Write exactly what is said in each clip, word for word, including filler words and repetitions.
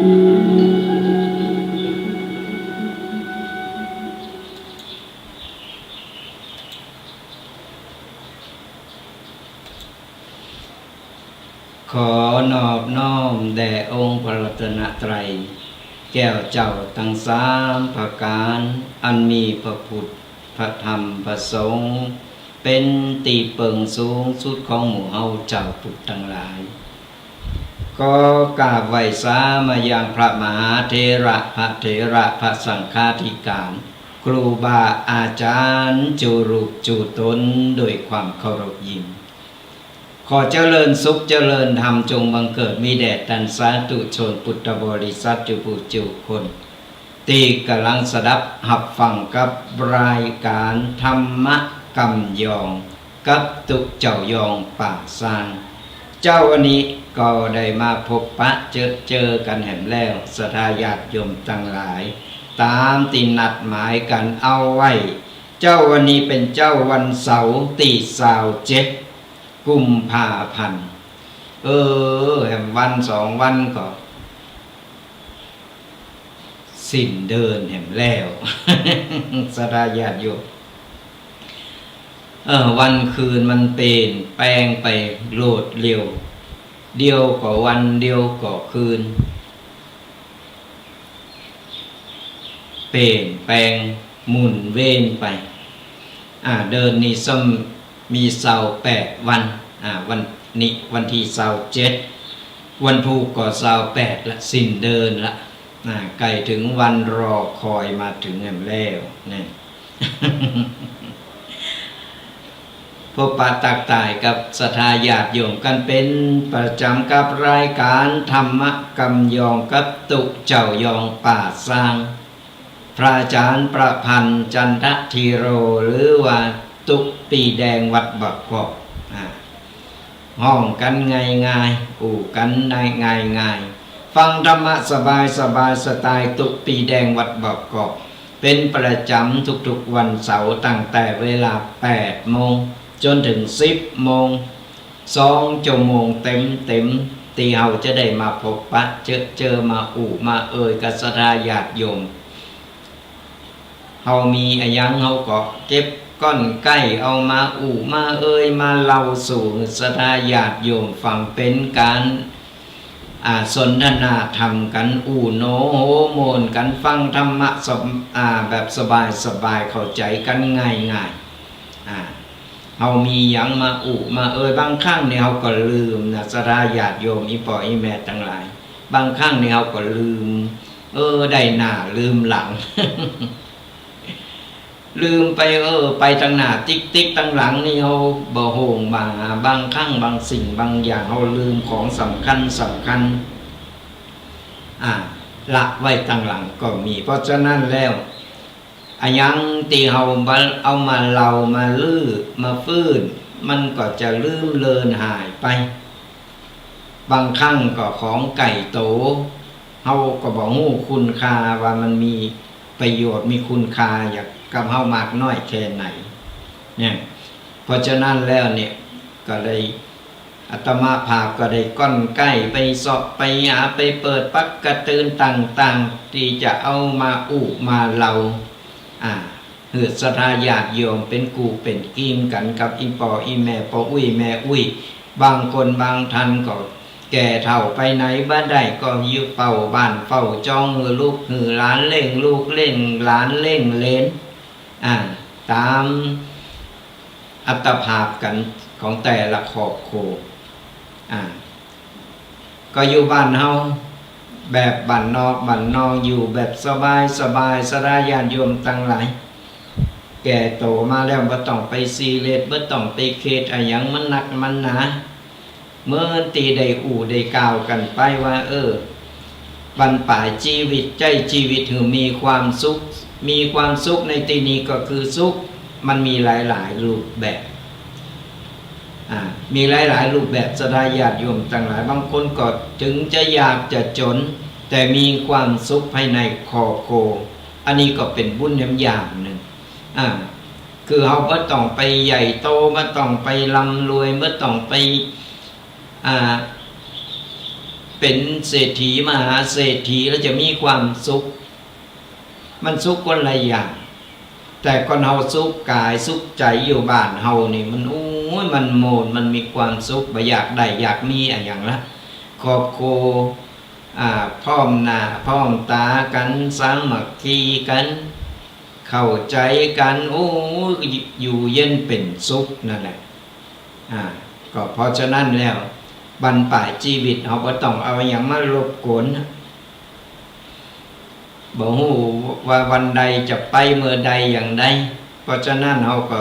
ขอนอบน้อมแด่องค์พระรัตนตรัย แก้วเจ้าตังสามประก๋าน อันมีพระพุทธ พระธรรม พระสงฆ์ เป๋นตี้เปิงสูงสุดของหมู่เฮาจาวพุทธตังหลาย ขอกราบไหว้สามายังพระมหาเถระ พระเถระ พระสังฆาธิการ ครูบาอาจ๋ารย์ จู๋รูปจู๋ต๋น โดยความเคารพยิ่ง ขอเจริญสุขเจริญธรรมจงบังเกิดมีแด่ต้านสาธุชนพุทธบริษัทจุผู้จุคน ตี้ก่ำลังสดับฮับฟังกับรายก๋านธรรมะกำยองกับตุ๊เจ้ายองป่าซาง เจ๊าวันนี้ก็ได้มาพบปะเจอเจอกั๋นแหมแล้ว ศรัทธาญาติโยมตังหลาย ต๋ามตี้นัดหมายกั๋นเอาไว้ เจ๊าวันนี้เป๋นเจ๊าวันเสาร์ตี้ซาวเจ็ด กุมภาพันธ์ เออ แหมวันสองวันก็สิ้นเดือนแหมแล้ว ศรัทธาญาติโยม เออ วันคืนมันเป๋นแปลงไปโลดเร็ว เดี๋ยวก็วัน เดี๋ยวก็คืน เป๋นแปลงหมุนเวียนไป อ่า เดือนนี้ซ้ำมีซาวแปดวัน อ่า วันนี้วันตี้ซาวเจ็ด วันพูกก็ซาวแปดละ สิ้นเดือนละ อ่า ใก้เถิงวันรอคอยมาเถิงแหมแล้วเนี่ย พบปะตักต้ายกับศรัทธาญาติโยมกั๋นเป๋นประจ๋ำกับรายก๋านธรรมะกำยองกับตุ๊เจ้ายองป่าซาง พระอาจ๋ารย์ประพันธ์ จันทธีโร หรือว่าตุ๊ปีแดงวัดบ่อกอก อ่า ฮ้องกั๋นง่ายๆ อู้กั๋นได้ง่ายๆ ฟังธรรมะสบายๆ สไตล์ตุ๊ปีแดงวัดบ่อกอก เป๋นประจ๋ำทุกๆ วันเสาร์ตั้งแต่เวลาแปดโมงจ๋นเถิงสิบโมง สองจั่วโมงเต๋มๆ ตี้เฮาจะได้มาพบปะเจอเจอ มาอู้มาเอ่ยกับศรัทธาญาติโยม เฮามีอะหยังเฮาก็เก็บก้อนใก้เอามาอู้มาเอ่ยมาเล่าสู่ศรัทธาญาติโยมฟัง เป๋นก๋าน อ่า สนทนาธรรมกั๋น อู้โหนโหม่วนกั๋น ฟังธรรมะสบ- อ่า แบบสบายๆ เข้าใจ๋กั๋นง่ายๆ อ่า เฮามีหยังมาอู้มาเอ่ย บางครั้งนี่เฮาก็ลืมนะ ศรัทธาญาติโยม อี่ป้ออี่แม่ตังหลาย บางครั้งนี่เฮาก็ลืม เออ ได้หน้าลืมหลัง ลืมไป เออ ไปตังหน้าติ๊กๆ ตังหลังนี่เฮาบ่ฮู้บ่า บางครั้งบางสิ่งบางอย่างเฮาลืมของสำคัญสำคัญ อ่า ละไว้ตังหลังก็มี เพราะฉะนั้นแล้ว อะหยังตี้เฮาบ่เอามาเล่ามาลื้อมาฟื้น มันก็จะลืมเลือนหายไป บางครั้งก็ของใก้โต เฮาก็บ่ฮู้คุณค่าว่ามันมีประโยชน์มีคุณค่าอย่างกับเฮามากน้อยแค่ไหน เนี่ย เพราะฉะนั้นแล้วเนี่ย ก็ได้ อาตมาภาพก็ได้ก้อนใก้ไปเซาะไปหาไปเปิดปั๊กกะเตือนต่างๆ ตี้จะเอามาอู้มาเล่า อ่า หื้อศรัทธาญาติโยมเป๋นกู้เป๋นกี๋กั๋นกับอี่ป้ออี่แม่ ป้ออุ๊ยแม่อุ๊ย บางคนบางท่านก็แก่เฒ่าไปไหนบ่ได้ ก็อยู่เฝ้าบ้านเฝ้าจอง หื้อลูกหื้อหลานเลี้ยงลูกเลี้ยงหลานเลี้ยงเหลน อ่า ต๋ามอัตภาพกั๋นของแต่ละครอบครัว อ่า ก็อยู่บ้านเฮาแบบบ้านนอกบ้านนอก อยู่แบบสบายสบาย ศรัทธาญาติโยมตังหลาย แก่โตมาแล้วบ่ต้องไปซีเรียส บ่ต้องไปเครียดอะหยังมันนักมันหนา เหมือนตี้ได้อู้ได้กล่าวกั๋นไปว่า เออ บั้นป๋ายจีวิต ใจ๊จีวิตหื้อมีความสุข มีความสุขในตี้นี้ก็คือสุข มันมีหลายๆ รูปแบบ อ่า มีหลายๆ รูปแบบ ศรัทธาญาติโยมตังหลาย บางคนก็เถิงจะยากจะจ๋น แต่มีความสุขภายในครอบครัว อันนี้ก็เป๋นบุญแหมอย่างนึ่ง อ่า คือเฮาบ่ต้องไปใหญ่โต บ่ต้องไปร่ำรวย บ่ต้องไป อ่า เป เป็นเศรษฐีมหาเศรษฐีแล้วจะมีความสุข มันสุขคนละอย่าง แต่คนเฮาสุขก๋ายสุขใจ๋อยู่บ้านเฮานี่มัน โอ้ย มันโมน มันมีความสุข บ่อยากได้อยากมีอะหยังละ ครอบครัว อ่า พร้อมหน้าพร้อมต๋ากั๋น สามัคคีกั๋น เข้าใจ๋กั๋น โอ้ย อยู่เย็นเป๋นสุขนั่นแหละ อ่า ก็เพราะฉะนั้นแล้ว บั้นป๋ายจีวิตเฮาบ่ต้องเอาอะหยังมารบกวนนะ บ่ฮู้ว่าวันใดจะไปเมื่อใดอย่างใด เพราะฉะนั้นเฮาก็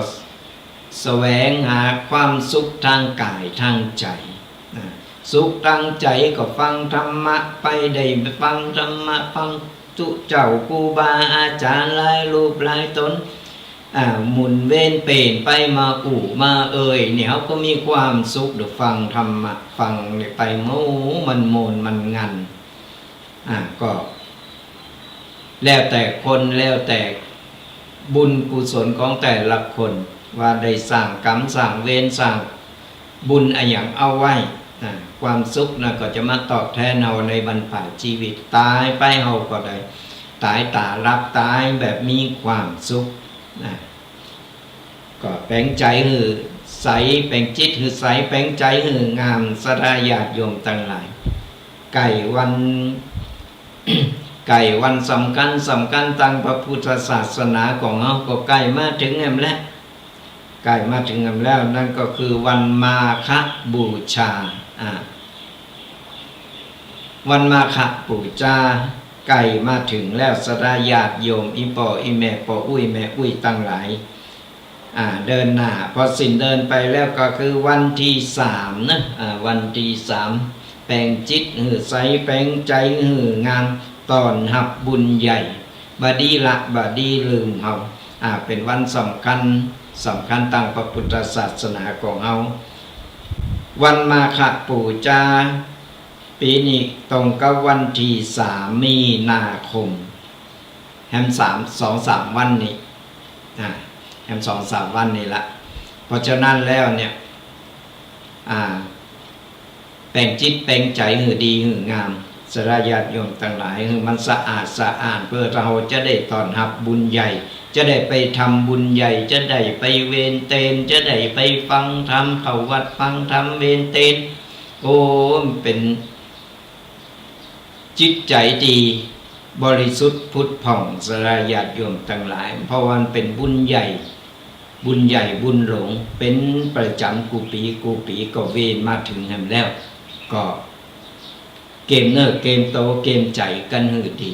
แสวงหาความสุขตางก๋ายตางใจ๋ อ่า สุขตางใจ๋ก็ฟังธรรมะไป ได้ฟังธรรมะ ฟังตุ๊เจ้าครูบาอาจ๋ารย์หลายรูปหลายต๋น อ่า หมุนเวียนเป๋นไปมาอู้มาเอ่ย เนี่ย เฮาก็มีความสุข ได้ฟังธรรมะ ฟังเนี่ยไป โอ้ มันโมน มันงัน อ่า ก็ แล้วแต่คน แล้วแต่บุญกุศลของแต่ละคน ว่าได้สร้างกรรม สร้างเวร สร้างบุญอะหยังเอาไว้ อ่า ความสุขนะก็จะมาตอบแทนเฮาในบั้นป๋ายจีวิต ต๋ายไปเฮาก็ได้ต๋ายต๋าหลับ ต๋ายแบบมีความสุข นะ ก็แป๋งใจ๋หื้อใส แป๋งจิตหื้อใส แป๋งใจ๋หื้องาม ศรัทธาญาติโยมตังหลาย ใก้วัน ใก้วันสำคัญสำคัญตางพระพุทธศาสนาของเฮาก็ใก้มาเถิงแหมแล้ว ใก้มาเถิงแหมแล้ว นั่นก็คือวันมาฆบูชา อ่า วันมาฆบูชาใก้มาเถิงแล้ว ศรัทธาญาติโยม อี่ป้ออี่แม่ ป้ออุ๊ยแม่อุ๊ยตังหลาย อ่า เดินหน้า พอสิ้นเดือนไปแล้วก็คือวันตี้สามนะ อ่า วันตี้สาม แป๋งจิตหื้อใส แป๋งใจ๋หื้องาม ต้อนฮับบุญใหญ่ บ่ดีละ บ่ดีลืมเฮา อ่า เป๋นวันสำคัญ สำคัญตางพระพุทธศาสนาของเฮา วันมาฆบูชา ปี๋นี้ตรงกับวันตี้สามมีนาคม แหมสาม สองสามวันนี้ อ่า แหมสองสามวันนี้ละ เพราะฉะนั้นแล้วเนี่ย อ่า แป๋งจิตแป๋งใจ๋หื้อดีหื้องาม ศรัทธาญาติโยมตังหลาย หื้อมันสะอาดสะอ้าน เปื้อเฮาจะได้ต้อนฮับบุญใหญ่ จะได้ไปทำบุญใหญ่ จะได้ไปเวียนเตน จะได้ไปฟังธรรม เข้าวัดฟังธรรม เวียนเตน โอ้ มันเป๋นจิตใจ๋ตี้บริสุทธิ์ผุดผ่อง ศรัทธาญาติโยมตังหลาย เพราะว่ามันเป๋นบุญใหญ่ บุญใหญ่บุญหลวง เป๋นประจ๋ำกู้ปี๋กู้ปี๋ ก็เวียนมาเถิงแหมแล้ว ก็เกียมเนื้อเกียมตั๋วเกียมใจ๋กั๋นหื้อดี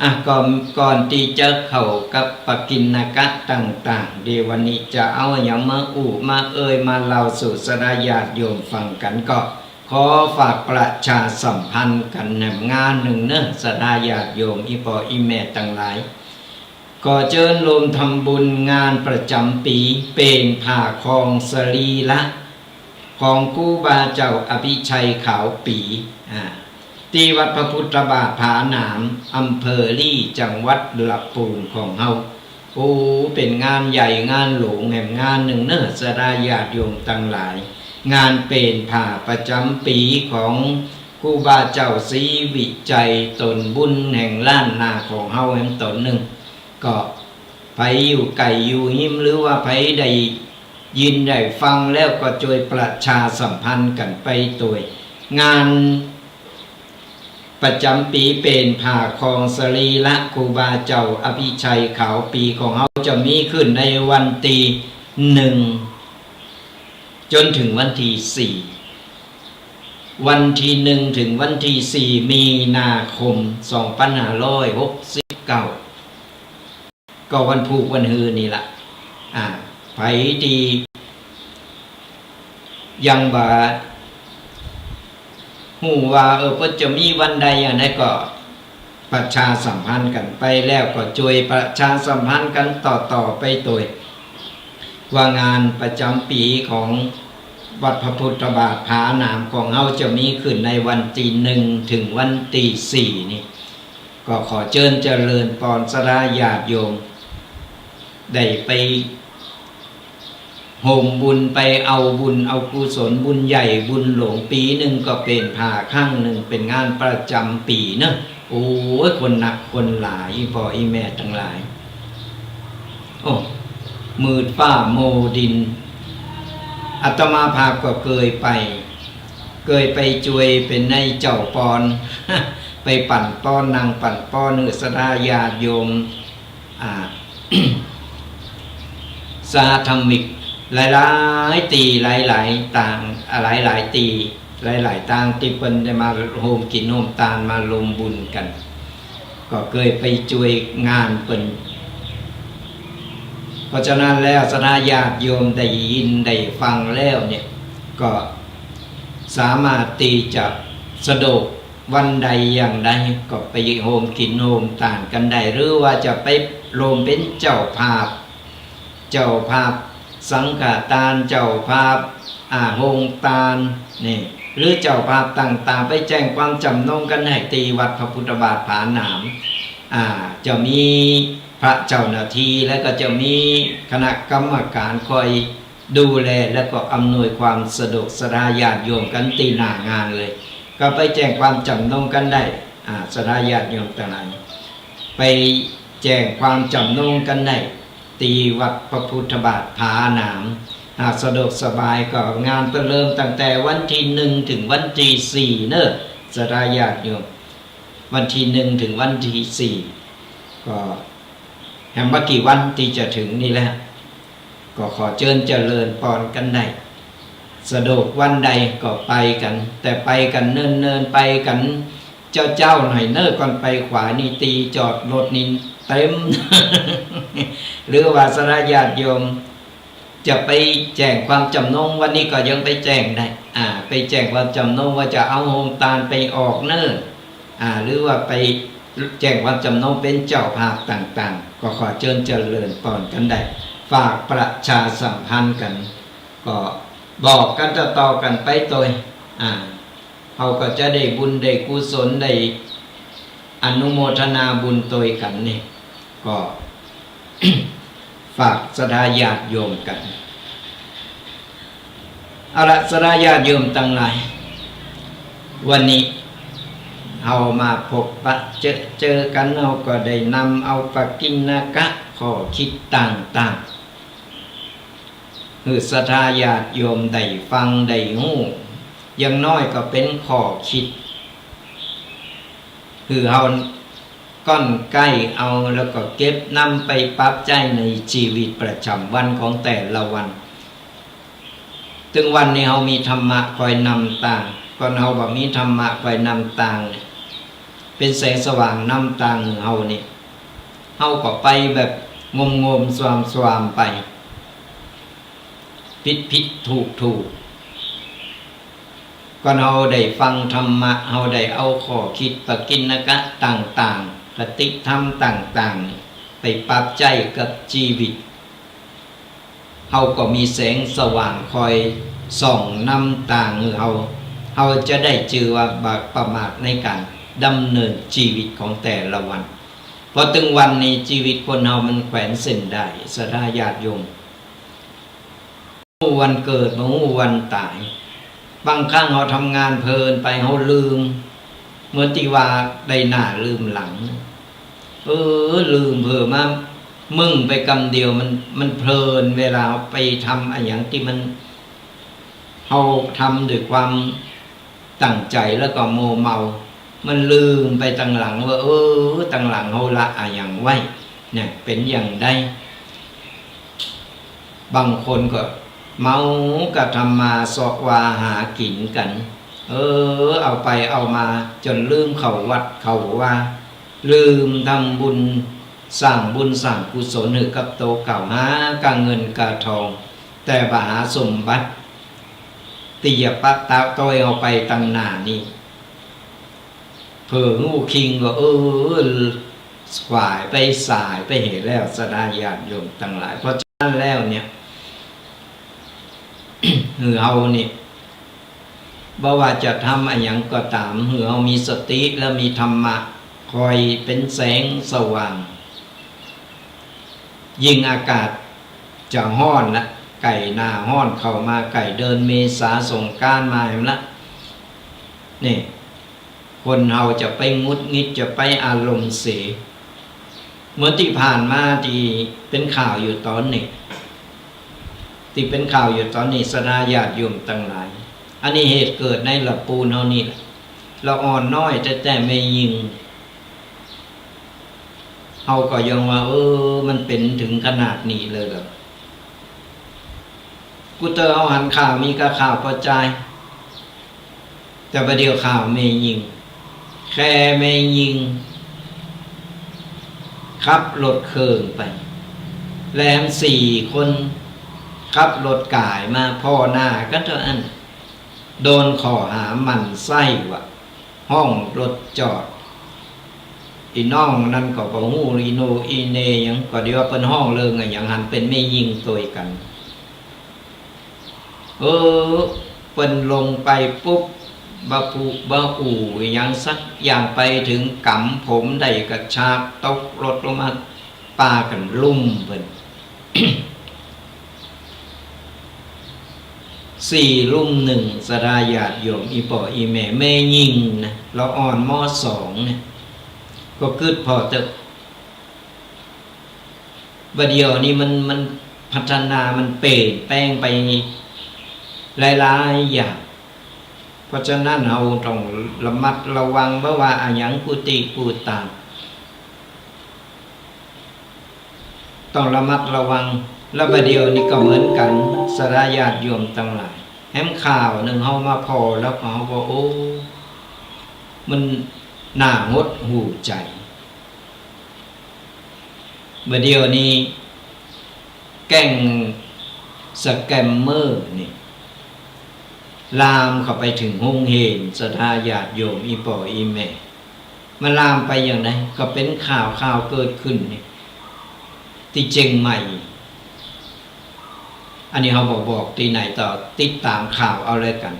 อ่ะ ก่อน ก่อนตี้จะเข้ากับปกิณกะต่างๆ เดี๋ยววันนี้จะเอาอะหยังมาอู้มาเอ่ยมาเล่าสู่ศรัทธาญาติโยมฟังกั๋น ก็ขอฝากประชาสัมพันธ์กั๋นแหมงานนึ่งเนาะ ศรัทธาญาติโยม อี่ป้ออี่แม่ตังหลาย ขอเจิญรวมทำบุญงานประจ๋ำปี๋ เป๋นผ้าครองสรีระ ของครูบาเจ้าอภิชัยขาวปี๋ อ่า ตี้วัดพระพุทธบาทผาหนาม อำเภอลี้ จังหวัดลำปูนของเฮา โอ้ เป๋นงานใหญ่งานหลวงแหมงานนึ่งเนาะ ศรัทธาญาติโยมตังหลาย งานเป๋นผ้าประจ๋ำปี๋ของครูบาเจ้าศรีวิชัย ต๋นบุญแห่งล้านนาของเฮาแหมต๋นนึ่ง ก็ใผอยู่ใก้อยู่ฮิม หรือว่าใผได้ยินได้ฟังแล้วก็จ้วยประชาสัมพันธ์กั๋นไปตวย งานประจ๋ำปี๋เป๋นผ้าครองสรีระครูบาเจ้าอภิชัยขาวปี๋ของเฮาจะมีขึ้นในวันตี้หนึ่งจ๋นเถิงวันตี้สี่ วันตี้หนึ่งเถิงวันตี้สี่ มีนาคม สองปันห้าร้อยหกสิบเก้า ก็วันพูกวันฮือนี่ละ อ่า ใผตี้ยังบ่ฮู้ว่า เออ เปิ้นจะมีวันใดอย่างใดก็ประชาสัมพันธ์กั๋นไปแล้ว ก็จ้วยประชาสัมพันธ์กั๋นต่อๆ ไปตวย ว่างานประจ๋ำปี๋ของวัดพระพุทธบาทผาหนามของเฮาจะมีขึ้นในวันตี้หนึ่งเถิงวันตี้สี่นี่ ก็ขอเจิญเจริญปอนศรัทธาญาติโยม ได้ไป โฮมบุญไปเอาบุญเอากุศล บุญใหญ่บุญหลวง ปี๋นึ่งก็เป๋นผ่าครั้งนึ่ง เป๋นงานประจ๋ำปี๋เนาะ โอ้ย คนนักคนหลาย อี่ป้ออี่แม่ตังหลาย โอ้ มืดฟ้ามัวดิน อาตมาภาพก็เกยไป เกยไปจวยเป๋นนายเจ้าปอน ไปปั่นป้อน นั่งปั่นป้อนหื้อศรัทธาญาติโยม อ่า สหธรรมิก หลายๆ ตี้ หลายๆ ตาง อ่า หลายๆ ตี้ หลายๆ ตางตี้เปิ้นได้มาโฮมกิ๋นโฮมตาน มาโฮมบุญกั๋น ก็เกยไปจวยงานเปิ้น เพราะฉะนั้นแล้วศรัทธาญาติโยมได้ยินได้ฟังแล้วเนี่ย ก็สามารถตี้จะสะดวกวันใดอย่างใดก็ไปโฮมกิ๋นโฮมตานกั๋นได้ หรือว่าจะไปโฮมเป๋นเจ้าภาพ เจ้าภาพสังฆตาน เจ้าภาพ อ่า โฮงตานนี่ หรือเจ้าภาพต่างๆ ไปแจ้งความจ๋ำนงกั๋นได้ตี้วัดพระพุทธบาทผาหนาม อ่า จะมีพระเจ้าหน้าตี้ แล้วก็จะมีคณะกรรมการคอยดูแล แล้วก็อำนวยความสะดวกศรัทธาญาติโยมกั๋นตี้หน้างานเลย ก็ไปแจ้งความจ๋ำนงกั๋นได้ อ่า ศรัทธาญาติโยมตังหลาย ไปแจ้งความจ๋ำนงกั๋นได้ ตี้วัดพระพุทธบาทผาหนาม หากสะดวกสบายก็งานเปิ้นเริ่มตั้งแต่วันตี้หนึ่งถึงวันตี้สี่เนาะ ศรัทธาญาติโยม วันตี้หนึ่งถึงวันตี้สี่ ก็แหมบ่กี่วันตี้จะเถิงนี่แหละ ก็ขอเจิญเจริญปอนกั๋นได้ สะดวกวันใดก็ไปกั๋น แต่ไปกั๋นเนิ่นๆ ไปกั๋นเจ๊าๆ หน่อยเนาะ ก่อนไปขวายนี่ตี้จอดรถนี่เต็ม หรือว่าศรัทธาญาติโยมจะไปแจ้งความจ๋ำนง วันนี้ก็ยังไปแจ้งได้ อ่า ไปแจ้งความจ๋ำนงว่าจะเอาโฮงตานไปออกเนาะ อ่า หรือว่าไปแจ้งความจ๋ำนงเป๋นเจ้าภาพต่างๆ ก็ขอเจิญเจริญปอนกั๋นได้ ฝากประชาสัมพันธ์กั๋น ก็บอกกั๋นต่อๆ กั๋นไปโตย อ่า เฮาก็จะได้บุญได้กุศล ได้อนุโมทนาบุญโตยกั๋นนี่ ก็ ฝากศรัทธาญาติโยมกั๋น เอาละ ศรัทธาญาติโยมตังหลาย วันนี้เฮามาพบปะเจอเจอกั๋น เฮาก็ได้นำเอาปกิณณกะข้อคิดต่างๆ หื้อศรัทธาญาติโยมได้ฟังได้ฮู้ อย่างน้อยก็เป๋นข้อคิด หื้อเฮาก้อนใก้เอา แล้วก็เก็บนำไปปรับใจ๊ในจีวิตประจ๋ำวันของแต่ละวัน ตึงวันนี้เฮามีธรรมะคอยนำตาง ก่อนเฮาบ่มีธรรมะคอยนำตางเนี่ย เป๋นแสงสว่างนำตางหื้อเฮานี่ เฮาก็ไปแบบงมๆ ซวมๆ ไป ผิดๆ ถูกๆ ก่อนเฮาได้ฟังธรรมะ เฮาได้เอาข้อคิดปกิณณกะต่างๆ คติธรรมต่างๆ นี่ไปปรับใจ๊กับจีวิต เฮาก็มีแสงสว่างคอยส่องนำตางหื้อเฮา เฮาจะได้จื้อว่าบ่ประมาทในก๋านดำเนินจีวิตของแต่ละวัน เพราะตึงวันนี้จีวิตคนเฮามันแขวนเส้นด้าย ศรัทธาญาติโยม ฮู้วันเกิด บ่ฮู้วันต๋าย บางครั้งเฮาทำงานเพลินไป เฮาลืม เหมือนตี้ว่าได้หน้าลืมหลัง เออ ลืมเผลอมา มึ่งไปกำเดียว มัน มันเพลิน เวลาไปทำอะหยังตี้มัน เฮาทำด้วยความตั้งใจ๋แล้วก็มัวเมา มันลืมไปตังหลังว่า เออ ตังหลังเฮาละอะหยังไว้ เนี่ย เป๋นอย่างใด บางคนก็เมาก็ทำมาเซาะวาหากิ๋นกั๋น เออ เอาไปเอามาจ๋นลืมเข้าวัดเข้าวา ลืมทำบุญ สร้างบุญสร้างกุศลหื้อกับโตเก่า หากาเงินกาทอง แต่บ่หาสมบัติตี้จะปะตะต้อยเฮาไปตังหน้านี้ เผลอฮู้คิงก็ เออ ขวายไปสายไปเหียแล้ว ศรัทธาญาติโยมตังหลาย เพราะฉะนั้นแล้วเนี่ย หื้อเฮานี่ บ่ว่าจะทำอะหยังก็ต๋าม หื้อเฮามีสติและมีธรรมะคอยเป๋นแสงสว่าง ยิ่งอากาศจะฮ้อนละ ใก้หน้าฮ้อนเข้ามา ใก้เดือนเมษาสงกรานต์มาแหมละ นี่ คนเฮาจะไปหงุดหงิด จะไปอารมณ์เสีย เหมือนตี้ผ่านมาตี้เป๋นข่าวอยู่ต๋อนนี้ ตี้เป๋นข่าวอยู่ต๋อนนี้ ศรัทธาญาติโยมตังหลาย อันนี้เหตุเกิดในละปูนเฮานี่แหละ ละอ่อนน้อยแต๊ๆ แม่ญิง เฮาก็ยังว่า เออ มันเป๋นเถิงขนาดนี้เลยเหรอ กู้เตื้อเฮาหันข่าว มีก้าข่าวปอจาย แต่บ่าเดี่ยวข่าวแม่ญิง แค่แม่ญิง ขับรถเคิงไป แหมสี่คน ขับรถก๋ายมา ผ่อหน้ากั๋นเต้าอั้น โดนข้อหาหมั่นไส้ว่า ฮ้องรถจอด อี่น้องนั้นก็บ่ฮู้อี่โหน่อี่เหน่หยัง ก็เดี๋ยวเปิ้นฮ้องเรื่องอะหยัง หันเป๋นแม่ญิงตวยกั๋น เออ เปิ้นลงไปปุ๊บ บ่าปูบ่าอู้อะหยังสักอย่าง ไปเถิงก๋ำผมได้กระชาก ตกรถลงมา ปากั๋นลุ่มเปิ้น สี่ลุ่มนึ่ง ศรัทธาญาติโยม อี่ป้ออี่แม่ แม่ญิงนะ ละอ่อน ม.สอง เนี่ย ก็กึ๊ดผ่อเต๊อะ บ่าเดี่ยวนี้มัน มันพัฒนา มันเปลี่ยนแปลงไปหลายๆ อย่าง เพราะฉะนั้นเฮาต้องระมัดระวัง บ่ว่าอะหยังกู้ตี้กู้ตาง ต้องระมัดระวัง แล้วบ่าเดี่ยวนี้ก็เหมือนกั๋น ศรัทธาญาติโยมตังหลาย แหมข่าวนึ่งเฮามาผ่อแล้วก็เฮาว่า โอ้ มันน่าหดหู่ใจ๋ บ่าเดี่ยวนี้แก๊งสแกมเมอร์นี่ ลามเข้าไปเถิงโฮงเฮน ศรัทธาญาติโยม อี่ป้ออี่แม่ มันลามไปอย่างใด ก็เป๋นข่าว ข่าวเกิดขึ้นนี่ ตี้เจียงใหม่ อันนี้เฮาบ่บอกตี้ไหนต่อ ติดต๋ามข่าวเอาแล้วกั๋น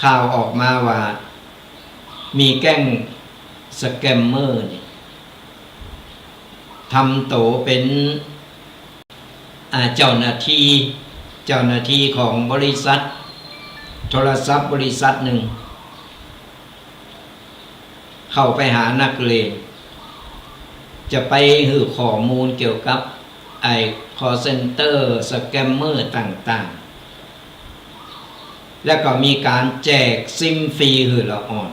ข่าวออกมาว่า มีแก๊งสแกมเมอร์นี่ ทำตั๋วเป๋น อ่า เจ้าหน้าตี้ เจ้าหน้าตี้ของบริษัทโทรศัพท์บริษัทนึ่ง เข้าไปหานักเรียน จะไปหื้อข้อมูลเกี่ยวกับไอ้คอลเซ็นเตอร์ สแกมเมอร์ต่างๆ แล้วก็มีก๋านแจกซิมฟรีหื้อละอ่อน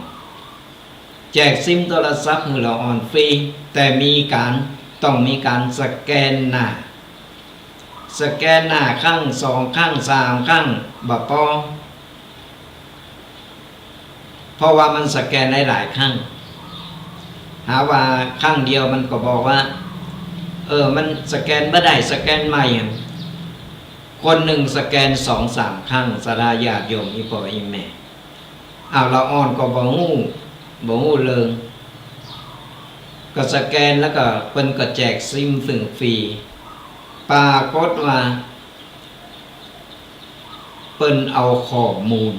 แจกซิมโทรศัพท์หื้อละอ่อนฟรี แต่มีก๋าน ต้องมีก๋านสแกนหน้า สแกนหน้าครั้งสองครั้งสามครั้ง บ่ปอ เพราะว่ามันสแกนได้หลายครั้ง หาว่าครั้งเดียวมันก็บอกว่า เออ มันสแกนบ่ได้ สแกนใหม่อะ คนนึ่งสแกนสองสามครั้ง ศรัทธาญาติโยม อี่ป้ออี่แม่ อ้าว ละอ่อนก็บ่ฮู้ บ่ฮู้เรื่อง ก็สแกนแล้วก็เปิ้นก็แจกซิมฟรีๆ ปรากฏว่า เปิ้นเอาข้อมูล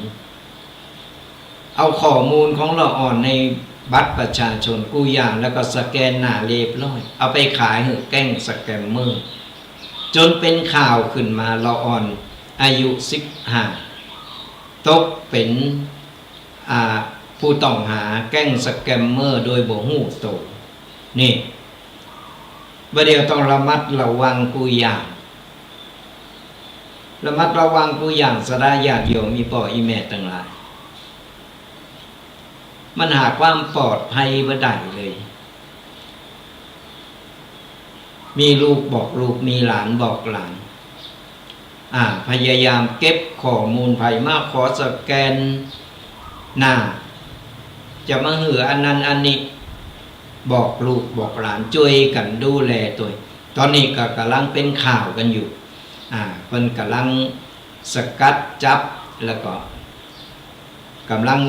เอาข้อมูลของละอ่อนในบัตรประชาชนกู้อย่าง แล้วก็สแกนหน้าเรียบร้อย เอาไปขายหื้อแก๊งสแกมเมอร์ จ๋นเป๋นข่าวขึ้นมา ละอ่อนอายุสิบห้า ตกเป๋น อ่า ผู้ต้องหาแก๊งสแกมเมอร์โดยบ่ฮู้โต นี่ บ่าเดี่ยวต้องระมัดระวังกู้อย่าง ระมัดระวังกู้อย่าง ศรัทธาญาติโยม อี่ป้ออี่แม่ตังหลาย มันหาความปลอดภัยบ่ได้เลย มีลูกบอกลูก มีหลานบอกหลาน อ่า พยายามเก็บข้อมูล ใผมาขอสแกนหน้า จะมาหื้ออันนั้นอันนี้ บอกลูกบอกหลาน จ้วยกั๋นดูแลตวย ต๋อนนี้ก็ก่ำลังเป๋นข่าวกั๋นอยู่ อ่า เปิ้นก่ำลังสกัดจับ แล้วก็ก่ำลัง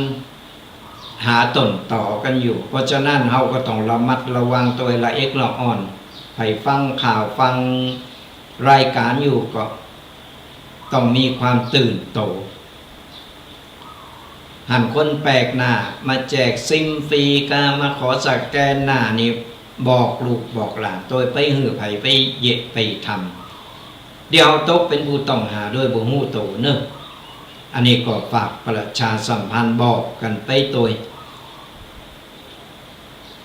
หาต้นตอกั๋นอยู่ เพราะฉะนั้นเฮาก็ต้องระมัดระวังตวยละเอ็ดละอ่อน ใผฟังข่าวฟังรายก๋านอยู่ก็ต้องมีความตื่นโต หันคนแปลกหน้ามาแจกซิมฟรีกา มาขอสแกนหน้านี่ บอกลูกบอกหลานตวย ไปหื้อใผ ไปเยียะไปท เดี๋ยวตกเป๋นผู้ต้องหาโดยบ่ฮู้โตเนาะ อันนี้ก็ฝากประชาสัมพันธ์บอกกั๋นไปตวย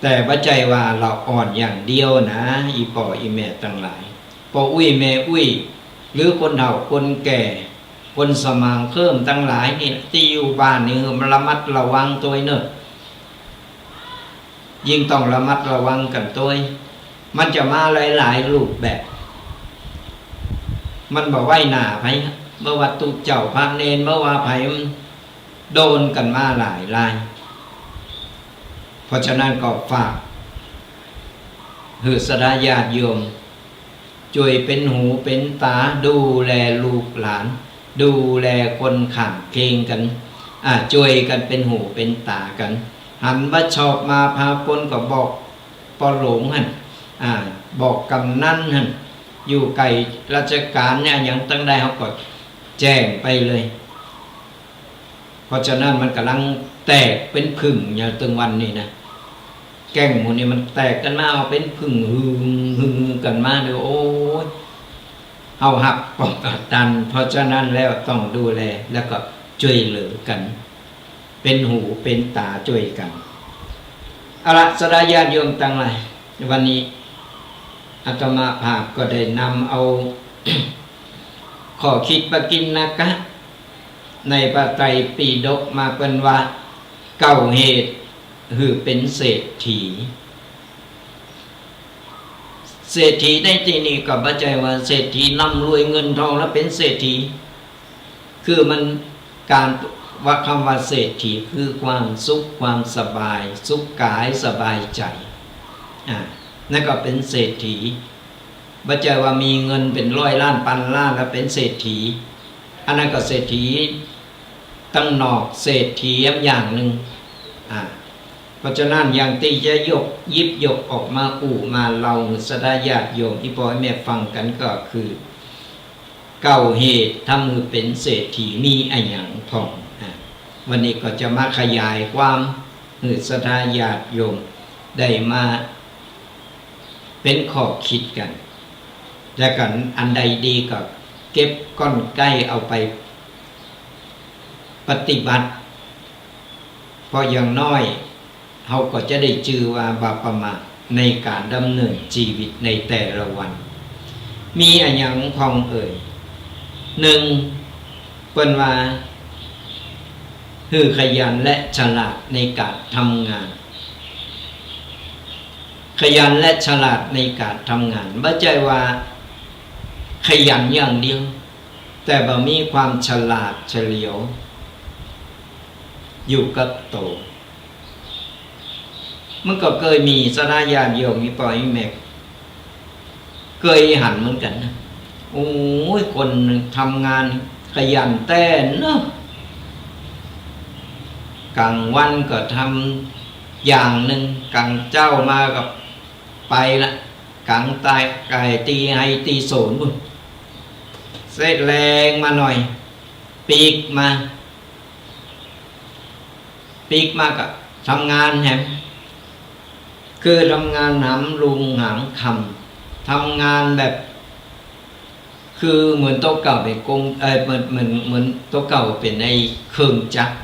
แต่บ่ใจ้ว่าละอ่อนอย่างเดียวนะ อี่ป้ออี่แม่ตังหลาย ป้ออุ๊ยแม่อุ๊ย หรือคนเฒ่าคนแก่ คนสมางเคิ่มตังหลายนี่แหละ ตี้อยู่บ้านนี่มันระมัดระวังตวยเนาะ ยิ่งต้องระมัดระวังกั๋นตวย มันจะมาหลายๆ รูปแบบ มันบ่ไว้หน้าใผ บ่ว่าตุ๊เจ้าพระเณร บ่ว่าใผ มันโดนกั๋นมาหลายราย เพราะฉะนั้นก็ฝาก หื้อศรัทธาญาติโยม จ้วยเป๋นหูเป๋นต๋า ดูแลลูกหลาน ดูแลคนข้างเคียงกั๋น อ่า จ้วยกั๋นเป๋นหูเป๋นต๋ากั๋น หันบ่ชอบมาพากลก็บอกป้อหลวงหั้น อ่า บอกกำนันหั้น อยู่ใก้ราชก๋านเนี่ย หยังตังใดเฮาก็แจ้งไปเลย เพราะฉะนั้นมันก่ำลังแตกเป๋นผึ้งอยู่ตึงวันนี้นะ แก๊งหมู่นี้มันแตกกั๋นมาเอาเป๋นผึ้ง หือ หือกั๋นมาเลย โอ๊ย เฮาฮับป้องกั๋นบ่ตัน เพราะฉะนั้นแล้วต้องดูแล แล้วก็จ้วยเหลือกั๋น เป๋นหูเป๋นต๋าจ้วยกั๋น เอาละ ศรัทธาญาติโยมตังหลาย วันนี้อาตมาภาพก็ได้นำเอา ข้อคิดปกิณณกะ ในพระไตรปิฎกมาเปิ้นว่า เก้าเหตุหื้อเป๋นเศรษฐี เศรษฐีในตี้นี้ก็บ่ใจ้ว่าเศรษฐีร่ำรวยเงินทองแล้วเป๋นเศรษฐี คือมัน ก๋านว่าคำว่าเศรษฐีคือความสุขความสบาย สุขก๋ายสบายใจ๋ อ่า นั่นก็เป๋นเศรษฐี บ่ใจ้ว่ามีเงินเป๋นร้อยล้านปันล้านแล้วเป๋นเศรษฐี อันนั้นก็เศรษฐีตังนอก เศรษฐีอย่างนึ่ง อ่า เพราะฉะนั้นอย่างตี้จะยก หยิบยกออกมาอู้มาเล่าหื้อศรัทธาญาติโยมอี่ป้ออี่แม่ฟังกั๋นก็คือ เก้าเหตุทำหื้อเป๋นเศรษฐีมีอะหยังพ่อง อ่ะ วันนี้ก็จะมาขยายความหื้อศรัทธาญาติโยมได้มาเป๋นข้อคิดกั๋น แล้วกั๋นอันใดดีก็เก็บก้อนใก้เอาไปปฏิบัติ เพราะอย่างน้อย เฮาก็จะได้จื้อว่าบ่ประมาทในก๋านดำเนินจีวิตในแต่ละวัน มีอะหยังพ่องเอ่ย นึ่ง เปิ้นว่า หื้อขยันและฉลาดในก๋านทำงาน ขยันและฉลาดในก๋านทำงาน บ่ใจ้ว่าขยันอย่างเดียว แต่บ่มีความฉลาดเฉลียว อยู่กับโต มันก็เกยมีศรัทธาญาติโยมอี่ป้ออี่แม่ เกยหันเหมือนกั๋นนะ โอ้ย คนทำงานขยันแต๊เนาะ ก๋างวันก็ทำอย่างนึ่ง ก๋างเจ๊ามาก็ไปละ ก๋างตายก๋ายตี้ไฮ่ตี้สวนปู๊น เสร็จแลงมาหน่อย ปิ๊กมา ปิ๊กมาก็ทำงานแหม คือทำงานหามรุ่งหามค่ำ ทำงานแบบ คือเหมือนโตเก่าเป๋นกง เอ่อ เหมือน เหมือน เหมือนโตเก่าเป๋นไอ้เครื่องจักร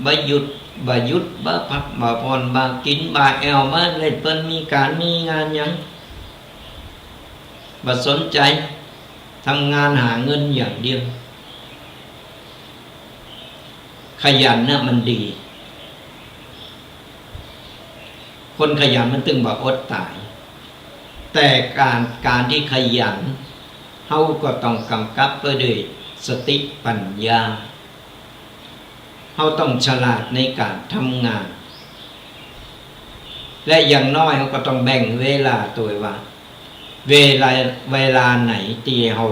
บ่หยุด บ่หยุด บ่พัก บ่ผ่อน บ่กิ๋น บ่แอ่ว บ่เล่น เปิ้นมีก๋านมีงานหยัง บ่สนใจ๋ ทำงานหาเงินอย่างเดียว ขยันน่ะมันดี คนขยันมันตึงบ่อดต๋าย แต่ก๋าน ก๋านตี้ขยัน เฮาก็ต้องก๋ำกับไปด้วยสติปัญญา เฮาต้องฉลาดในก๋านทำงาน และอย่างน้อยเฮาก็ต้องแบ่งเวลาตวยว่า เวลา เวลาไหนตี้เฮา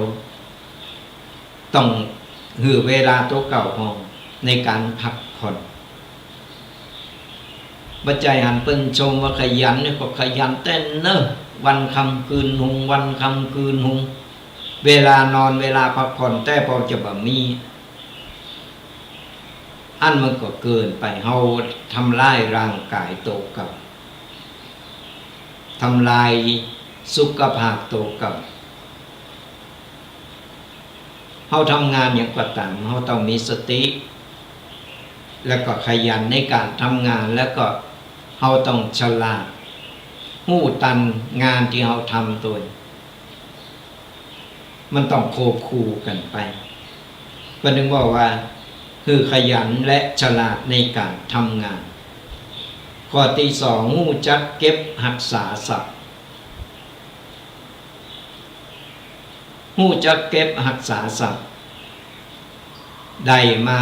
ต้องหื้อเวลาโตเก่าพ่องในก๋านพักผ่อน บ่ใจ้หันเปิ้นชมว่าขยันเนี่ย ก็ขยันแต๊เนาะ วันค่ำคืนฮุง วันค่ำคืนฮุง เวลานอน เวลาพักผ่อนแต๊ปอจะบ่มี อันมันก็เกินไป เฮาทำร้ายร่างก๋ายโตเก่า ทำลายสุขภาพโตเก่า เฮาทำงานหยังก็ต๋าม เฮาต้องมีสติ แล้วก็ขยันในก๋านทำงาน แล้วก็เฮาต้องฉลาด ฮู้ตันงานตี้เฮาทำตวย มันต้องควบคู่กั๋นไป เปิ้นจึงบอกว่า หื้อขยันและฉลาดในก๋านทำงาน ข้อตี้สอง ฮู้จักเก็บฮักษาทรัพย์ ฮู้จักเก็บฮักษาทรัพย์ ได้มา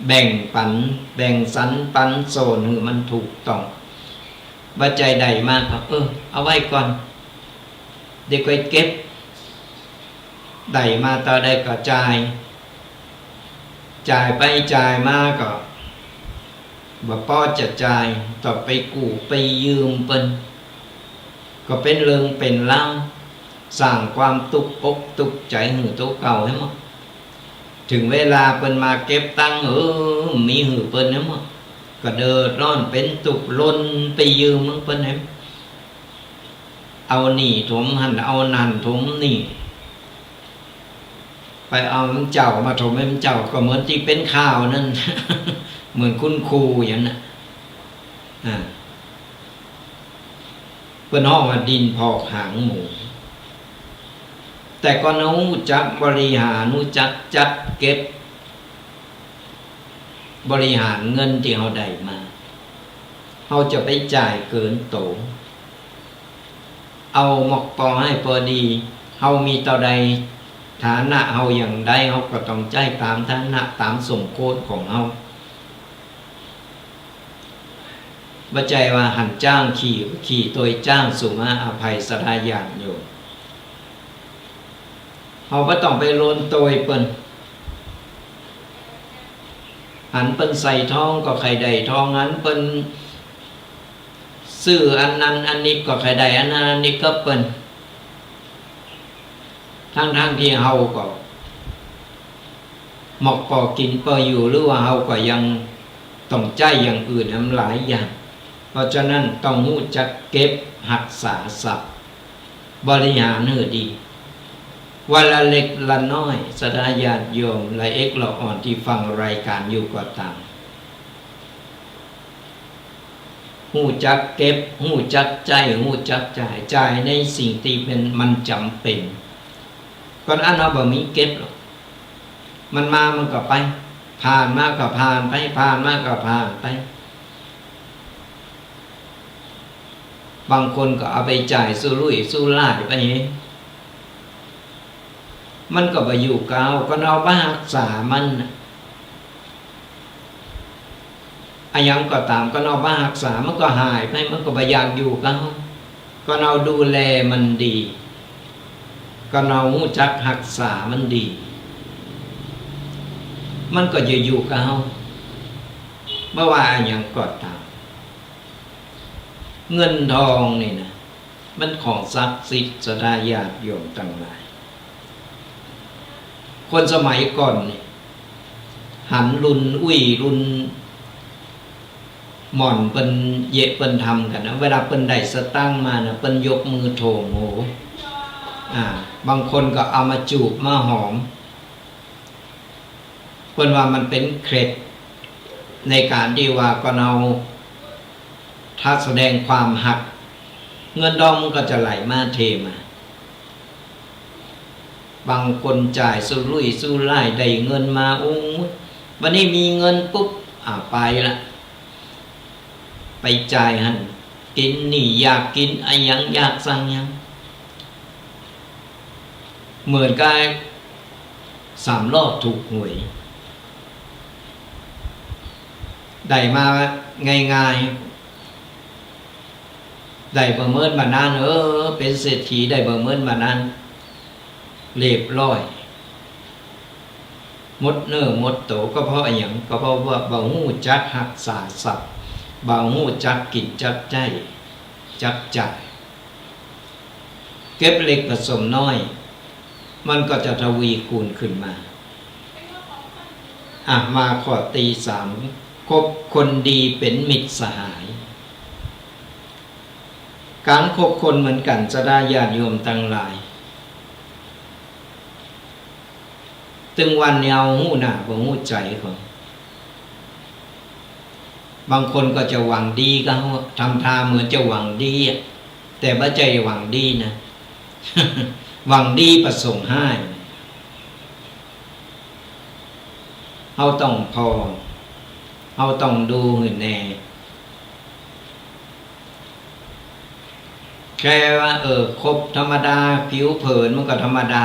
แบ่งปั๋น แบ่งสรรปันส่วนหื้อมันถูกต้อง บ่ใจ้ได้มาก็ เออ เอาไว้ก่อน เดี๋ยวก่อยเก็บ ได้มาเต้าใดก็จ่าย จ่ายไปจ่ายมาก็บ่ปอจะจ่าย ต้องไปกู้ไปยืมเปิ้น ก็เป๋นเรื่องเป๋นราว สร้างความตุ๊กอกตุ๊กใจ๋หื้อตั๋วเก่าแหมหมด เถิงเวลาเปิ้นมาเก็บตังค์ เออ มีหื้อเปิ้นแหมหมด ก็เดือดร้อนเป๋นตุ๊ก หล่นไปยืมของเปิ้นแหม เอาหนี้ถมหั้น เอานั่นถมนี่ ไปเอาหม้องเจ้ามาถมหม้องเจ้า ก็เหมือนตี้เป๋นข่าวนั้น เหมือนคุณครูอย่างนั้นน่ะ อ่า เปิ้นฮ้องว่าดินพอกหางหมู แต่ก่อนเฮาฮู้จักบริหาร ฮู้จักจัดเก็บ บริหารเงินตี้เฮาได้มา เฮาจะไปจ่ายเกินโต เอาหมอกปอหื้อปอดี เฮามีเต้าใด ฐานะเฮาอย่างใด เฮาก็ต้องใจ๊ต๋ามฐานะ ต๋ามสมควรของเฮา บ่ใจ้ว่าหันจ้างขี่ ก็ขี่ตวยจ้าง สุมาอภัยศรัทธาญาติโยม เฮาบ่ต้องไปหล่นตวยเปิ้น หันเปิ้นใส่ทองก็ใค่ได้ทอง หันเปิ้นซื้ออันนั้นอันนี้ก็ใค่ได้อันนั้นอันนี้กับเปิ้น ทั้งๆ ตี้เฮาก็หมอกปอกิ๋นปออยู่ หรือว่าเฮาก็ยังต้องใจ๊อย่างอื่นแหมหลายอย่าง เพราะฉะนั้นต้องฮู้จักเก็บฮักษาทรัพย์ บริหารหื้อดี วันละเล็กละน้อย ศรัทธาญาติโยมละเอกละอ่อนตี้ฟังรายการอยู่ก็ต๋าม ฮู้จักเก็บ ฮู้จักใจ๊ ฮู้จักจ่าย จ่ายในสิ่งตี้เป๋น มันจ๋ำเป๋น ก่อนอั้นเฮาบ่มีเก็บหรอก มันมามันก็ไป ผ่านมาก็ผ่านไป ผ่านมาก็ผ่านไป บางคนก็เอาไปจ่ายสุรุ่ยสุร่ายไป มันก็บ่อยู่กับเฮา ก่อนเฮาบ่ฮักษามันน่ะ อะหยังก็ต๋าม ก่อนเฮาบ่ฮักษา มันก็หายไป มันก็บ่อยากอยู่กับเฮา ก่อนเฮาดูแลมันดี ก่อนเฮาฮู้จักฮักษามันดี มันก็จะอยู่กับเฮา บ่ว่าอะหยังก็ต๋าม เงินทองนี่นะ มันของศักดิ์สิทธิ์ ศรัทธาญาติโยมตังหลาย คนสมัยก่อนนี่ หันลุนอุ้ยลุนหม่อนเปิ้นเยียะเปิ้นทำกั๋นนะ เวลาเปิ้นได้สตางค์มานะ เปิ้นยกมือโถ่งโห อ่า บางคนก็เอามาจูบมาหอม เปิ้นว่ามันเป๋นเคล็ดในก๋านตี้ว่าก่อนเฮา ถ้าแสดงความฮัก เงินทองมันก็จะไหลมาเทมา บางคนจ่ายสุรุ่ยสุร่าย ได้เงินมา โอ้ย วันนี้มีเงินปุ๊บ อ่า ไปละ ไปจ่ายหั้น กิ๋นนี่ อยากกิ๋นอะหยัง อยากสั่งหยัง เหมือนกับสามล้อถูกหวย ได้มาง่ายๆ ได้บ่เมินบ่นาน เออ เป๋นเศรษฐีได้บ่เมินบ่นาน เรียบร้อย หมดเนื้อหมดตั๋ว ก็เพราะอะหยัง ก็เพราะว่าบ่ฮู้จักฮักษาทรัพย์ บ่ฮู้จักกิ๋นจักใจ๊ จักจ่าย เก็บเล็กผสมน้อย มันก็จะทวีคูณขึ้นมา อ่ะ มาข้อตี้สาม คบคนดีเป๋นมิตรสหาย ก๋านคบคนเหมือนกั๋น ศรัทธาญาติโยมตังหลาย ตึงวันนี้เฮาฮู้หน้าบ่ฮู้ใจ๋ก่อ บางคนก็จะหวังดีก็ทำตาเหมือนจะหวังดีอะ แต่บ่ใจ้หวังดีนะ หวังดีประสงค์ฮ้าย เฮาต้องผ่อ เฮาต้องดูหื้อแน่ แค่ว่า เออ คบธรรมดา ผิวเผินมันก็ธรรมดา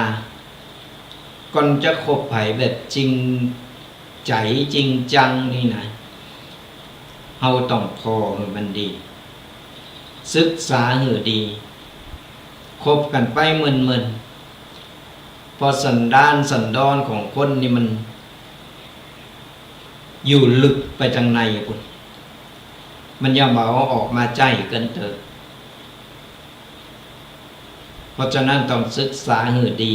ก่อนจะคบใผแบบจริงใจ๋จริงจังนี่นะ เฮาต้องผ่อหื้อมันดี ศึกษาหื้อดี คบกั๋นไปเมินๆ เพราะสันดานสันดอนของคนนี่มันอยู่ลึกไปตังในพุ้น มันยังบ่เอาออกมาใจ๊เกินเต๊อะ เพราะฉะนั้นต้องศึกษาหื้อดี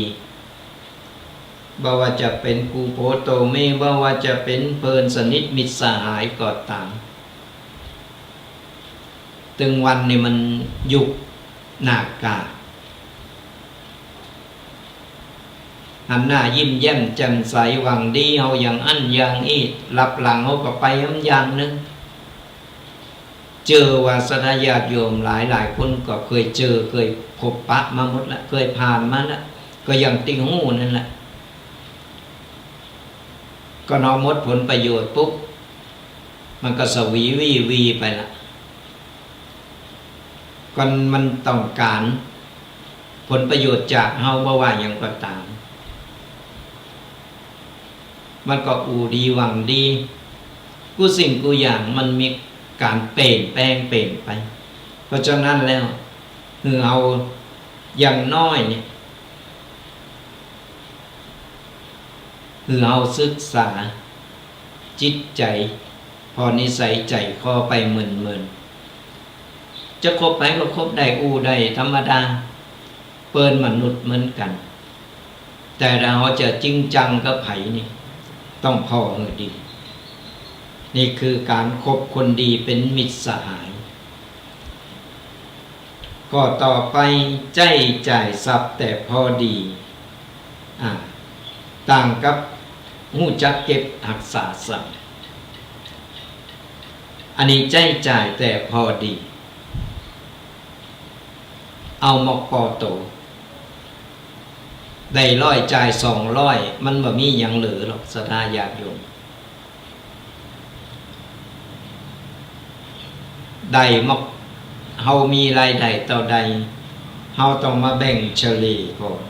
บ่ว่าจะเป๋นกู้โผโตเม บ่ว่าจะเป๋นเพื่อนสนิทมิตรสหายก็ต๋าม ตึงวันนี่มันยุคหน้ากาก หันหน้ายิ้มแย้มแจ่มใส หวังดีเฮาอย่างอั้นอย่างอี้ ลับหลังเฮาก็ไปหำอย่างนึ่ง เจื้อว่าศรัทธาญาติโยมหลายๆ คนก็เคยเจอ เคยพบปะมาหมดละ เคยผ่านมาละ ก็อย่างตี้ฮู้นั่นแหละ ก็เฮาหมดผลประโยชน์ปุ๊บ มันก็สวีวีวีไปละ ก่อนมันต้องก๋านผลประโยชน์จากเฮาบ่ว่าหยังก็ต๋าม มันก็อู้ดีหวังดี กู้สิ่งกู้อย่างมันมีก๋านเปลี่ยนแปลงเปลี่ยนไป เพราะฉะนั้นแล้ว หื้อเฮาอย่างน้อยเนี่ย หื้อเฮาศึกษาจิตใจ๋ ผ่อนิสัยใจ๋คอไปเมินๆ จะคบใผก็คบได้ อู้ได้ธรรมดา เปิ้นมนุษย์เหมือนกั๋น แต่ถ้าเฮาจะจริงจังกับใผนี่ ต้องผ่อหื้อดี นี่คือก๋านคบคนดีเป๋นมิตรสหาย ข้อต่อไป ใจ๊จ่ายทรัพย์แต่พอดี อ่า ต่างกับฮู้จักเก็บฮักษาทรัพย์ อันนี้ใจ๊จ่ายแต่พอดี เอามอกปอโต ได้ร้อยจ่ายสองร้อย มันบ่มีหยังเหลือหรอก ศรัทธาญาติโยม ได้มอก เฮามีรายได้เต้าใด เฮาต้องมาแบ่งเฉลี่ยก่อน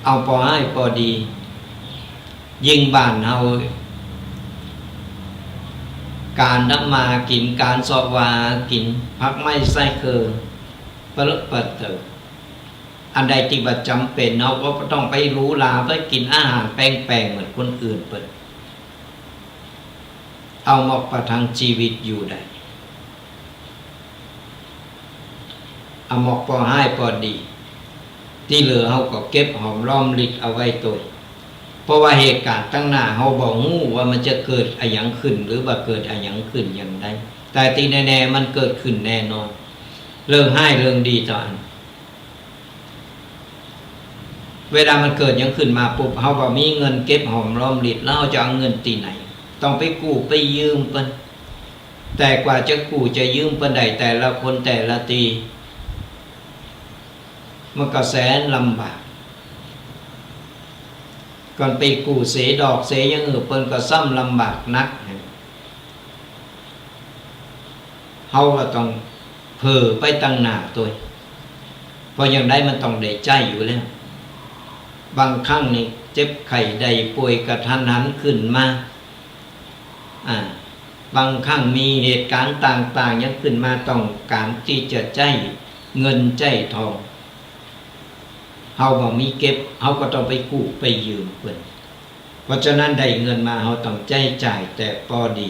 เอาปอฮ้ายปอดี ยิ่งบ้านเฮา ก๋านทำมาหากิ๋น ก๋านเซาะวาหากิ๋น ผักไม้ไส้เคิง ปะเลอะปะเต๋อ อันใดตี้บ่จ๋ำเป๋น เฮาก็บ่ต้องไปหรูหรา ไปกิ๋นอาหารแปงๆ เหมือนคนอื่นเปิ้น เอามอกประทังจีวิตอยู่ได้ เอามอกปอฮ้ายปอดี ตี้เหลือเฮาก็เก็บหอมรอมริบเอาไว้ตวย เพราะว่าเหตุก๋ารณ์ตังหน้าเฮาบ่ฮู้ว่ามันจะเกิดอะหยังขึ้น หรือบ่เกิดอะหยังขึ้นอย่างใด แต่ตี้แน่ๆ มันเกิดขึ้นแน่นอน เรื่องฮ้ายเรื่องดีเต้าอั้น เวลามันเกิดหยังขึ้นมาปุ๊บ เฮาบ่มีเงินเก็บหอมรอมริบ แล้วเฮาจะเอาเงินตี้ไหน ต้องไปกู้ไปยืมเปิ้น แต่กว่าจะกู้จะยืมเปิ้นได้แต่ละคนแต่ละตี้ มันก็แสนลำบาก ก่อนไปกู้เสียดอกเสียหยังหื้อเปิ้นก็ซ้ำลำบากนัก เฮาก็ต้องเผื่อไปตังหน้าตวย เพราะอย่างใดมันต้องได้ใจ๊อยู่แล้ว บางครั้งนี่เจ็บไข้ได้ป่วยกะทันหันขึ้นมา อ่า บางครั้งมีเหตุก๋ารณ์ต่างๆ หยังขึ้นมาต้องก๋านตี้จะใจ๊เงินใจ๊ทอง เฮาบ่มีเก็บ เฮาก็ต้องไปกู้ไปยืมเปิ้น เพราะฉะนั้นได้เงินมาเฮาต้องใจ๊จ่ายแต่ปอดี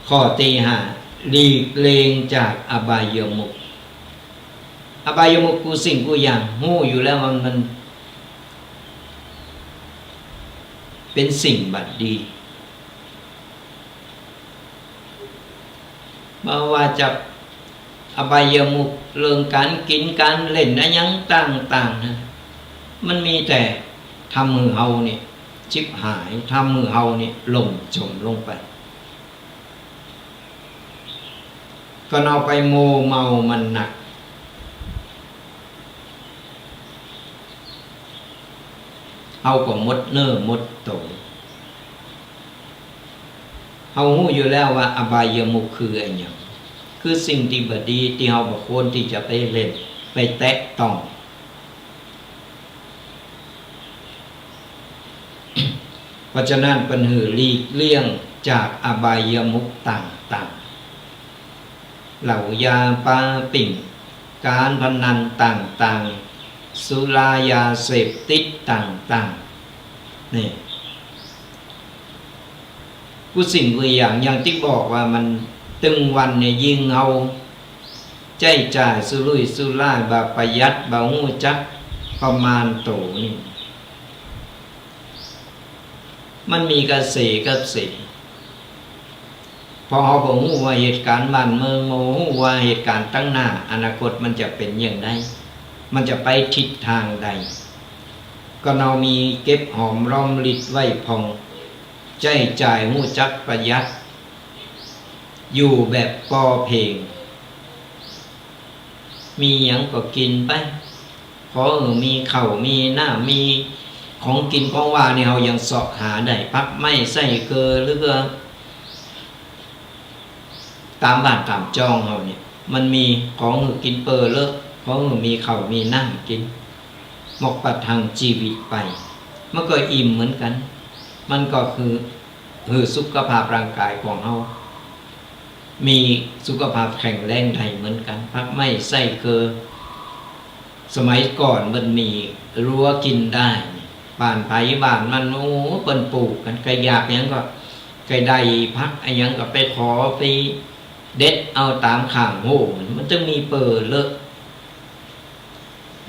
ข้อตี้ห้า หลีกเลี่ยงจากอบายมุข อบายมุขกู้สิ่งกู้อย่าง ฮู้อยู่แล้วว่ามันเป๋นสิ่งบ่ดี บ่ว่าจะอบายมุขเรื่องก๋านกิ๋นก๋านเล่นอะหยังต่างๆ นะ มันมีแต่ทำหื้อเฮานี่ฉิบหาย ทำหื้อเฮานี่ล่มจ๋มลงไป ก็เฮาไปมัวเมามันนัก เฮาก็หมดเนื้อหมดตั๋ว เฮาฮู้อยู่แล้วว่าอบายมุขคืออะหยัง คือสิ่งตี้บ่ดี ตี้เฮาบ่ควรตี้จะไปเล่น ไปแตะต้อง เพราะฉะนั้นเปิ้นหื้อหลีกเลี่ยงจากอบายมุขต่างๆ เหล้ายาปาปิ่ง การพนันต่างๆ สุรายาเสพติดต่างๆ นี่ กู้สิ่งกู้อย่าง อย่างตี้บอกว่ามันตึงวันเนี่ยยิ่งเฮาใจ๊จ่ายสุรุ่ยสุร่าย บ่ประหยัด บ่ฮู้จักประมาณตั๋วนี่ มันมีกระเสกระเส เพราะเฮาบ่ฮู้ว่าเหตุก๋ารณ์บ้านเมือง บ่ฮู้ว่าเหตุก๋ารณ์ตังหน้า อนาคตมันจะเป๋นอย่างใด มันจะไปทิศตางใด ก็เฮามีเก็บหอมรอมริบไว้พ่อง ใจ๊จ่ายฮู้จักประหยัด อยู่แบบปอเพ่ง มีหยังก็กิ๋นไป ขอหื้อมีข้าวมีน้ำ มีของกิ๋นของหวานนี่ เฮายังเซาะหาได้ ผักไม้ไส้เกลือ หรือว่าต๋ามบ้านต๋ามจ้องเฮาเนี่ย มันมีของหื้อกิ๋นเปอเลอะ ของหื้อมีข้าวมีน้ำกิ๋น หมกประทังจีวิตไป มันก็อิ่มเหมือนกั๋น มันก็คือ หื้อสุขภาพร่างก๋ายของเฮา มีสุขภาพแข็งแรงได้เหมือนกั๋น ผักไม้ไส้เกลือ สมัยก่อนมันมีรั้วกิ๋นได้ บ้านใผบ้านมัน โอ้ เปิ้นปลูกกั๋น ใผอยากหยังก็ ใผได้ผักอะหยังก็ไปขอไปเด็ดเอาต๋ามข้างโฮ่ มันจะมีเปอเลอะ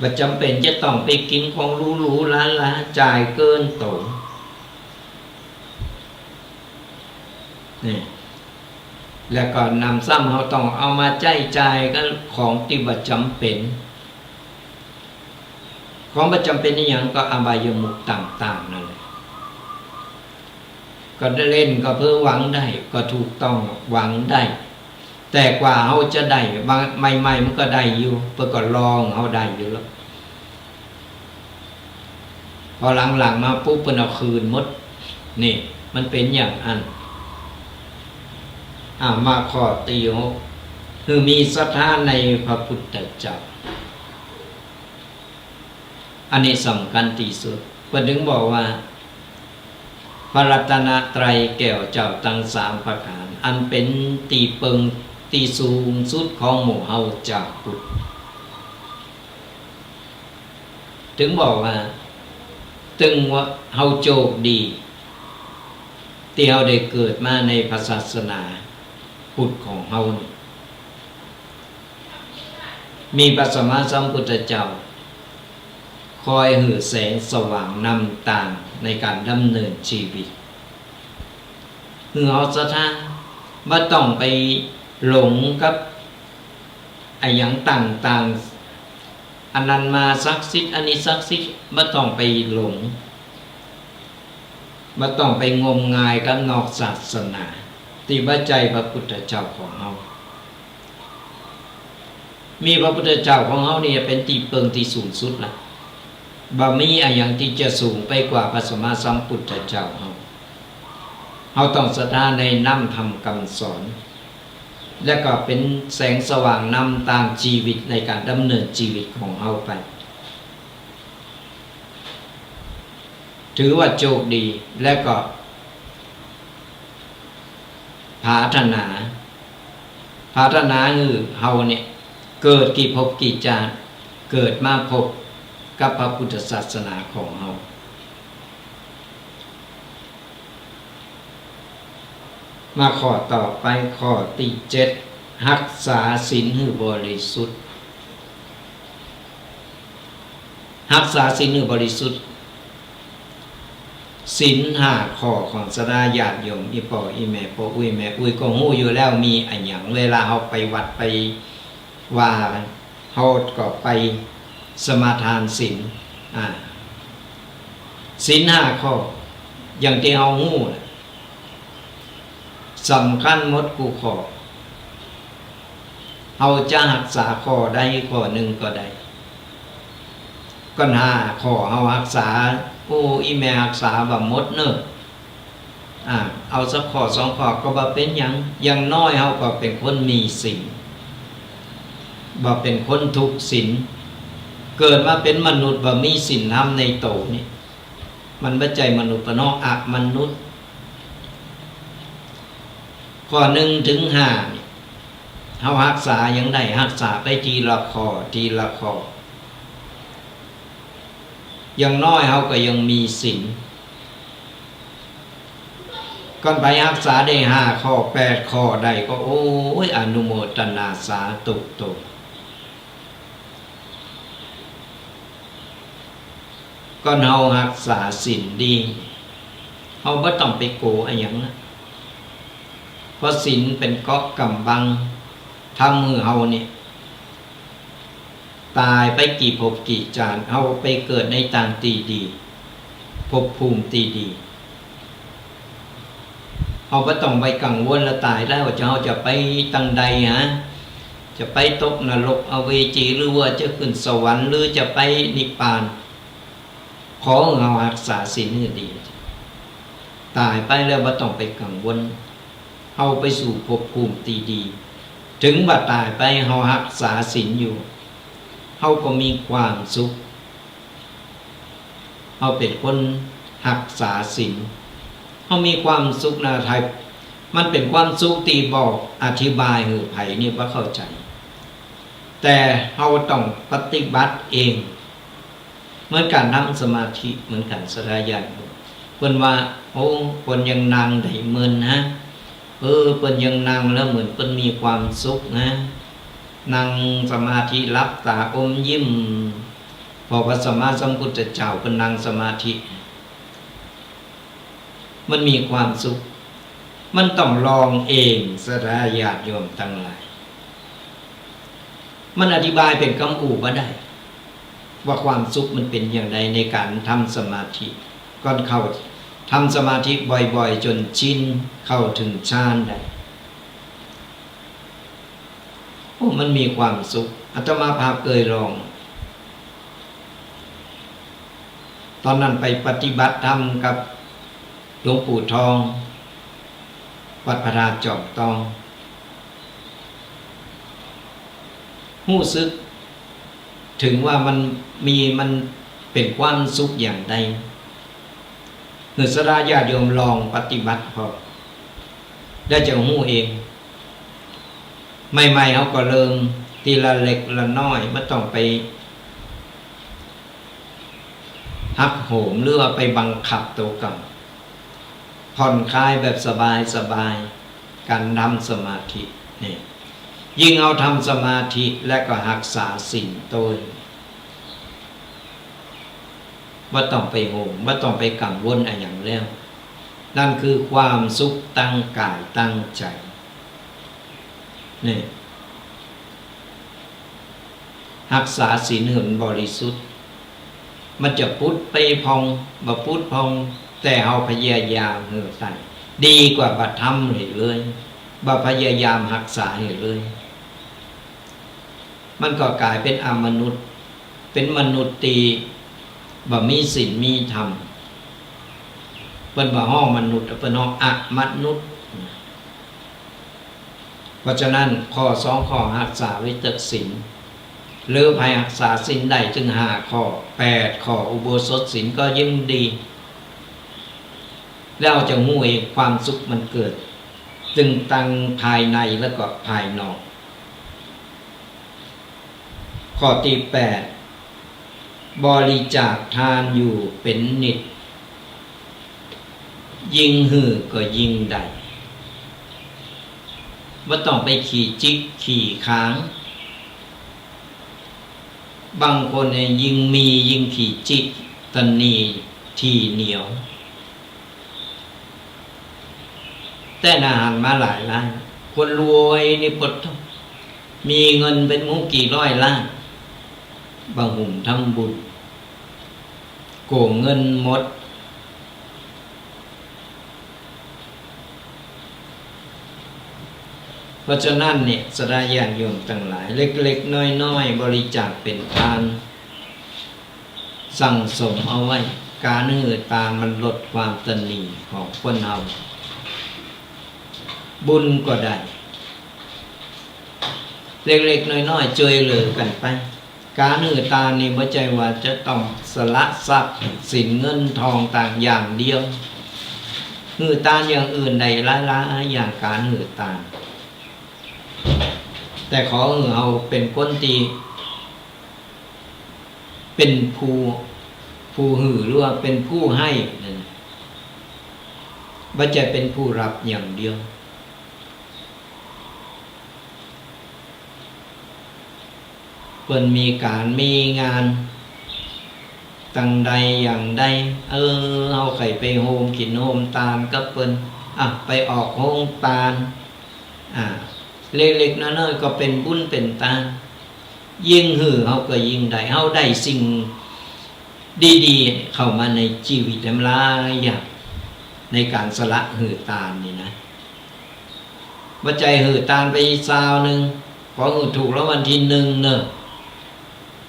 บ่จ๋ำเป๋นจะต้องไปกิ๋นของหรูๆ หราๆ จ่ายเกินตั๋ว นี่ แล้วก็หนำซ้ำเฮาต้องเอามาใจ๊จ่ายกับของตี้บ่จ๋ำเป๋น ของบ่จ๋ำเป๋นอะหยังก็อบายมุขต่างๆ นั่นแหละ ก็ได้เล่นก็เพื่อหวังได้ ก็ถูกต้องหวังได้ แต่กว่าเฮาจะได้ บาง ใหม่ๆ มันก็ได้อยู่ เปิ้นก็ลองเฮาได้อยู่แล้ว พอหลังๆ มาปุ๊บ เปิ้นเอาคืนหมด นี่ มันเป๋นอย่างอั้น อ่า มาข้อตี้หก คือมีศรัทธาในพระพุทธเจ้า อันนี้สำคัญตี้สุด เปิ้นถึงบอกว่า พระรัตนตรัยแก้วเจ้าตังสามประก๋าน อันเป๋นตี้เปิงตี้สูงสุดของหมู่เฮาจาวพุทธ ถึงบอกว่า ตึงว่าเฮาโจคดี ตี้เฮาได้เกิดมาในพระศาสนาพุทธของเฮานี่ มีพระสัมมาสัมพุทธเจ้า คอยหื้อแสงสว่างนำตางในก๋านดำเนินจีวิต หื้อเฮาศรัทธา บ่ต้องไปหลงกับอะหยังต่างๆ อันนั้นมาศักดิ์สิทธิ์ อันนี้ศักดิ์สิทธิ์ บ่ต้องไปหลง บ่ต้องไปงมงายกับนอกศาสนา ตี้บ่ใจ้พระพุทธเจ้าของเฮา มีพระพุทธเจ้าของเฮานี่เป๋นตี้เปิงตี้สูงสุดละ บ่มีอะหยังตี้จะสูงไปกว่าพระสัมมาสัมพุทธเจ้าเฮา เฮาต้องศรัทธาในน้ำธรรมกำสอน และก็เป๋นแสงสว่างนำตางจีวิตในก๋านดำเนินจีวิตของเฮาไป ถือว่าโจคดี และก็ผาถนา ผาถนาหื้อเฮาเนี่ย เกิดกี่ภพกี่จาติ เกิดมาพบกับพระพุทธศาสนาของเฮา มาข้อต่อไป ข้อตี้เจ็ด ฮักษาศีลหื้อบริสุทธิ์ ฮักษาศีลหื้อบริสุทธิ์ ศีลห้าข้อของศรัทธาญาติโยม อี่ป้ออี่แม่ ป้ออุ๊ยแม่อุ๊ยก็ฮู้อยู่แล้ว มีอะหยัง เวลาเฮาไปวัดไปวา เฮาก็ไปสมาทานศีล อ่า ศีลห้าข้อ อย่างตี้เฮาฮู้แหละ สำคัญหมดกู้ข้อ เฮาจะฮักษาข้อใดข้อนึ่งก็ได้ ก่อนห้าข้อเฮาฮักษา โอ้ อี่แม่ฮักษาบ่หมดเน่อ อ่า เอาสักข้อสองข้อก็บ่เป๋นหยัง อย่างน้อยเฮาก็เป๋นคนมีศีล บ่เป๋นคนถูกศีล เกิดมาเป๋นมนุษย์บ่มีศีลธรรมในโตนี่ มันบ่ใจ้มนุษย์ปะเนาะ อมนุษย์ ข้อนึ่งเถิงห้านี่ เฮาฮักษาหยังได้ ฮักษาไปทีละข้อ ทีละข้อ อย่างน้อยเฮาก็ยังมีศีล ก่อนไปฮักษาได้ห้าข้อ แปดข้อได้ก็ โอ้ย อนุโมทนาสาธุโต ก่อนเฮาฮักษาศีลดี เฮาบ่ต้องไปกั๋วอะหยังนะ เพราะศีลเป๋นเกราะกำบัง ทำหื้อเฮานี่ ต๋ายไปกี่ภพกี่จาติ เฮาไปเกิดในตางตี้ดี ภพภูมิตี้ดี เฮาบ่ต้องไปกังวลละ ต๋ายแล้วจะ เฮาจะไปตางใดหา จะไปตกนรกอเวจี หรือว่าจะขึ้นสวรรค์ หรือจะไปนิพพาน ขอหื้อเฮาฮักษาศีลหื้อดี ต๋ายไปแล้วบ่ต้องไปกังวล เฮาไปสู่ภพภูมิตี้ดี เถิงบ่าต๋ายไปเฮาฮักษาศีลอยู่ เฮาก็มีความสุข เฮาเป๋นคนฮักษาศีล เฮามีความสุขนะ ไทย มันเป๋นความสุขตี้บ่อธิบายหื้อใผนี่บ่เข้าใจ๋ แต่เฮาต้องปฏิบัติเอง เหมือนกั๋นทำสมาธิ เหมือนกั๋น ศรัทธาญาติโยม เปิ้นว่า โอ้ เปิ้นยังนั่งได้เมินนะ เออ เปิ้นยังนั่งแล้วเหมือนเปิ้นมีความสุขนะ นั่งสมาธิหลับต๋าอมยิ้ม เพราะพระสัมมาสัมพุทธเจ้าเปิ้นนั่งสมาธิ มันมีความสุข มันต้องลองเอง ศรัทธาญาติโยมตังหลาย มันอธิบายเป๋นกำอู้บ่ได้ ว่าความสุขมันเป๋นอย่างใดในก๋านทำสมาธิ ก่อนเข้าทำสมาธิบ่อยๆ จ๋นชิน เข้าเถิงฌานได้ โอ้ มันมีความสุข อาตมาภาพเกยลอง ต๋อนนั้นไปปฏิบัติธรรมกับหลวงปู่ทอง วัดพระธาตุจอมตอง ฮู้สึกเถิงว่ามันมี มันเป๋นความสุขอย่างใด หื้อศรัทธาญาติโยมลองปฏิบัติพอ แล้วจะฮู้เอง ใหม่ๆ เฮาก็เริ่มทีละเล็กละน้อย บ่ต้องไปหักโหม หรือว่าไปบังคับตั๋วเก่า ผ่อนคลายแบบสบายๆ ก๋านทำสมาธินี่ ยิ่งเฮาทำสมาธิและก็ฮักษาศีลโตย บ่ต้องไปโหม บ่ต้องไปกังวลอะหยังแล้ว นั่นคือความสุขตังก๋ายตังใจ๋ นี่ ฮักษาศีลหื้อมันบริสุทธิ์ มันจะปุดไปผ่อง บ่ปุดผ่อง แต่เฮาพยายามหื้อตัน ดีกว่าบ่ทำหื้อเลย บ่พยายามฮักษาหื้อเลย มันก็ก๋ายเป๋นอมนุษย์ เป๋นมนุษย์ตี้บ่มีศีลมีธรรม เปิ้นบ่ฮ้องมนุษย์ เปิ้นฮ้องอมนุษย์ เพราะฉะนั้นข้อสองข้อฮักษาไว้เต๊อะศีล หรือใผฮักษาศีลได้เถิงห้าข้อ แปดข้อ อุโบสถศีลก็ยิ่งดี แล้วจะฮู้เองความสุขมันเกิด ตึงตังภายในแล้วก็ภายนอก ข้อตี้แปด บริจาคทานอยู่เป๋นนิตย์ ยิ่งหื้อก็ยิ่งได้ บ่ต้องไปขี้จิกขี้ขาง บางคนเนี่ยยิ่งมียิ่งขี้จิก ตะหนี่ถี่เหนียว แต๊อาหารมาหลายล้าน คนรวยนี่ปะโธ่ มีเงินเป๋นบ่ฮู้กี่ร้อยล้าน บ่หุมทำบุญ โกงเงินหมด เพราะฉะนั้นเนี่ย ศรัทธาญาติโยมตังหลาย เล็กๆ น้อยๆ บริจาคเป๋นตาน สั่งสมเอาไว้ ก๋านหื้อตานมันลดความตระหนี่ของคนเฮา บุญก็ได้ เล็กๆ น้อยๆ จ้วยเหลือกั๋นไป ก๋านหื้อตานนี่บ่ใจ้ว่าจะต้องสละทรัพย์สินเงินทองต่างอย่างเดียว หื้อตานอย่างอื่นได้หลายๆ อย่างก๋านหื้อตาน แต่ขอหื้อเฮาเป๋นคนตี้เป๋นผู้ ผู้หื้อหรือว่าเป๋นผู้ให้นั่น บ่ใจ้เป๋นผู้ฮับอย่างเดียว เปิ้นมีก๋านมีงานตังใดอย่างใด เออ เฮาใค่ไปโฮมกิ๋นโฮมตานกับเปิ้น อ่ะ ไปออกโฮงตาน อ่ะ เล็กๆ น้อยๆ ก็เป๋นบุญเป๋นตาน ยิ่งหื้อเฮาก็ยิ่งได้ เฮาได้สิ่งดีๆ เข้ามาในจีวิตหลายอย่าง ในก๋านสละหื้อตานนี่นะ บ่ใจ้หื้อตานไปซาวนึ่ง ขอหื้อถูกรางวัลตี้นึ่งเน่อ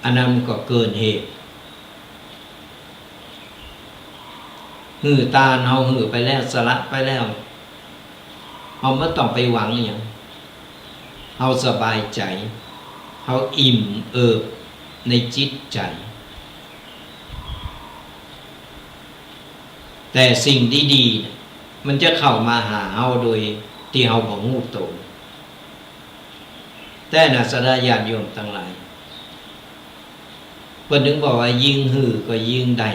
อันนั้นมันก็เกินเหตุ หื้อตานเฮาหื้อไปแล้ว สละไปแล้ว เฮาบ่ต้องไปหวังอะหยัง เฮาสบายใจ๋ เฮาอิ่มเอิบในจิตใจ๋ แต่สิ่งดีๆ เนี่ย มันจะเข้ามาหาเฮาโดยตี้เฮาบ่ฮู้โต แต่นะ ศรัทธาญาติโยมตังหลาย เปิ้นถึงบอกว่ายิ่งหื้อก็ยิ่งได้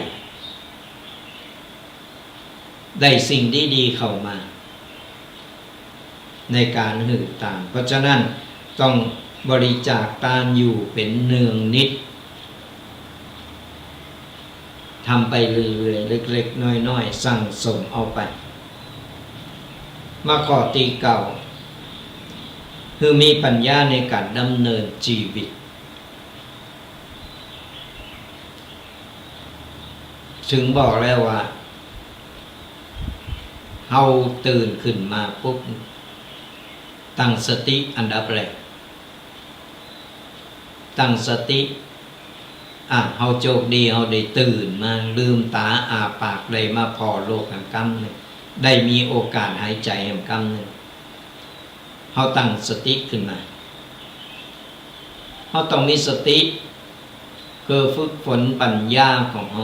ได้สิ่งดีๆ เข้ามา ในก๋านหื้อตาน เพราะฉะนั้นต้องบริจาคตานอยู่เป๋นเนืองนิด ทำไปเรื่อยๆ เล็กๆ น้อยๆ สั่งสมเอาไป มาข้อตี้เก้า คือมีปัญญาในก๋านดำเนินจีวิต ถึงบอกแล้วว่า เฮาตื่นขึ้นมาปุ๊บ ตั้งสติอันดับแรก ตั้งสติ อ่ะ เฮาโจคดี เฮาได้ตื่นมา ลืมต๋าอ้าปาก ได้มาผ่อโลกแหมกำนึ่ง ได้มีโอกาสหายใจ๋แหมกำนึ่ง เฮาตั้งสติขึ้นมา เฮาต้องมีสติ คือฝึกฝนปัญญาของเฮา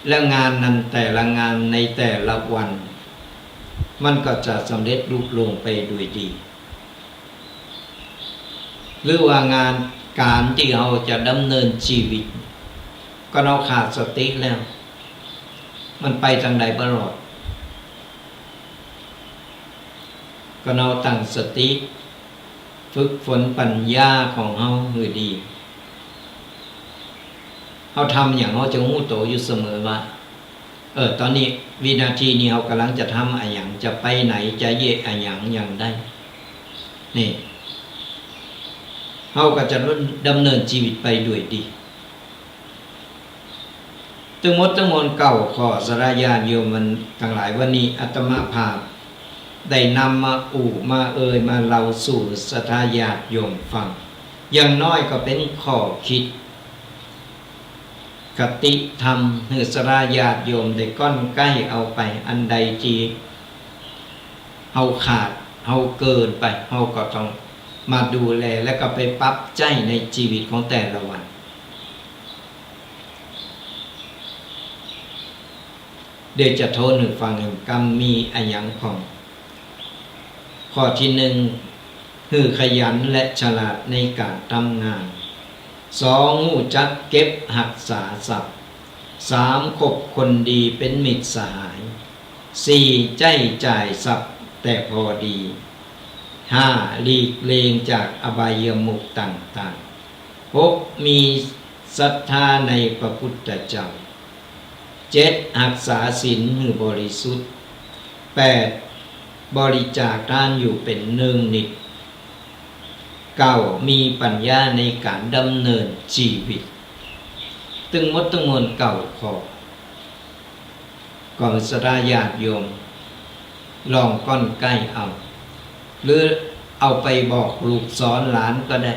แล้วงานนั้นแต่ละงานในแต่ละวัน มันก็จะสำเร็จลุล่วงไปโดยดี หรือว่างานก๋านตี้เฮาจะดำเนินจีวิต ก็เฮาขาดสติแล้ว มันไปตางใดบ่รอด ก็เฮาตั้งสติ ฝึกฝนปัญญาของเฮาหื้อดี เฮาทำหยังเฮาจะฮู้โตอยู่เสมอว่า เออ ต๋อนนี้วินาทีนี้เฮากำลังจะทำอะหยัง จะไปไหน จะเยียะอะหยังอย่างใด นี่ เฮาก็จะดำเนินจีวิตไปด้วยดี ตึงหมดตึงมวลเก้าข้อ ศรัทธาญาติโยมตังหลาย วันนี้อาตมาภาพได้นำมาอู้มาเอ่ยมาเล่าสู่ศรัทธาญาติโยมฟัง อย่างน้อยก็เป๋นข้อคิด คติธรรมหื้อศรัทธาญาติโยมได้ก้อนใก้เอาไป อันใดตี้เฮาขาด เฮาเกินไป เฮาก็ต้องมาดูแล แล้วก็ไปปรับใจ๊ในจีวิตของแต่ละวัน เดี๋ยวจะโทนหื้อฟังแหมกำ มีอะหยังพ่อง ข้อตี้นึ่ง หื้อขยันและฉลาดในก๋านทำงาน สอง ฮู้จักเก็บฮักษาทรัพย์ สาม คบคนดีเป๋นมิตรสหาย สี่ ใจ๊จ่ายทรัพย์แต่พอดี ห้า หลีกเลี่ยงจากอบายมุขต่างๆ หก มีศรัทธาในพระพุทธเจ้า เจ็ด ฮักษาศีลหื้อบริสุทธิ์ แปด บริจาคตานอยู่เป๋นเนืองนิด เก้า มีปัญญาในก๋านดำเนินจีวิต ตึงหมดตึงมวลเก้าข้อ ก็ศรัทธาญาติโยม ลองก้อนใก้เอา หรือเอาไปบอกลูกสอนหลานก็ได้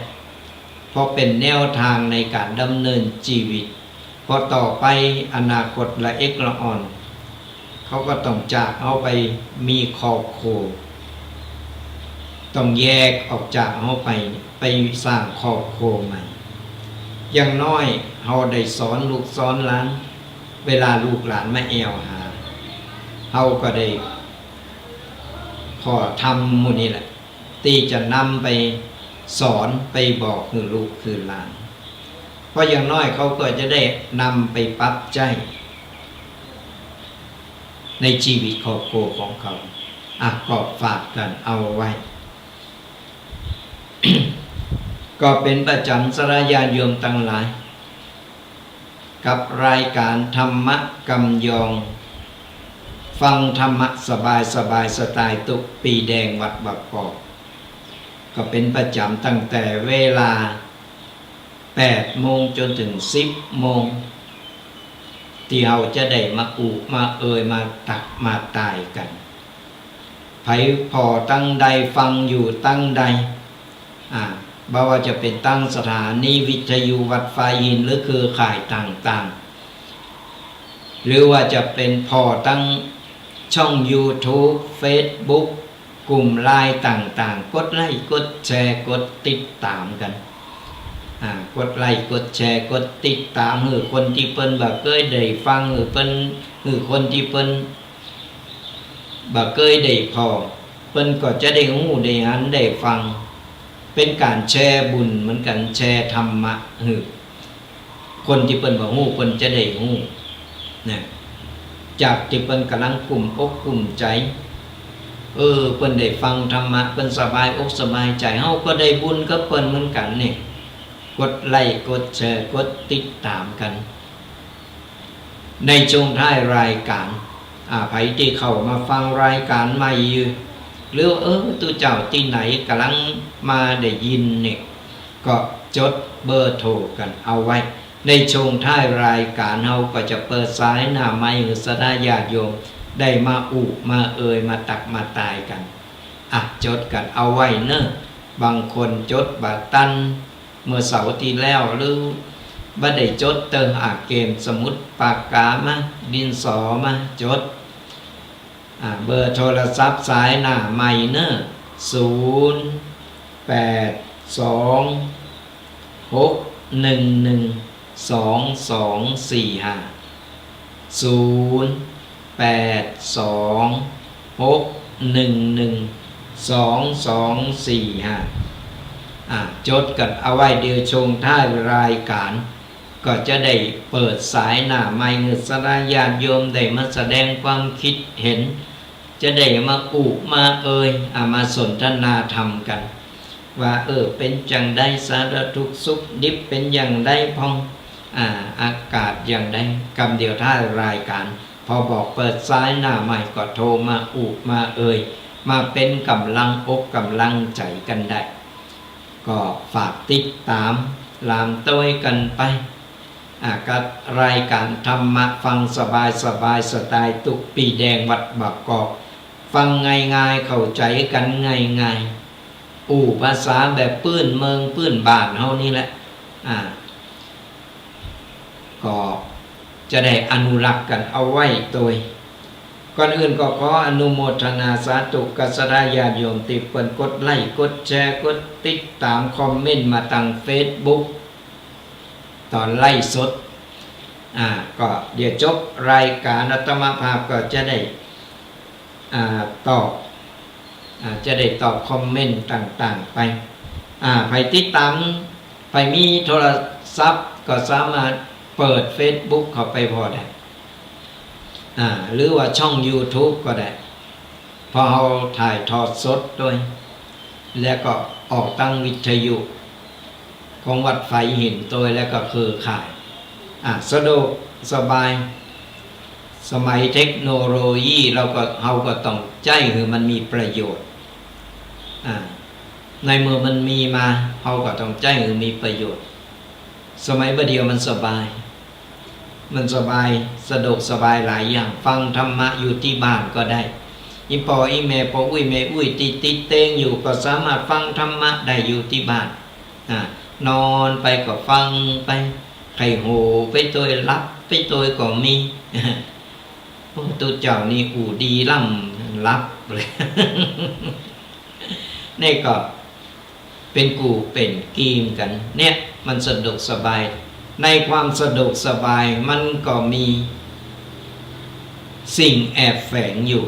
เพราะเป๋นแนวตางในก๋านดำเนินจีวิต เพราะต่อไปอนาคตละเอกละอ่อน เขาก็ต้องจากเฮาไปมีครอบครัว ต้องแยกออกจากเฮาไป ไปสร้างครอบครัวใหม่ อย่างน้อยเฮาได้สอนลูกสอนหลาน เวลาลูกหลานมาแอ่วหา เฮาก็ได้ ข้อธรรมหมู่นี้แหละ ตี้จะนำไปสอนไปบอกหื้อลูกหื้อหลาน เพราะอย่างน้อยเขาก็จะได้นำไปปรับใจ๊ในจีวิตครอบครัวของเขา อ่ะ ก็ฝากกั๋นเอาไว้ ก็เป๋นประจ๋ำศรัทธาญาติโยมตังหลาย กับรายก๋านธรรมะกำยอง ฟังธรรมะสบายสบาย สไตล์ตุ๊ปีแดงวัดบางกอก ก็เป๋นประจ๋ำตั้งแต่เวลาแปดโมงจ๋นเถิงสิบโมง ตี้เฮาจะได้มาอู้มาเอ่ย มาตักมาตายกั๋น ใผผ่อตังใด ฟังอยู่ตังใด อ่า บ่ว่าจะเป๋นตังสถานีวิทยุวัดฝายหิน หรือเครือข่ายต่างๆ หรือว่าจะเป๋นผ่อตังช่องยูทูบ เฟซบุ๊ก กลุ่มไลน์ต่างๆ กดไลก์ กดแชร์ กดติดต๋ามกั๋น อ่า กดไลก์ กดแชร์ กดติดต๋าม หื้อคนตี้เปิ้นบ่เกยได้ฟัง หื้อเปิ้น หื้อคนตี้เปิ้น บ่เกยได้ผ่อ เปิ้นก็จะได้ฮู้ได้หันได้ฟัง เป๋นก๋านแชร์บุญเหมือนกั๋น แชร์ธรรมะ หื้อคนตี้เปิ้นบ่ฮู้ เปิ้นจะได้ฮู้ นะ จากตี้เปิ้นก่ำลังกุ้มอกกุ้มใจ๋ เออ เปิ้นได้ฟังธรรมะ เปิ้นสบายอกสบายใจ๋ เฮาก็ได้บุญกับเปิ้นเหมือนกั๋นนี่ กดไลก์ กดแชร์ กดติดต๋ามกั๋น ในช่วงท้ายรายก๋าน อ่า ใผตี้เข้ามาฟังรายก๋านใหม่อยู่ หรือ เออ ตุ๊เจ้าตี้ไหนก่ำลังมาได้ยินนี่ ก็จดเบอร์โทรกั๋นเอาไว้ ในช่วงท้ายรายก๋าน เฮาก็จะเปิดสายหน้าไมค์หื้อศรัทธาญาติโยม ได้มาอู้มาเอ่ย มาตักมาตายกั๋น อ่ะ จดกั๋นเอาไว้เนาะ บางคนจดบ่ตัน เมื่อเสาร์ตี้แล้ว หรือบ่ได้จดเต๊อะ อ่ะ เกมสมุดปากก๋ามา ดินสอมา จด อ่า เบอร์โทรศัพท์สายหน้าไมค์เนาะ ศูนย์ แปด สอง หก หนึ่ง หนึ่ง สอง สอง สี่ ห้า ศูนย์ แปด สอง หก หนึ่ง หนึ่ง สอง สอง สี่ ห้า อ่า จดกั๋นเอาไว้ เดี๋ยวช่วงท้ายรายก๋าน ก็จะได้เปิดสายหน้าไมค์หื้อศรัทธาญาติโยมได้มาแสดงความคิดเห็น จะได้มาอู้มาเอ่ย อ่า มาสนทนาธรรมกั๋น ว่า เออ เป๋นจั่งใด สารทุกข์สุขดิบเป๋นอย่างใดพ่อง อ่า อากาศอย่างใด กำเดียวท้ายรายก๋าน พอบอกเปิดสายหน้าไมค์ก็โทรมาอู้มาเอ่ย มาเป๋นก๋ำลังอกก๋ำลังใจ๋กั๋นได้ ก็ฝากติดต๋ามหลามโต้ยกั๋นไป อ่า กับรายก๋านธรรมะฟังสบายสบาย สไตล์ตุ๊ปีแดงวัดบางกอก ฟังง่ายๆ เข้าใจ๋กั๋นง่ายๆ อู้ภาษาแบบปื้นเมืองปื้นบ้านเฮานี่แหละ อ่า ก็จะได้อนุรักษ์กั๋นเอาไว้โต้ย ก่อนอื่นก็ขออนุโมทนาสาธุกับศรัทธาญาติโยมตี้เปิ้นกดไลก์ กดแชร์ กดติดต๋าม คอมเมนต์มาตางเฟซบุ๊ก ต๋อนไลฟ์สด อ่า ก็เดี๋ยวจบรายก๋านอาตมาภาพก็จะได้ อ่า ตอบ อ่า จะได้ตอบคอมเมนต์ต่างๆ ไป อ่า ใผติดต๋าม ใผมีโทรศัพท์ก็สามารถเปิดเฟซบุ๊กเข้าไปผ่อได้ อ่า หรือว่าช่องยูทูบก็ได้ เพราะเฮาถ่ายทอดสดโต้ย แล้วก็ออกตางวิทยุของวัดฝายหินโต้ย แล้วก็เครือข่าย อ่า สะดวกสบาย สมัยเทคโนโลยี เฮาก็ เฮาก็ต้องใจ๊หื้อมันมีประโยชน์ อ่า ในเมื่อมันมีมา เฮาก็ต้องใจ๊หื้อมีประโยชน์ สมัยบ่าเดี่ยวมันสบาย มันสบาย สะดวกสบายหลายอย่าง ฟังธรรมะอยู่ตี้บ้านก็ได้ อี่ป้ออี่แม่ ป้ออุ๊ยแม่อุ๊ย ตี้ติดเตียงอยู่ก็สามารถฟังธรรมะได้อยู่ตี้บ้าน อ่า นอนไปก็ฟังไป ใค่โห่ไปตวย หลับไปตวยก็มี โอ้ ตุ๊เจ้านี่อู้ดีล้ำ หลับเลย นี่ก็เป๋นกู้เป๋นกี๋กั๋น เนี่ย มันสะดวกสบาย ในความสะดวกสบายมันก็มีสิ่งแอบแฝงอยู่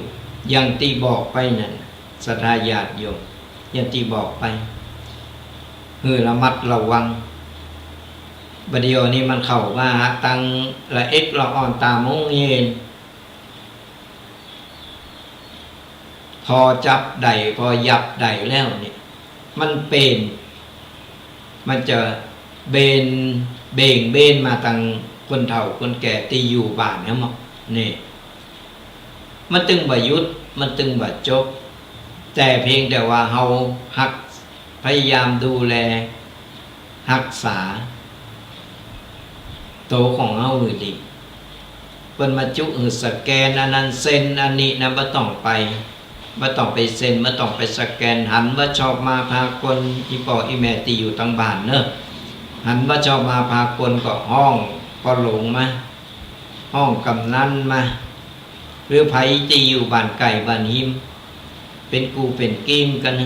อย่างตี้บอกไปนั่น ศรัทธาญาติโยม อย่างตี้บอกไป หื้อระมัดระวัง บ่าเดี่ยวนี้มันเข้ามาตังละเอ็ดละอ่อนต๋ามโฮงเฮียน พอจับได้ พอยับได้แล้วเนี่ย มันเป๋น มันจะเบน เบ่งเบนมาตังคนเฒ่าคนแก่ตี้อยู่บ้านเฮาหมด นี่ มันตึงบ่หยุด มันตึงบ่จบ แต่เพียงแต่ว่าเฮาฮัก พยายามดูแลฮักษาโตของเฮาหื้อดี เปิ้นมาจุหื้อสแกนอันนั้น เซ็นอันนี้นะ บ่ต้องไป บ่ต้องไปเซ็น บ่ต้องไปสแกน หันว่าชอบมาพากล อี่ป้ออี่แม่ตี้อยู่ตังบ้านเนาะ หันว่าชอบมาพากลก็ฮ้องป้อหลงมา ฮ้องกำนันมา หรือใผตี้อยู่บ้านใก้บ้านฮิม เป๋นกู้เป๋นกี๋กั๋น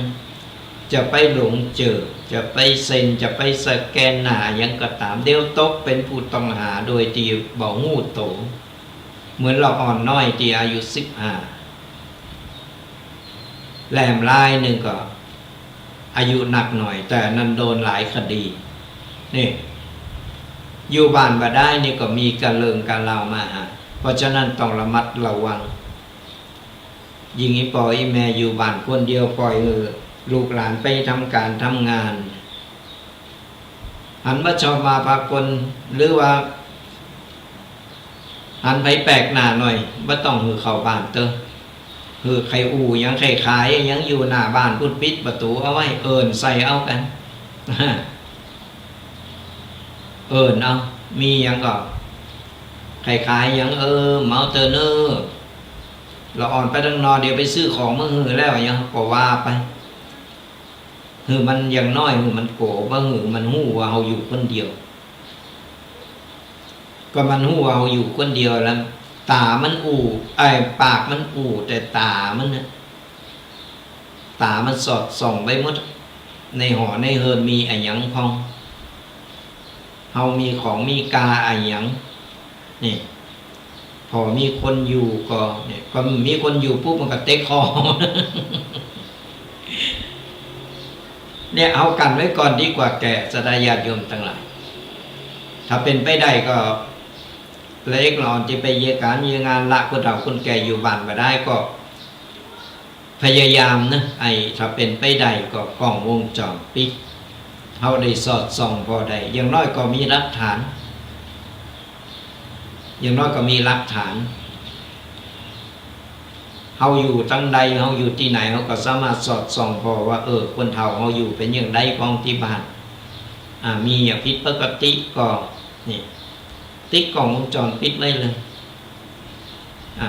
จะไปหลงเจื้อ จะไปเซ็น จะไปสแกนหน้าหยังก็ต๋าม เดี๋ยวตกเป๋นผู้ต้องหาโดยตี้บ่ฮู้โต เหมือนละอ่อนน้อยตี้อายุสิบห้า แหลมลายนึ่งก็อายุนักหน่อย แต่นั้นโดนหลายคดี นี่ อยู่บ้านบ่ได้นี่ก็มีกะเริงกะราวมาหา เพราะฉะนั้นต้องระมัดระวัง ยิ่งอี่ป้ออี่แม่อยู่บ้านคนเดียว ป่อยหื้อลูกหลานไปทำก๋านทำงาน หันว่าชอบมาพากล หรือว่าหันใผแปลกหน้าหน่อย บ่ต้องหื้อเข้าบ้านเต๊อะ หื้อใค่อู้หยังใค่ขายหยังอยู่หน้าบ้านพุ้น ปิดประตู๋เอาไว้ เอิ้นใส่เอากั๋น เอิ้นเอา มีหยังก็ ใค่ขายหยัง เออ เมาเต๊อะเน่อ ละอ่อนไปตังนอก เดี๋ยวไปซื้อของมาหื้อแล้ว หยังก็ว่าไป หื้อมันอย่างน้อย หื้อมันโก๋ บ่หื้อมันฮู้ว่าเฮาอยู่คนเดียว ก็มันฮู้ว่าเฮาอยู่คนเดียวแล้ว ต๋ามันอู้ เอ้ย ปากมันอู้ แต่ต๋ามันน่ะ ต๋ามันสอดส่องไปหมด ในหอในเฮือนมีอะหยังพ่อง เฮามีของมีกาอะหยัง นี่ พอมีคนอยู่ก็ เนี่ย ก็มีคนอยู่ปุ๊บมันก็เตะคอ เนี่ย เฮากั๋นไว้ก่อนดีกว่าแก่ ศรัทธาญาติโยมตังหลาย ถ้าเป๋นไปได้ก็ ละเอ็ดละอ่อนตี้ไปเยียะก๋านเยียะงาน ละคนเฒ่าคนแก่อยู่บ้านบ่ได้ก็ พยายามนะ ไอ้ ถ้าเป๋นไปได้ก็กล้องวงจรปิด เฮาได้สอดส่องผ่อได้ อย่างน้อยก็มีหลักฐาน อย่างน้อยก็มีหลักฐาน เฮาอยู่ตังใด เฮาอยู่ตี้ไหน เฮาก็สามารถสอดส่องผ่อว่า เออ คนเฒ่าเฮาอยู่เป๋นอย่างใดพ่องตี้บ้าน อ่า มีอย่างผิดปกติก็ นี่ ติดกล้องวงจรปิดไว้เลย อ่า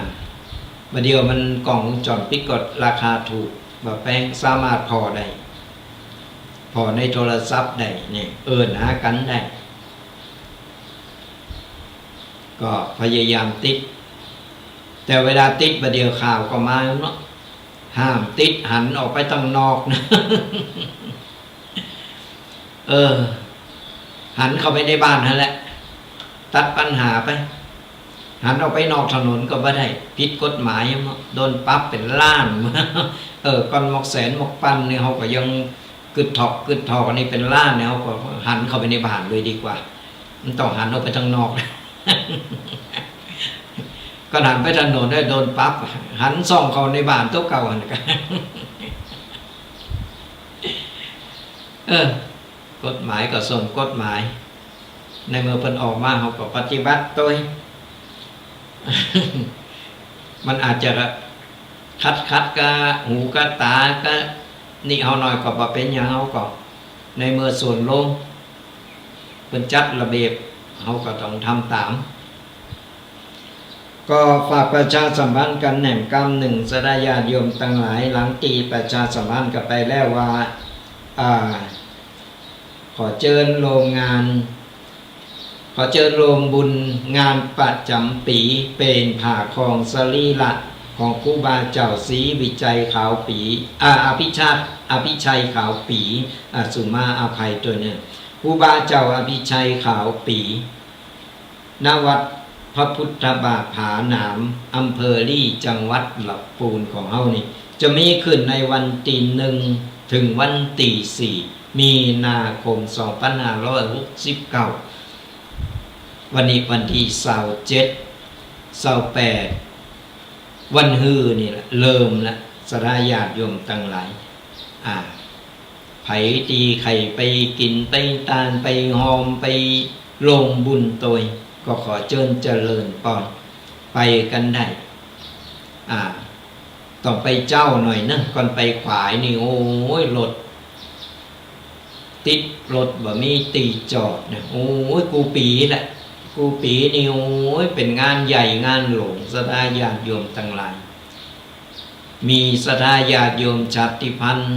บ่าเดี่ยวมันกล้องวงจรปิดก็ราคาถูก บ่าแปง สามารถผ่อได้ ผ่อในโทรศัพท์ได้ เนี่ย เอิ้นหากั๋นได้ ก็พยายามติด แต่เวลาติดบ่าเดี่ยวข่าวก็มาเนาะ ห้ามติด หันออกไปตังนอกนะ เออ หันเข้าไปในบ้านหั้นแหละ ตัดปัญหาไป หันออกไปนอกถนนก็บ่ได้ ผิดกฎหมายเนาะ โดนปรับเป๋นล้าน เออ ก่อนหมกแสนหมกปันนี่ เฮาก็ยังกึ๊ดถอกกึ๊ดถอก อันนี้เป๋นล้านนี่ เฮาก็หันเข้าไปในบ้านเลยดีกว่า บ่ต้องหันออกไปตังนอก ก็หันไปถนนได้โดนปรับ หันส่องเข้าในบ้านตั๋วเก่าหั้นก็ เออ กฎหมายก็ส่งกฎหมาย ในเมื่อเปิ้นออกมา เฮาก็ปฏิบัติตวย มันอาจจะขัดๆ กับหูกับต๋ากับนี่เฮาหน่อยก็บ่เป๋นหยัง เฮาก็ ในเมื่อส่วนรวมเปิ้นจัดระเบียบ เฮาก็ต้องทำต๋าม ก็ฝากประชาสัมพันธ์กั๋นแหมกำนึ่ง ศรัทธาญาติโยมตังหลาย หลังตี้ประชาสัมพันธ์กั๋นไปแล้วว่า อ่า ขอเจิญโฮมงาน ขอเจิญโฮมบุญงานประจ๋ำปี๋ เป๋นผ่าครองสรีระของครูบาเจ้าศรีวิชัยขาวปี๋ อ่า อภิชาติ อภิชัยขาวปี๋ อ่า สุมาอภัยตวยเน่อ ครูบาเจ้าอภิชัยขาวปี๋ ณ วัดพระพุทธบาทผาหนาม อำเภอลี้ จังหวัดลำปูนของเฮานี่ จะมีขึ้นในวันตี้นึ่ง เถิงวันตี้สี่ มีนาคม สองปันห้าร้อยหกสิบเก้า วันนี้วันตี้ซาวเจ็ด ซาวแปด วันฮือนี่แหละ เริ่มละ ศรัทธาญาติโยมตังหลาย อ่า ใผตี้ใค่ไปกิ๋นไปตาน ไปฮอม ไปโฮมบุญตวย ก็ขอเจิญเจริญปอน ไปกั๋นได้ อ่า ต้องไปเจ๊าหน่อยเน่อ ก่อนไปขวายนี่ โอ้ย รถ ติด รถบ่มีตี้จอดเน่อ โอ้ย กู้ปี๋แหละ กู้ปี๋นี่ โอ้ย เป๋นงานใหญ่งานหลวง ศรัทธาญาติโยมตังหลาย มีศรัทธาญาติโยมชาติพันธุ์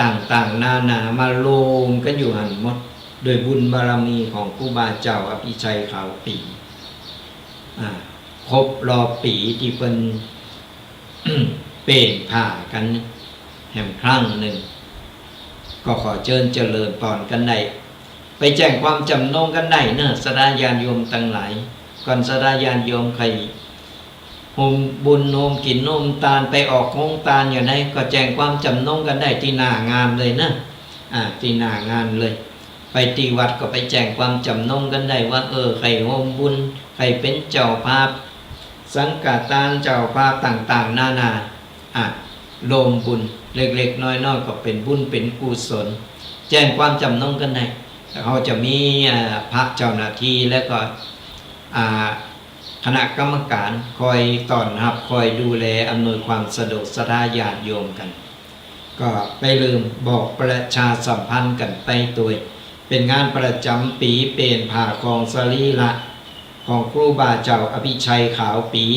ต่างๆ นานา มาโฮมกั๋นอยู่หั้นหมด โดยบุญบารมีของครูบาเจ้าอภิชัยขาวปี๋ อ่า ครบรอบปี๋ตี้เปิ้น เป๋นผ่ากั๋นแหมครั้งนึ่ง ก็ขอเจิญเจริญปอนกั๋นได้ ไปแจ้งความจ๋ำนงกั๋นได้เน่อ ศรัทธาญาติโยมตังหลาย ก่อนศรัทธาญาติโยมใค่โฮมบุญ โฮมกิ๋น โฮมตาน ไปออกโฮงตานอย่างใด ก็แจ้งความจ๋ำนงกั๋นได้ตี้หน้างานเลยเน่อ อ่า ตี้หน้างานเลย ไปตี้วัดก็ไปแจ้งความจ๋ำนงกั๋นได้ว่า เออ ใค่โฮมบุญ ใค่เป๋นเจ้าภาพสังฆทาน เจ้าภาพต่างๆ นานา อ่ะ โฮมบุญเล็กๆ น้อยๆ ก็เป๋นบุญเป๋นกุศล แจ้งความจ๋ำนงกั๋นได้ แล้วเฮาจะมี อ่า พระเจ้าหน้าตี้ แล้วก็ อ่า คณะกรรมก๋านคอยต้อนฮับ คอยดูแลอำนวยความสะดวกศรัทธาญาติโยมกั๋น ก็บ่าลืมบอกประชาสัมพันธ์กั๋นไปตวย เป๋นงานประจ๋ำปี๋ เป๋นผ่าครองสรีระของครูบาเจ้าอภิชัยขาวปี๋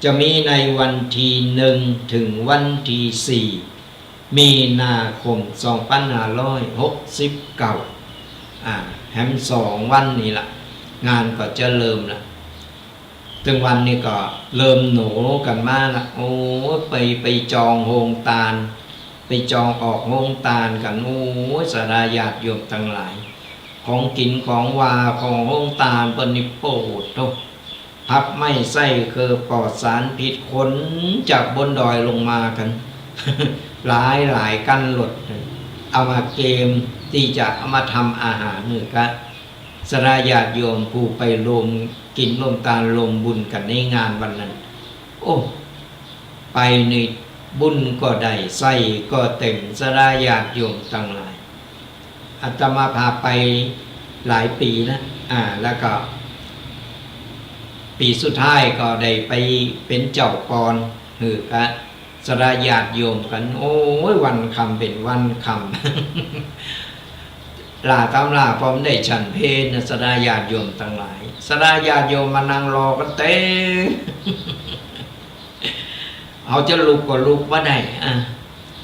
จะมีในวันตี้นึ่งเถิงวันตี้สี่ มีนาคม สองปันห้าร้อยหกสิบเก้า อ่า แหมสองวันนี่ละ งานก็จะเริ่มละ ตึงวันนี้ก็เริ่มหนอกั๋นมาละ โอ้ ไป ไปจองโฮงตาน ไปจองออกโฮงตานกั๋น โอ้ ศรัทธาญาติโยมตังหลาย ของกิ๋นของหว่าของโฮงตานเปิ้นนี่ โอ้โห ผักไม้ไส้เคือปลอดสารพิษ ขนจากบนดอยลงมากั๋น หลายหลายคันรถ เอามาเกมตี้จะเอามาทำอาหารหื้อกับศรัทธาญาติโยมผู้ไปโฮมกิ๋นโฮมตานโฮมบุญกั๋นในงานวันนั้น โอ้ ไปนี่บุญก็ได้ ไส้ก็เต๋ม ศรัทธาญาติโยมตังหลาย อาตมาภาพไปหลายปี๋นะ อ่า แล้วก็ปี๋สุดท้ายก็ได้ไปเป๋นเจ้าปอนหื้อกับศรัทธาญาติโยมกั๋น โอ้ย วันค่ำเป๋นวันค่ำ ลาต๋ามลา พอมันได้ฉันเพลนะ ศรัทธาญาติโยมตังหลาย ศรัทธาญาติโยมมานั่งรอกั๋นเต๋ม เฮาจะลุกก็ลุกบ่ได้ อ่ะ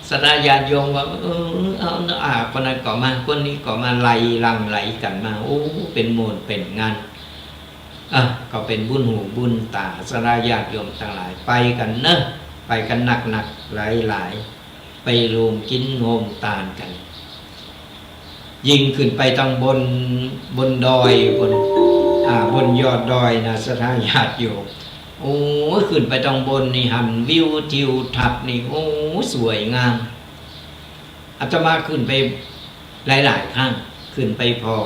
ศรัทธาญาติโยมก็ เออ เอาเนาะ อ่ะ คนนั้นก็มา คนนี้ก็มา ไหลหลั่งไหลกั๋นมา โอ้ เป๋นม่วนเป๋นงาน อ่ะ ก็เป๋นบุญหูบุญต๋า ศรัทธาญาติโยมตังหลาย ไปกั๋นเน่อ ไปกั๋นหนักๆ หลายๆ ไปโฮมกิ๋นโฮมตานกั๋น ยิ่งขึ้นไปตังบน บนดอย บน อ่า บนยอดดอยนะ ศรัทธาญาติโยม โอ้ย ขึ้นไปตังบนนี่หันวิวทิวทัศน์นี่ โอ้ย สวยงาม อาตมาขึ้นไปหลายๆ ครั้ง ขึ้นไปผ่อ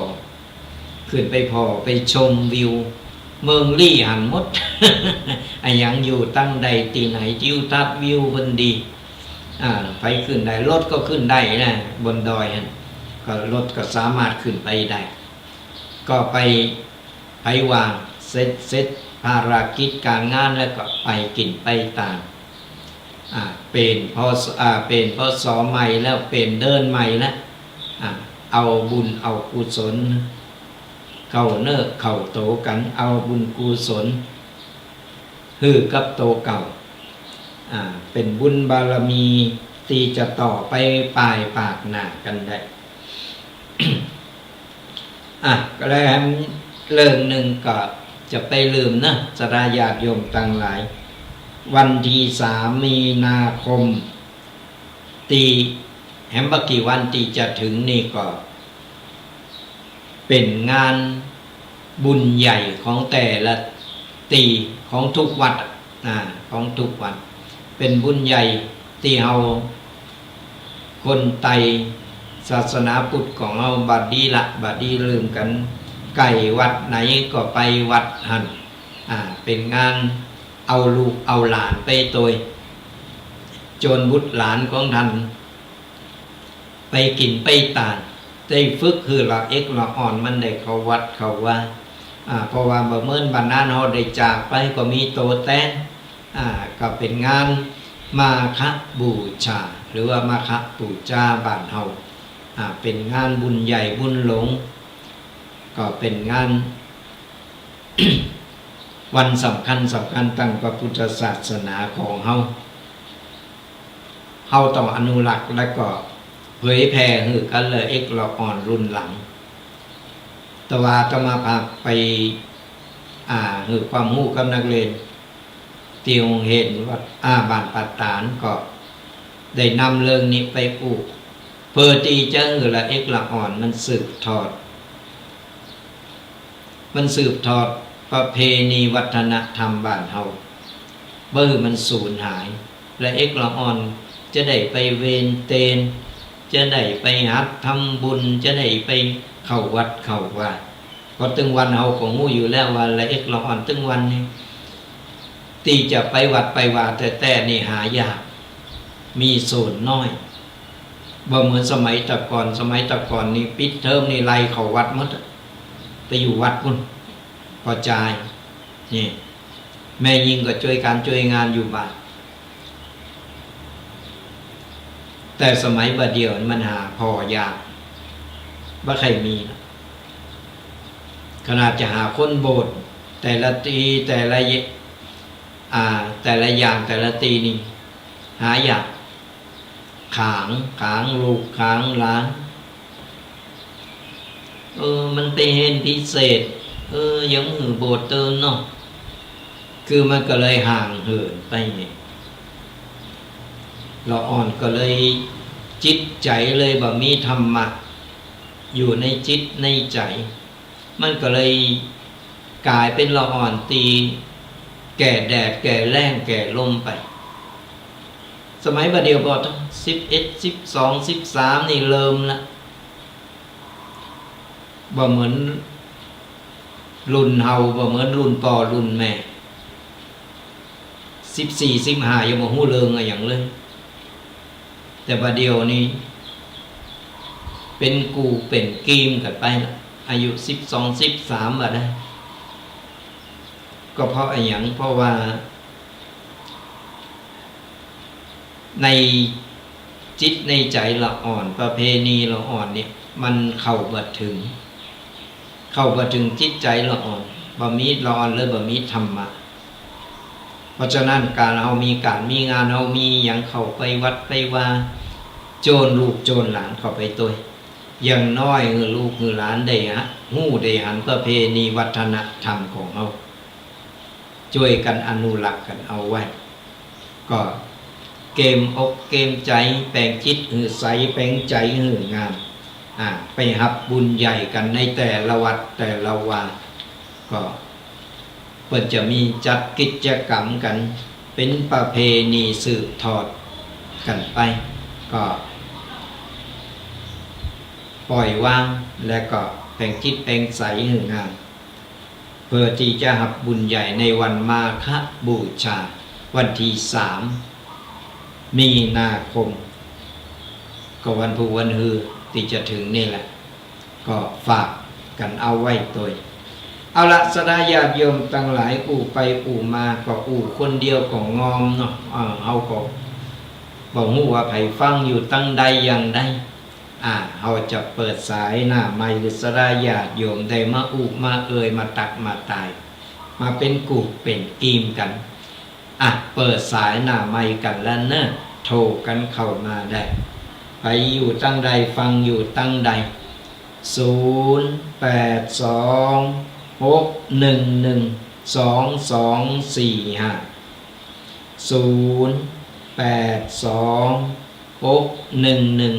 ขึ้นไปผ่อ ไปชมวิว เมืองลี้หันหมด อะหยังอยู่ตังใดตี้ไหน ทิวทัศน์วิวเปิ้นดี อ่า ไปขึ้นได้ รถก็ขึ้นได้นะ บนดอยหั้น ก็รถก็สามารถขึ้นไปได้ ก็ไป ไปว่าง เสร็จ เสร็จภารกิจก๋านงานแล้วก็ไปกิ๋นไปตาน อ่า เป๋น พ.ศ. อ่า เป๋น พ.ศ. ใหม่แล้ว เป๋นเดือนใหม่แล้ว อ่า เอาบุญเอากุศล เข้าเนื้อเข้าตั๋วกั๋น เอาบุญกุศล หื้อกับโตเก่า อ่า เป๋นบุญบารมีตี้จะต่อไปป๋ายปากหน้ากั๋นได้ อ่ะ ก็แล้วแหมเรื่องนึ่งก็จะไปลืมนะ ศรัทธาญาติโยมตังหลาย วันตี้สามมีนาคม ตี้แหมบ่กี่วันตี้จะเถิงนี่ก็ เป๋นงานบุญใหญ่ของแต่ละตี้ของทุกวัด อ่า ของทุกวัด เป๋นบุญใหญ่ตี้เฮาคนไตศาสนาพุทธของเฮาบ่ดีละ บ่ดีลืมกั๋น ใก้วัดไหนก็ไปวัดหั้น อ่า เป๋นงานเอาลูกเอาหลานไปตวย จวนบุตรหลานของต้าน ไปกิ๋นไปตาน ได้ฝึกหื้อละเอกละอ่อนมันได้เข้าวัดเข้าวา อ่า เพราะว่าบ่เหมือนบ่านานเฮาได้จากไปก็มีโตแตน อ่า ก็เป๋นงานมาฆบูชา หรือว่ามาฆปู๋จาบ้านเฮา อ่า เป๋นงานบุญใหญ่บุญหลวง ก็เป๋นงาน วันสำคัญสำคัญตางพระพุทธศาสนาของเฮา เฮาต้องอนุรักษ์และก็เผยแผ่หื้อกั๋นละเอกละอ่อนรุ่นหลัง แต่ว่าอาตมาภาพไป อ่า หื้อความฮู้กับนักเรียน ตี้โฮงเฮียนวัด อ่า บ้านป่าตาดก็ได้นำเรื่องนี้ไปอู้ เปื้อตี้จะหื้อละเอกละอ่อนมันสืบทอด มันสืบทอดประเพณีวัฒนธรรมบ้านเฮา บ่หื้อมันสูญหาย ละเอกละอ่อนจะได้ไปเวนเตน จะได้ไปหัดทำบุญ จะได้ไปเข้าวัดเข้าวา เพราะตึงวันเฮาก็ฮู้อยู่แล้วว่าละเอกละอ่อนตึงวันนี้ ตี้จะไปวัดไปวาแต๊ๆ นี่หายาก มีส่วนน้อย บ่เหมือนสมัยแต่ก่อน สมัยแต่ก่อนนี่ปิดเทอมนี่ไล่เข้าวัดหมดอะ ไปอยู่วัดปู๊น กระจาย นี่ แม่ญิงก็จ้วยก๋านจ้วยงานอยู่บ้าน แต่สมัยบ่าเดี่ยวมันหาผ่อยาก บ่ใค่มีละ ขนาดจะหาคนโบสถ์แต่ละตี้ แต่ละเย- อ่า แต่ละอย่างแต่ละตี้นี่ หายาก ขาง ขางลูก ขางหลาน เออ มันไปเฮียนพิเศษ เออ ยังบ่หื้อโบสถ์เติมเนาะ คือมันก็เลยห่างเหินไปไง ละอ่อนก็เลย จิตใจ๋เลยบ่มีธรรมะ อยู่ในจิตในใจ๋ มันก็เลยก๋ายเป๋นละอ่อนตี้แก่แดด แก่แล้ง แก่ลมไป สมัยบ่าเดี่ยวพอสิบเอ็ด สิบสอง สิบสาม นี่เริ่มละ บ่เหมือนรุ่นเฮา บ่เหมือนรุ่นป้อรุ่นแม่ สิบสี่ สิบห้า ยังบ่ฮู้เรื่องอะหยังเลย แต่บ่าเดี่ยวนี้ เป๋นกู้เป๋นกีมกั๋นไปละ อายุสิบสอง สิบสาม บ่าได้ ก็เพราะอะหยัง เพราะว่า ในจิตในใจ๋ละอ่อน ประเพณีละอ่อนเนี่ย มันเข้าบ่เถิง เข้าบ่เถิงจิตใจ๋ละอ่อน บ่มีละอ่อนเลย บ่มีธรรมะ เพราะฉะนั้นก๋านเฮามีก๋านมีงาน เฮามีหยังเข้าไปวัดไปวา จวนลูกจวนหลานเข้าไปตวย อย่างน้อยหื้อลูกหื้อหลานได้ฮะ ฮู้ได้หันประเพณีวัฒนธรรมของเฮา จ้วยกั๋นอนุรักษ์กั๋นเอาไว้ ก็เกมอกเกมใจ๋ แป๋งจิตหื้อใส แป๋งใจ๋หื้องาม อ่า ไปฮับบุญใหญ่กั๋นในแต่ละวัดแต่ละวา ก็เปิ้นจะมีจัดกิจกรรมกั๋น เป๋นประเพณีสืบทอดกั๋นไป ก็ปล่อยวาง และก็แป๋งจิตแป๋งใจ๋หื้องาม เปื้อตี้จะฮับบุญใหญ่ในวันมาฆบูชา วันตี้สามมีนาคม ก็วันพูกวันฮือตี้จะเถิงนี่แหละ ก็ฝากกั๋นเอาไว้ตวย เอาละ ศรัทธาญาติโยมตังหลาย อู้ไปอู้มาก็อู้คนเดียวก็งอมเนาะ เอ่อ เฮาก็บ่ฮู้ว่าใผฟังอยู่ตังใดอย่างใด อ่า เฮาจะเปิดสายหน้าไมค์หื้อศรัทธาญาติโยมได้มาอู้มาเอ่ย มาตักมาตาย มาเป๋นกู้เป๋นกีมกั๋น อ่ะ เปิดสายหน้าไมค์กั๋นแล้วเนาะ โทรกั๋นเข้ามาได้ ใผอยู่ตังใด ฟังอยู่ตังใด ศูนย์ แปด สอง หก หนึ่ง หนึ่ง สอง สอง สี่ ห้า ศูนย์ แปด สอง หก หนึ่ง หนึ่ง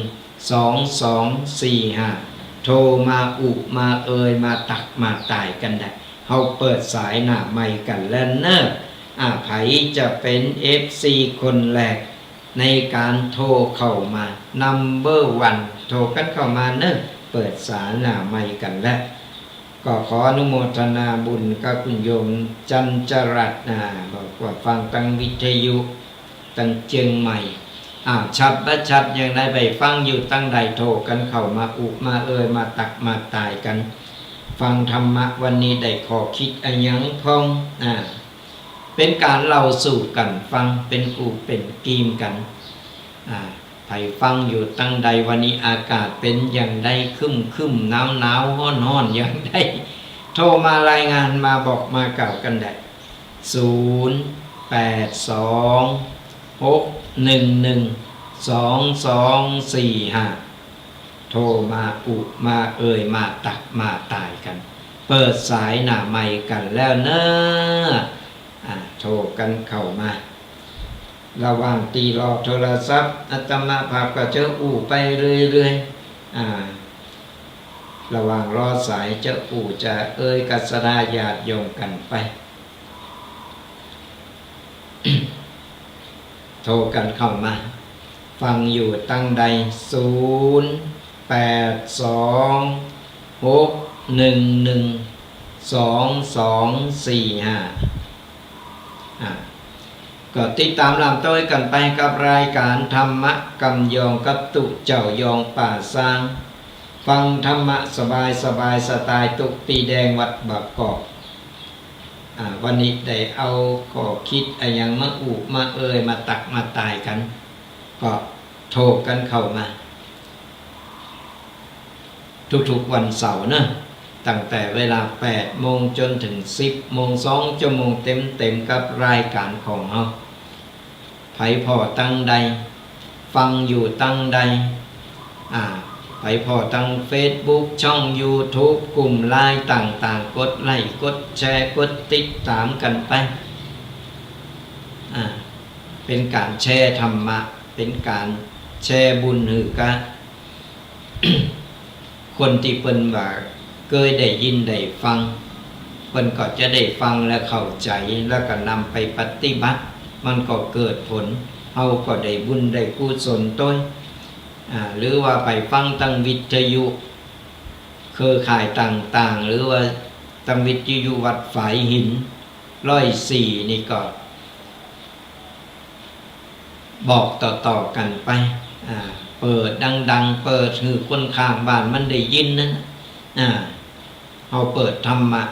สอง สอง สี่ ห้า โทรมาอุมาเอย มาตักมาตายกั๋นได้ เฮาเปิดสายหน้าไมค์กั๋นแล้วเนาะ อ่า ใผจะเป๋น เอฟซี คนแรกในก๋านโทรเข้ามา number one โทรกั๋นเข้ามาเนาะ เปิดสายหน้าไมค์กั๋นแล้ว ก็ขออนุโมทนาบุญกับคุณโยมจันจรัตน์นะ บอกว่าฟังตังวิทยุ ตังเจียงใหม่ อ่า ชัดบ่ชัดอย่างใด ใผฟังอยู่ตังใด โทรกั๋นเข้ามาอุมาเอย มาตักมาตายกั๋น ฟังธรรมะวันนี้ได้ข้อคิดอะหยังพ่อง อ่า เป๋นก๋านเล่าสู่กั๋นฟัง เป๋นกู้เป๋นกีมกั๋น อ่า ใผฟังอยู่ตังใด วันนี้อากาศเป๋นอย่างใด ครึ้มๆ หนาวๆ ฮ้อนๆ อย่างใด โทรมารายงาน มาบอกมากล่าวกั๋นได้ ศูนย์ แปด สอง หก หนึ่ง หนึ่ง สอง สอง สี่ ห้า โทรมาอุมาเอย มาตักมาตายกั๋น เปิดสายหน้าไมค์กั๋นแล้วเนาะ อ่า โทรกั๋นเข้ามา ระหว่างตี้รอโทรศัพท์ อาตมาภาพก็จะอู้ไปเรื่อยๆ อ่า ระหว่างรอสายจะอู้จะเอยกับศรัทธาญาติโยมกั๋นไป โทรกั๋นเข้ามา ฟังอยู่ตังใด ศูนย์ แปด สอง หก หนึ่ง หนึ่ง สอง สอง สี่ ห้า อ่า ก็ติดต๋ามลำต้อยกั๋นไปกับรายก๋านธรรมะกำยองกับตุ๊เจ้ายองป่าซาง ฟังธรรมะสบายๆ สไตล์ตุ๊ปีแดงวัดบางกอก อ่า วันนี้ได้เอาข้อคิดอะหยังมาอู้มาเอย มาตักมาตายกั๋น ก็โทรกั๋นเข้ามา ทุกๆ วันเสาร์เนาะ ตั้งแต่เวลาแปดโมงจ๋นเถิงสิบโมง สองชั่วโมงเต๋มๆ กับรายก๋านของเฮา ใผผ่อตังใด ฟังอยู่ตังใด อ่า ใผผ่อตังเฟซบุ๊ก ช่องยูทูบ กลุ่มไลน์ต่างๆ กดไลก์ กดแชร์ กดติดต๋ามกั๋นไป อ่า เป๋นก๋านแชร์ธรรมะ เป๋นก๋านแชร์บุญหื้อกับ คนตี้เปิ้นว่าเกยได้ยินได้ฟัง เปิ้นก็จะได้ฟังและเข้าใจ๋ แล้วก็นำไปปฏิบัติ มันก็เกิดผล เฮาก็ได้บุญได้กุศลตวย อ่า หรือว่าไปฟังตังวิทยุเครือข่ายต่างๆ หรือว่าตังวิทยุวัดฝายหิน ร้อยสี่ นี่ก็ บอกต่อๆ กั๋นไป อ่า เปิดดังๆ เปิดหื้อคนข้างบ้านมันได้ยินนั้นน่ะ อ่า เฮาเปิดธรรมะ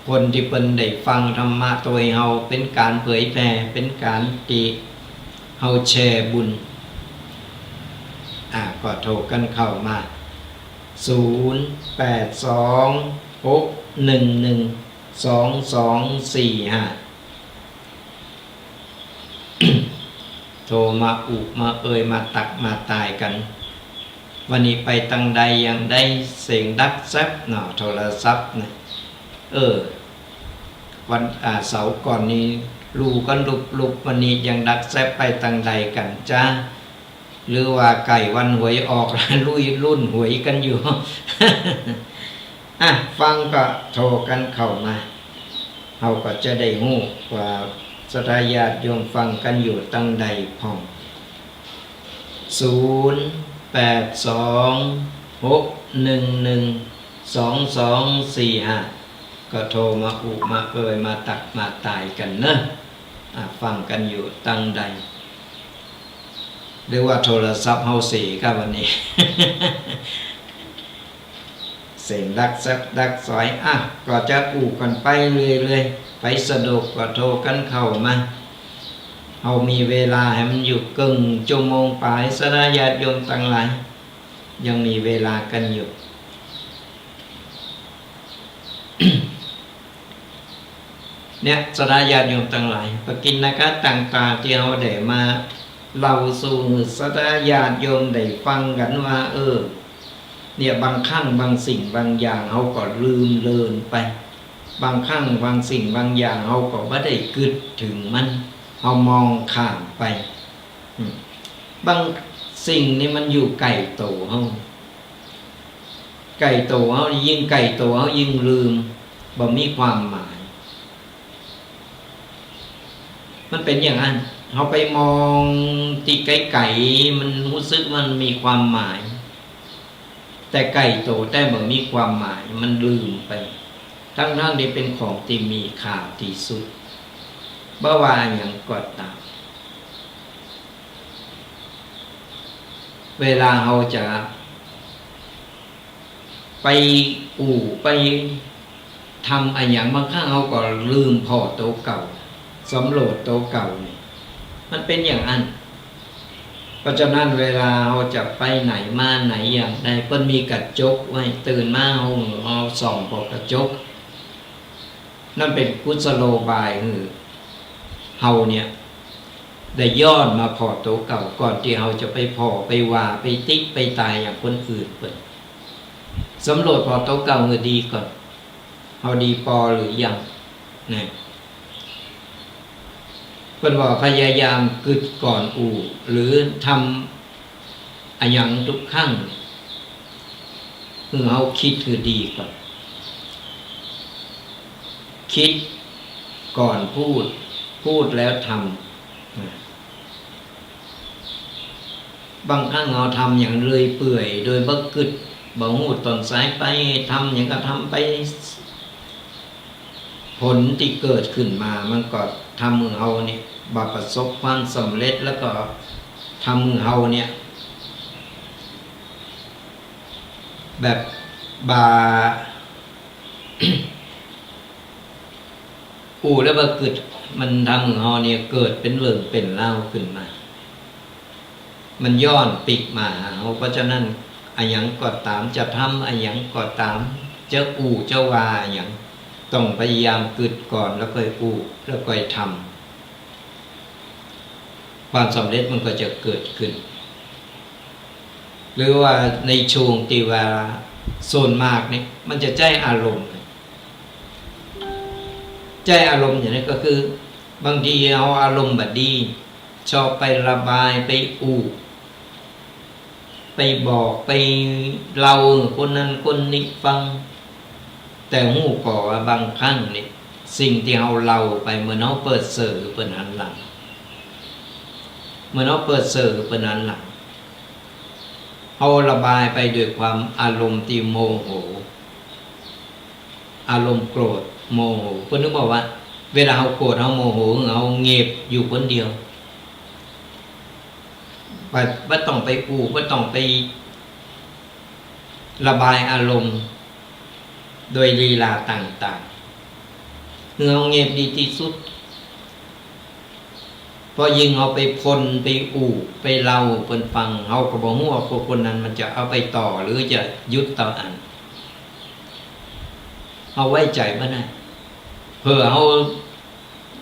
คนตี้เปิ้นได้ฟังธรรมะตวยเฮา เป๋นก๋านเผยแผ่ เป๋นก๋านตี้เฮาแชร์บุญ อ่า ก็โทรกั๋นเข้ามา ศูนย์ แปด สอง หก หนึ่ง หนึ่ง สอง สอง สี่ ห้า โทรมาอุมาเอย มาตักมาตายกั๋น วันนี้ไปตังใด ยังได้เสียงดักแซบเนาะ โทรศัพท์นะ เออ วัน อ่า เสาร์ก่อนนี้ลู่กั๋นลุบๆ วันนี้ยังดักแซบ ไปตังใดกั๋นจ๊ะ หรือว่าใก้วันหวยออก ลุ้น ลุ้นหวยกั๋นอยู่ อ่ะ ฟังก็โทรกั๋นเข้ามา เฮาก็จะได้ฮู้ว่าศรัทธาญาติโยมฟังกั๋นอยู่ตังใดพ่อง ศูนย์ แปด สอง หก หนึ่ง หนึ่ง สอง สอง สี่ ห้า ก็โทรมาอุมาเอย มาตักมาตายกั๋นเนาะ อ่ะ ฟังกั๋นอยู่ตังใด หรือว่าโทรศัพท์เฮาเสียครับวันนี้ เสียงดักแซบดักซอย อ่ะ ก็จะอู้กั๋นไปเรื่อยๆ ใผสะดวกก็โทรกั๋นเข้ามา เฮามีเวลาหื้อมันอยู่เกิ่งชั่วโมงป๋าย ศรัทธาญาติโยมตังหลาย ยังมีเวลากั๋นอยู่ เนี่ย ศรัทธาญาติโยมตังหลาย ปกิณกะต่างๆ ตี้เฮาได้มาเล่าสู่หื้อศรัทธาญาติโยมได้ฟังกั๋นว่า เออ เนี่ย บางครั้งบางสิ่งบางอย่างเฮาก็ลืมเลือนไป บางครั้งบางสิ่งบางอย่างเฮาก็บ่ได้กึ๊ดเถิงมัน เฮามองข้ามไป อืม บางสิ่งนี่มันอยู่ใก้ตั๋วเฮา ใก้ตั๋วเฮา ยิ่งใก้ตั๋วเฮายิ่งลืม บ่มีความหมาย มันเป๋นอย่างนั้น เฮาไปมองตี้ไก๋ๆ มันฮู้สึกมันมีความหมาย แต่ใก้ตั๋วแต่บ่มีความหมาย มันลืมไป ทั้งๆ ตี้เป๋นของตี้มีค่าตี้สุด บ่ว่าอะหยังก็ต๋าม เวลาเฮาจะไปอู้ไปทำอะหยัง บางครั้งเฮาก็ลืมผ่อตั๋วเก่า สำรวจตั๋วเก่านี่ มันเป๋นอย่างนั้น เพราะฉะนั้นเวลาเฮาจะไปไหนมาไหนอย่างใด เปิ้นมีกระจกไว้ ตื่นมาเฮา เฮาส่องผ่อกระจก นั่นเป๋นกุศโลบายหื้อเฮาเนี่ย ได้ย้อนมาผ่อตั๋วเก่า ก่อนตี้เฮาจะไปผ่อ ไปว่า ไปติ๊ ไปตายอย่างคนอื่นเปิ้น สำรวจผ่อตั๋วเก่าหื้อดีก่อน เฮาดีปอหรือยัง นะ เปิ้นว่าพยายามกึ๊ดก่อนอู้ หรือทำอะหยังกู้ครั้ง หื้อเฮากึ๊ดหื้อดีก่อน กึ๊ดก่อนพูด พูดแล้วทำ นะ บางครั้งเฮาทำอย่างเลื่อยเปื่อย โดยบ่กึ๊ด บ่ฮู้ต้นสายปลายเหตุ ทำหยังก็ทำไป ผลตี้เกิดขึ้นมา มันก็ทำหื้อเฮาเนี่ย บ่ประสบความสำเร็จ แล้วก็ทำหื้อเฮาเนี่ย แบบบ่า อู้แล้วบ่กึ๊ด มันทำหื้อเฮาเนี่ยเกิดเป๋นเรื่องเป๋นราวขึ้นมา มันย้อนปิ๊กมาหาเฮา เพราะฉะนั้น อะหยังก็ต๋าม จะทำอะหยังก็ต๋าม จะอู้จะว่าอะหยัง ต้องพยายามกึ๊ดก่อน แล้วค่อยอู้ แล้วค่อยทำ ความสำเร็จมันก็จะเกิดขึ้น หรือว่าในช่วงตี้ว่าส่วนมากเนี่ย มันจะใจ๊อารมณ์ ใจ๊อารมณ์อย่างนี้ก็คือ บางทีเฮาอารมณ์บ่ดี ชอบไประบาย ไปอู้ ไปบอก ไปเล่าหื้อคนนั้นคนนี้ฟัง แต่ฮู้ก่อว่าบางครั้งนี่ สิ่งตี้เฮาเล่าไป เหมือนเฮาเปิดเสื่อหื้อเปิ้นหันหลัง เหมือนเฮาเปิดเสื่อหื้อเปิ้นหันหลัง เฮาระบายไปด้วยความอารมณ์ตี้โมโห อารมณ์โกรธโมโห เปิ้นนึกบอกว่า เวลาเฮาโกรธเฮาโมโห เฮาเง็บอยู่คนเดียว บ่ บ่ต้องไปอู้ บ่ต้องไประบายอารมณ์โดยลีลาต่างๆ หื้อเฮาเง็บดีตี้สุด เพราะยิ่งเฮาไปพ่น ไปอู้ ไปเล่าเปิ้นฟัง เฮาก็บ่ฮู้ว่าคนคนนั้นมันจะเอาไปต่อ หรือจะหยุดเต้าอั้น เฮาไว้ใจ๋บ่ได้ เผื่อเฮา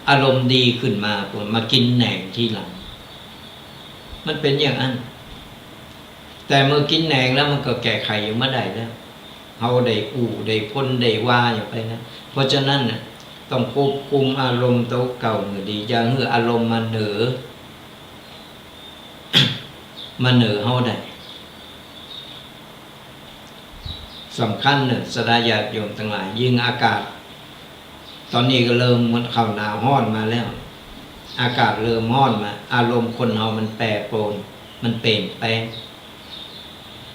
อารมณ์ดีขึ้นมา ก็มากิ๋นแหนงทีหลัง มันเป๋นอย่างนั้น แต่เมื่อกิ๋นแหนงแล้วมันก็แก้ไขหยังบ่ได้แล้ว เฮาได้อู้ ได้พ่น ได้ว่าหยังไปแล้ว เพราะฉะนั้นน่ะ ต้องควบคุมอารมณ์ตั๋วเก่าหื้อดี อย่าหื้ออารมณ์มาเหนือ มาเหนือเฮาได้ สำคัญเน่อ ศรัทธาญาติโยมตังหลาย ยิ่งอากาศ ต๋อนนี้ก็เริ่มเข้าหน้าฮ้อนมาแล้ว อากาศเริ่มฮ้อนมา อารมณ์คนเฮามันแปรปรวน มันเปลี่ยนแปลง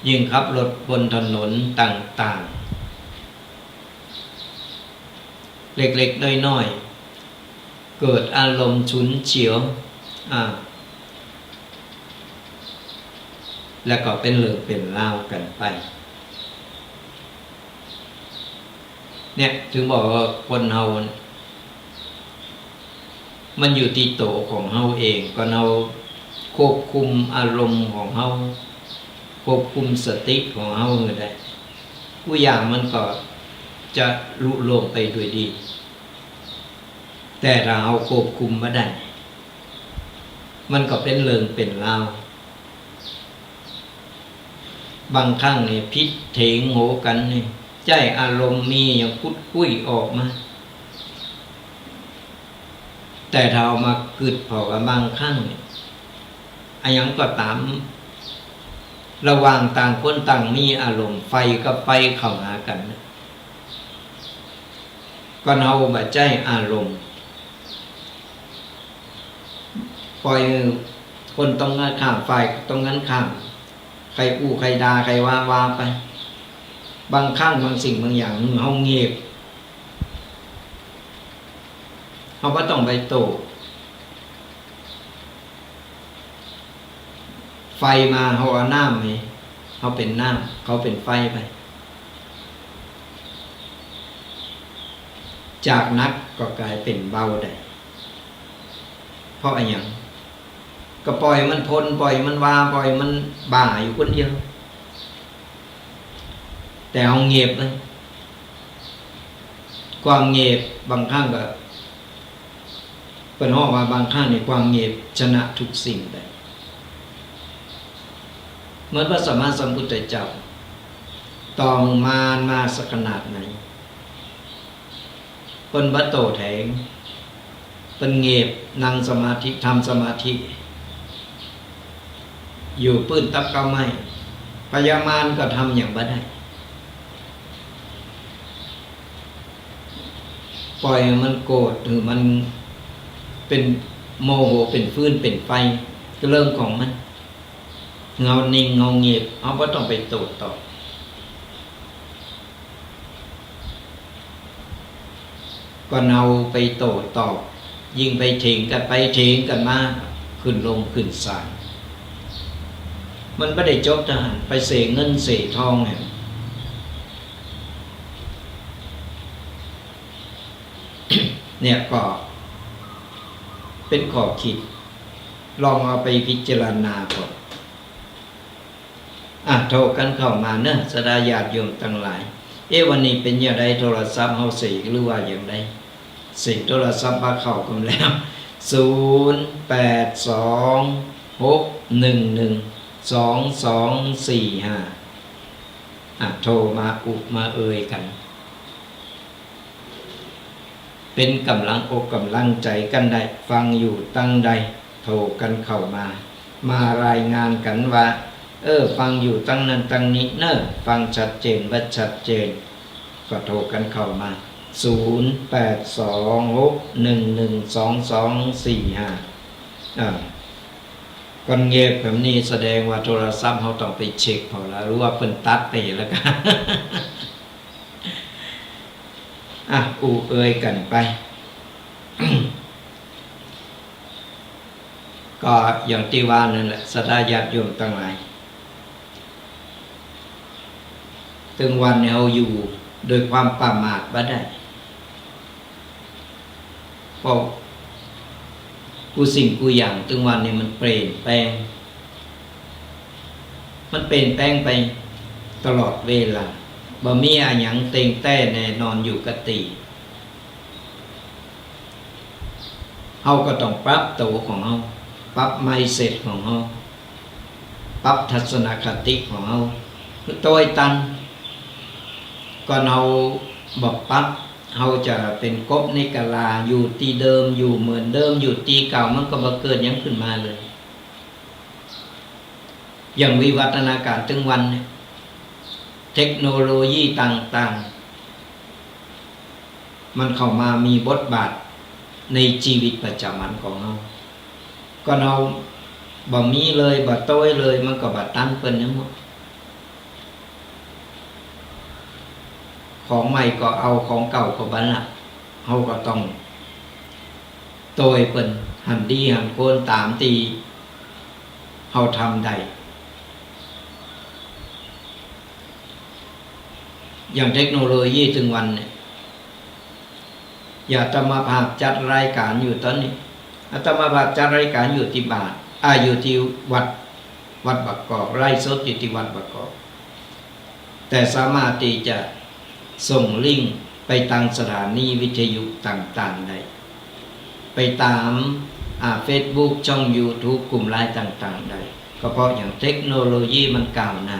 ยิ่งขับรถบนถนนต่างๆ เล็กๆ น้อยๆ เกิดอารมณ์ฉุนเฉียว อ่า แล้วก็เป๋นเรื่องเป๋นราวกั๋นไป เนี่ย ถึงบอกว่าคนเฮา มันอยู่ตี้ตั๋วของเฮาเอง ก็เฮาควบคุมอารมณ์ของเฮา ควบคุมสติของเฮาหื้อได้ กู้อย่างมันก็จะลุล่วงไปด้วยดี แต่ถ้าเฮาควบคุมบ่ได้ มันก็เป๋นเรื่องเป๋นราว บางครั้งนี่ผิดเถียงโหกั๋นนี่ ใจ๊อารมณ์มีหยังขุดคุ้ยออกมา แต่ถ้าเฮามากึ๊ดผ่อกั๋นบางครั้งนี่ อะหยังก็ต๋าม ระหว่างต่างคนต่างมีอารมณ์ ไฟกับไฟเข้าหากั๋นนะ ก็เฮาบ่ใจ๊อารมณ์ ป่อยหื้อคนตรงกั๋นข้าม ฝ่ายตรงกั๋นข้าม ใค่อู้ใค่ด่าใค่ว่า ว่าไป บางครั้งบางสิ่งบางอย่าง เฮาเงียบ เฮาบ่ต้องไปโต้ ไฟมา เฮาเอาน้ำหื้อ เฮาเป๋นน้ำ เขาเป๋นไฟไป จากหนักก็ก๋ายเป๋นเบาได้ เพราะอะหยัง ก็ป่อยมันพ่น ป่อยมันว่า ป่อยมันบ่าอยู่คนเดียว แต่เฮาเงียบนะ ความเงียบบางครั้งก็ เปิ้นฮ้องว่าบางครั้งนี่ความเงียบชนะทุกสิ่งได้ เหมือนพระสัมมาสัมพุทธเจ้า ต่อหื้อมารมาสักขนาดไหน เปิ้นบ่โต้แถง เปิ้นเงียบ นั่งสมาธิ ทำสมาธิ อยู่ปื้นตับเก๊าไม้ พญามารก็ทำหยังบ่ได้ ป่อยหื้อมันโกรธ หื้อมันเป๋นโมโห เป๋นฟืน เป๋นไฟ ก็เรื่องของมัน เฮานิ่ง เฮาเงียบ เฮาบ่ต้องไปโต้ตอบ ก็เฮาไปโต้ตอบ ยิ่งไปเถียงกั๋นไปเถียงกั๋นมา ขึ้นโฮงขึ้นศาล มันบ่ได้จบเต้าหั้น ไปเสียเงินเสียทองเนี่ย เนี่ยก็เป๋นข้อคิด ลองเอาไปพิจารณาก่อน อ่ะ โทรกั๋นเข้ามาเนาะ ศรัทธาญาติโยมตังหลาย เอ๊ะ วันนี้เป๋นอย่างใด โทรศัพท์เฮาเสียงหรือว่าอย่างใด เสียงโทรศัพท์บ่เข้ากั๋นแล้ว ศูนย์ แปด สอง หก หนึ่ง หนึ่ง สอง สอง สี่ ห้า อ่ะ โทรมาอุมาเอยกั๋น เป๋นก๋ำลังอกก๋ำลังใจ๋กั๋นได้ ฟังอยู่ตังใด โทรกั๋นเข้ามา มารายงานกั๋นว่า เออ ฟังอยู่ตังนั้นตังนี้เนาะ ฟังชัดเจนบ่ชัดเจน ก็โทรกั๋นเข้ามา ศูนย์ แปด สอง หก หนึ่ง หนึ่ง สอง สอง สี่ ห้า อ่า ก่อนเงียบแบบนี้แสดงว่าโทรศัพท์เฮาต้องไปเช็คผ่อละ หรือว่าเปิ้นตัดไปแล้วก็ อ่ะ อุเอยกั๋นไป ก็อย่างตี้ว่านั่นแหละ ศรัทธาญาติโยมตังหลาย ตึงวันนี้เฮาอยู่โดยความประมาทบ่ได้ เพราะกู้สิ่งกู้อย่างตึงวันนี้มันเปลี่ยนแปลง มันเปลี่ยนแปลงไปตลอดเวลา บ่มีอะหยังเต็งแต๊แน่นอนอยู่กับตี้ เฮาก็ต้องปรับตั๋วของเฮา ปรับ mindset ของเฮา ปรับทัศนคติของเฮา หื้อโตยตัน ก่อนเฮาบ่ปรับ เฮาจะเป๋นกบในกะลา อยู่ตี้เดิม อยู่เหมือนเดิม อยู่ตี้เก่า มันก็บ่เกิดหยังขึ้นมาเลย อย่างวิวัฒนาการตึงวันเนี่ย เทคโนโลยีต่างๆ มันเข้ามามีบทบาทในชีวิตประจำวันของเฮา ก่อนเฮาบ่มีเลย บ่โตยเลย มันก็บ่ตันเปิ้นหยังหมด ของใหม่ก็เอา ของเก่าก็บ่ละ เฮาก็ต้องโตยเปิ้น หันดีหันควรต๋ามตี้เฮาทำได้ อย่างเทคโนโลยีตึงวันเนี่ย อย่างอาตมาภาพจัดรายการอยู่ต๋อนนี้ อาตมาภาพจัดรายการอยู่ตี้บ้าน อ่า อยู่ตี้วัด วัดบางกอก ไลฟ์สดอยู่ตี้วัดบางกอก แต่สามารถตี้จะส่งลิงก์ไปตางสถานีวิทยุต่างๆ ได้ ไปต๋าม อ่า เฟซบุ๊ก ช่องยูทูบ กลุ่มไลน์ต่างๆ ได้ ก็เพราะหยัง เทคโนโลยีมันก้าวหน้า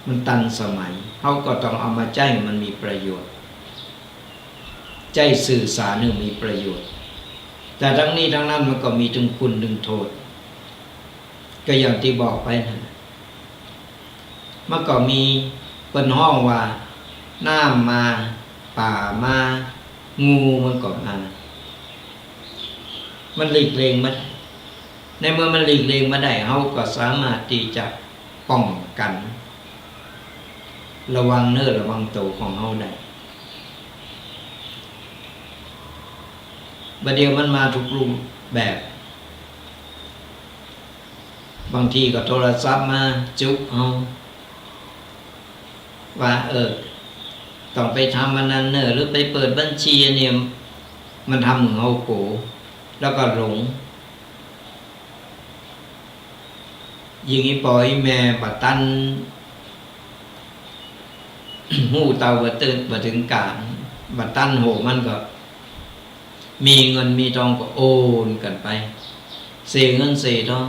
มันตันสมัย เฮาก็ต้องเอามาใจ๊มันมีประโยชน์ ใจ๊สื่อสารหื้อมีประโยชน์ แต่ตึงนี้ตึงนั้นมันก็มีตึงคุณตึงโต้ษ ก็อย่างตี้บอกไปนั่น มันก็มี เปิ้นฮ้องว่า น้ำมา ป่ามา งูมันก็มา มันหลีกเลี่ยงบ่ได้ ในเมื่อมันหลีกเลี่ยงบ่ได้ เฮาก็สามารถตี้จะป้องกั๋น ระวังเนื้อระวังตั๋วของเฮาได้ บ่าเดี่ยวมันมาทุกรูปแบบ บางทีก็โทรศัพท์มาจุ๊เฮา ว่า เออ ต้องไปทำอันนั้นเน่อ หรือไปเปิดบัญชีอันนี้ มันทำหื้อเฮาโก๋ แล้วก็หลง ยิ่งอี่ป้ออี่แม่บ่ตัน ฮู้เต้าบ่ตึง บ่ตึงก๋าน บ่ตันโห มันก็ มีเงินมีตองก็โอนกั๋นไป เสียเงินเสียตอง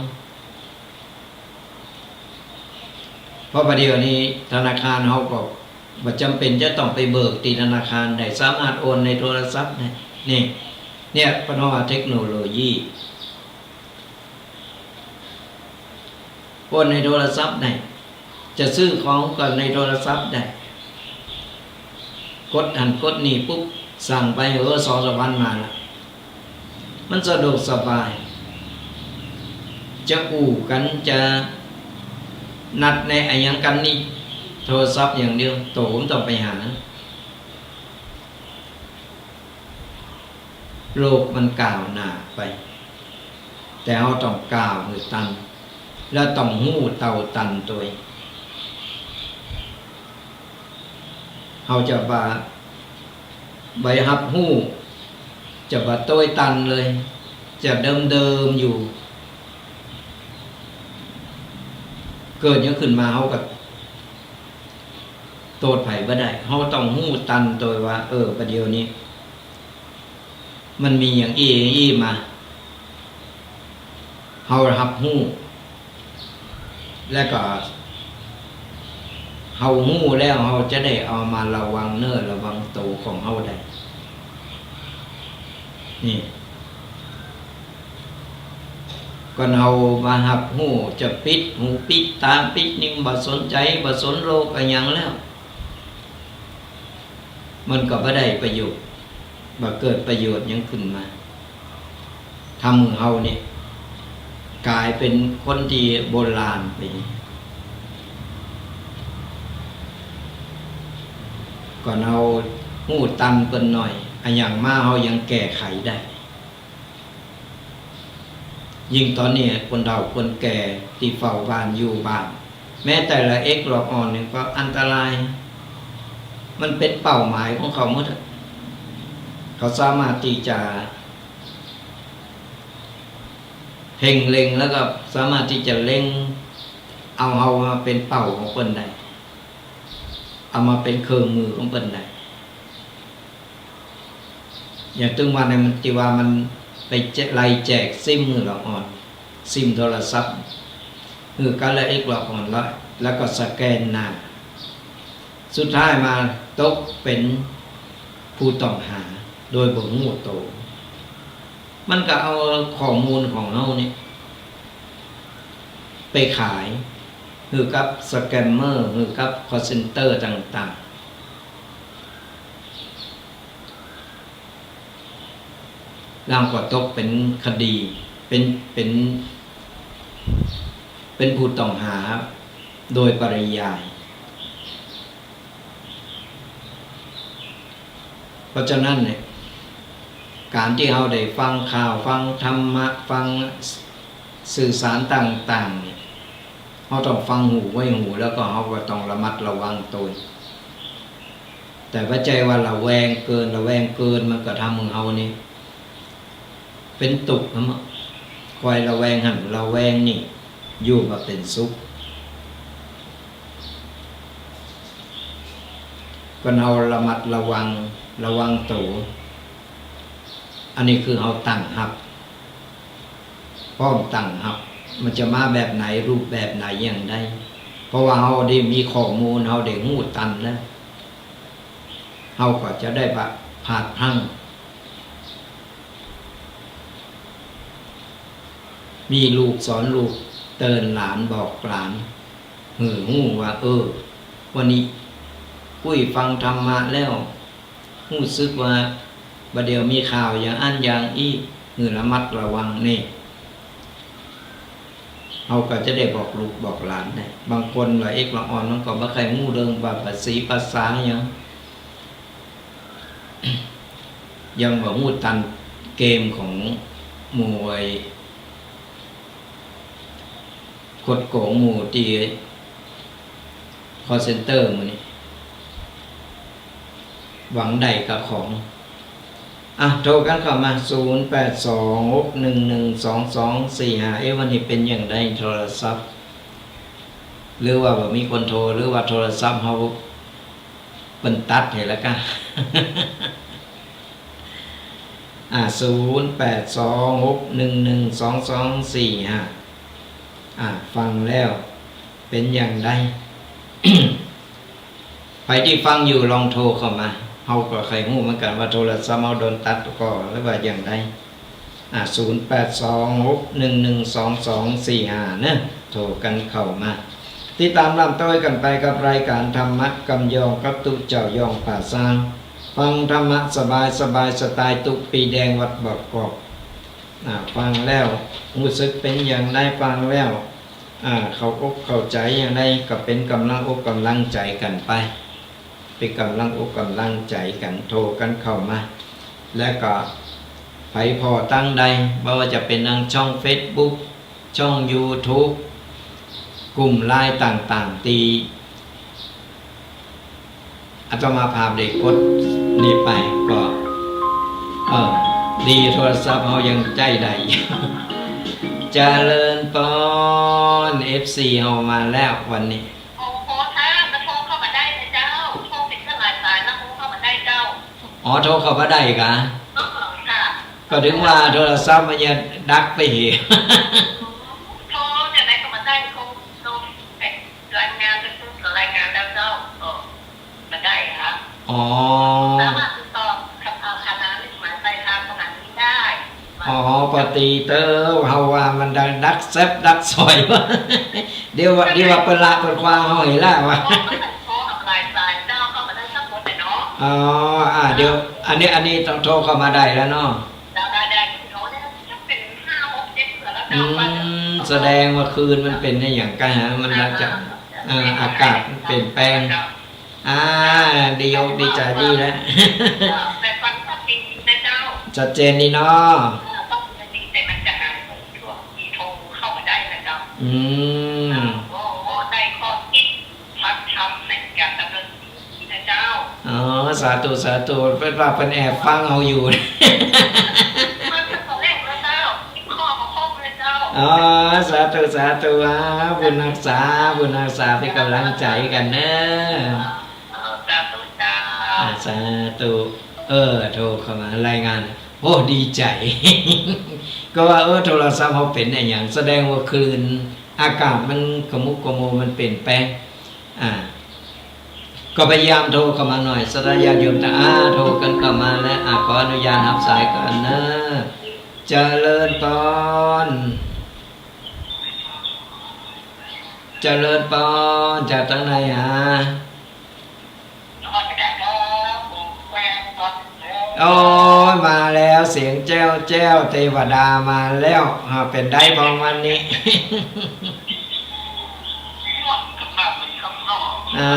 เพราะบ่าเดี่ยวนี้ธนาคารเฮาก็บ่จ๋ำเป๋นจะต้องไปเบิกตี้ธนาคารได้ สามารถโอนในโทรศัพท์ได้ นี่ เนี่ย เปิ้นฮ้องว่าเทคโนโลยี โอนในโทรศัพท์ได้ จะซื้อของก็ในโทรศัพท์ได้ กดหั้นกดนี่ปุ๊บ สั่งไป เออ สองสามวันมาละ มันสะดวกสบาย จะอู้กั๋น จะนัดแนะอะหยังกั๋นนี่ โทรศัพท์อย่างเดียว โตบ่ต้องไปหา โลกมันก้าวหน้าไป แต่เฮาต้องก้าวหื้อตัน และต้องฮู้เต้าตันตวย เฮาจะบ่า บ่ฮับฮู้ จะบ่ตวยตันเลย จะเดิมๆ อยู่ เกิดหยังขึ้นมาเฮาก็โต้ษใผบ่ได้ เฮาต้องฮู้ตันตวยว่า เออ บ่าเดี่ยวนี้ มันมีอย่างอี้อี้มา เฮาฮับฮู้ และก็เฮาฮู้แล้ว เฮาจะได้เอามาระวังเนื้อระวังตั๋วของเฮาได้ นี่ ก่อนเฮาบ่ฮับฮู้ จะปิดหูปิดต๋าปิดนิ่ง บ่สนใจ๋ บ่สนโลกอะหยังแล้ว มันก็บ่ได้ประโยชน์ บ่เกิดประโยชน์หยังขึ้นมา ทำหื้อเฮาเนี่ย ก๋ายเป๋นคนตี้โบราณไป ก่อนเฮาฮู้ตันเปิ้นหน่อย อะหยังมาเฮายังแก้ไขได้ ยิ่งต๋อนนี้คนเฒ่าคนแก่ตี้เฝ้าบ้านอยู่บ้าน แม้แต่ละเอ็กละอ่อนนี่ก็อันตราย มันเป๋นเป้าหมายของเขาหมดอะ เขาสามารถตี้จะเพ่งเล็ง แล้วก็สามารถตี้จะเล็งเอาเฮามาเป๋นเป้าของเปิ้นได้ เอามาเป๋นเครื่องมือของเปิ้นได้ อย่างตึงวันนี้มันตี้ว่ามันไปแจ- ไล่แจกซิมหื้อละอ่อน ซิมโทรศัพท์ หื้อกั๋นละเอ็กละอ่อนละ แล้วก็สแกนหน้า สุดท้ายมาตกเป๋นผู้ต้องหาโดยบ่ฮู้โต มันก็เอาข้อมูลของเฮาเนี่ย ไปขายหื้อกับสแกมเมอร์ หื้อกับคอลเซ็นเตอร์ต่างๆ แล้วก็ตกเป๋นคดี เป๋น เป๋น เป๋นผู้ต้องหาโดยปริยาย เพราะฉะนั้นเนี่ย ก๋านตี้เฮาได้ฟังข่าว ฟังธรรมะ ฟังสื่อสารต่างๆ เนี่ย เฮาต้องฟังหูไว้หู แล้วก็เฮาก็ต้องระมัดระวังตวย แต่บ่ใจ้ว่าระแวงเกิน ระแวงเกินมันก็ทำหื้อเฮานี่เป๋นตุ๊กข์นะ คอยระแวงหั้นระแวงนี่ อยู่บ่เป๋นสุข ก็เฮาระมัดระวัง ระวังโต อันนี้คือเฮาตั้งฮับ พร้อมตั้งฮับ มันจะมาแบบไหน รูปแบบไหน อย่างใด เพราะว่าเฮาได้มีข้อมูล เฮาได้ฮู้ตันแล้ว เฮาก็จะได้บ่พลาดพลั้ง มีลูกสอนลูก เตือนหลานบอกหลาน หื้อฮู้ว่า เออ วันนี้ปุ้ยฟังธรรมะแล้ว ฮู้สึกว่าบ่าเดี่ยวมีข่าวอย่างอั้นอย่างอี้ หื้อระมัดระวังนี่ เฮาก็จะได้บอกลูกบอกหลานได้ บางคนละเอกละอ่อนมันก็บ่ใค่ฮู้เรื่องว่าภาษีภาษาหยัง ยังบ่ฮู้ตันเกมของหมู่ไอ้ คดโก๋งหมู่ตี้ call center หมู่นี้ หวังได้กับของ อ่ะ โทรกั๋นเข้ามา ศูนย์แปดสอง หกหนึ่งหนึ่ง สองสองสี่ห้า เอ๊ะ วันนี้เป๋นอย่างใดโทรศัพท์ หรือว่าบ่มีคนโทร หรือว่าโทรศัพท์เฮาเปิ้นตัดไปแล้วกะ อ่า ศูนย์แปดสอง หกหนึ่งหนึ่ง สองสองสี่ห้า อ่า ฟังแล้วเป๋นอย่างใด ใผตี้ฟังอยู่ลองโทรเข้ามา เฮาก็ใค่ฮู้เหมือนกั๋นว่าโทรศัพท์เฮาโดนตัดก่อหรือว่าอย่างใด อ่า ศูนย์แปดสอง หกหนึ่งหนึ่ง สองสองสี่ห้า เนาะ โทรกั๋นเข้ามา ติดต๋ามร่ำโต้ยกั๋นไปกับรายก๋านธรรมะกำยองกับตุ๊เจ้ายองป่าซาง ฟังธรรมะสบายสบาย สไตล์ตุ๊ปีแดงวัดบางกอก อ่า ฟังแล้วฮู้สึกเป๋นอย่างใด ฟังแล้ว อ่า เข้าอกเข้าใจ๋อย่างใด ก็เป๋นก๋ำลังอกก๋ำลังใจ๋กั๋นไป เป๋นก๋ำลังอกก๋ำลังใจ๋กั๋น โทรกั๋นเข้ามา แล้วก็ใผผ่อตางใด บ่ว่าจะเป๋นตางช่องเฟซบุ๊ก ช่องยูทูบ กลุ่มไลน์ต่างๆ ตี้อาตมาภาพได้กดนี่ไปก็ เออ ดี โทรศัพท์เฮายังใจ๊ได้ เจริญปอน เอฟซี เฮามาแล้ววันนี้ โอ้โห ค่ะ มาโทรเข้ามาได้นะเจ้า โทรติดกันหลายสายนะ โทรเข้ามาได้เจ้า อ๋อ โทรเข้ามาได้กะ อ๋อ ค่ะ ก็ถึงว่าโทรศัพท์มันจะดักไปเหตุ โทรจะได้เข้ามาได้ โทร โทร เอ่อ รายงานเป็นผู้รายงานแล้วเจ้า ก็มาได้ค่ะ อ๋อ สามารถติดต่อกับทางคณะหรือหมายปลายทางขนาดนี้ได้ อ๋อ ปกติเต๋อ เฮาว่ามันดัก ดักแซ็ป ดักสอย เดี๋ยวว่า เดี๋ยวว่าเปิ้นละเปิ้นคว้าเฮาหั้นละวะ โทรกับหลายสายเจ้า เข้ามาได้สักคนเลยเนาะ อ๋อ อ่า เดี๋ยว อันนี้ อันนี้ต้องโทรเข้ามาได้แล้วเนาะ ได้ ได้ ได้ โทรได้สักเป็นห้าหกเจ็ดเผื่อแล้วเจ้า อืม ว่าจะ แสดงว่าคลื่นมันเป๋นอะหยังกะฮะ มันอาจจะ เอ่อ อากาศมันเปลี่ยนแปลง เจ้า อ่า ดีอกดีใจ๋ดีแล้ว แต่ฟังชัดเจนดีนะเจ้า ชัดเจนดีเนาะ เออ ฟังชัดเจนดี แต่มันจะหายช่วงที่โทรเข้ามาได้นะเจ้า อืม อ่า โอ้โห ได้ข้อคิด พระธรรมในการดำเนินชีวิตนะเจ้า อ๋อ สาธุ สาธุ เปิ้นว่าเปิ้นแอบฟังเฮาอยู่ มันเป็นตัวเลขนะเจ้า มีข้อมาครบเลยเจ้า อ๋อ สาธุ สาธุ อ่า บุญฮักษา บุญฮักษา เป๋นก๋ำลังใจ๋กั๋นเน้อ เออ สาธุเจ้า อ่า สาธุ เออ โทรเข้ามารายงาน โอ้ ดีใจ๋ ก็ว่า เออ โทรศัพท์เฮาเป๋นอะหยัง แสดงว่าคลื่นอากาศมันขมุกขมัว มันเปลี่ยนแปลง อ่า ก็พยายามโทรเข้ามาหน่อย ศรัทธาญาติโยมตาง อ่า โทรกั๋นเข้ามาแล้ว อ่า ขออนุญาตฮับสายก่อนเน้อ เจริญปอน เจริญปอน จากตางไหนฮะ โอ้ย มาแล้ว เสียงแจ้วแจ้ว เตวดามาแล้ว อ่า เป๋นใดพ่องวันนี้ อ่า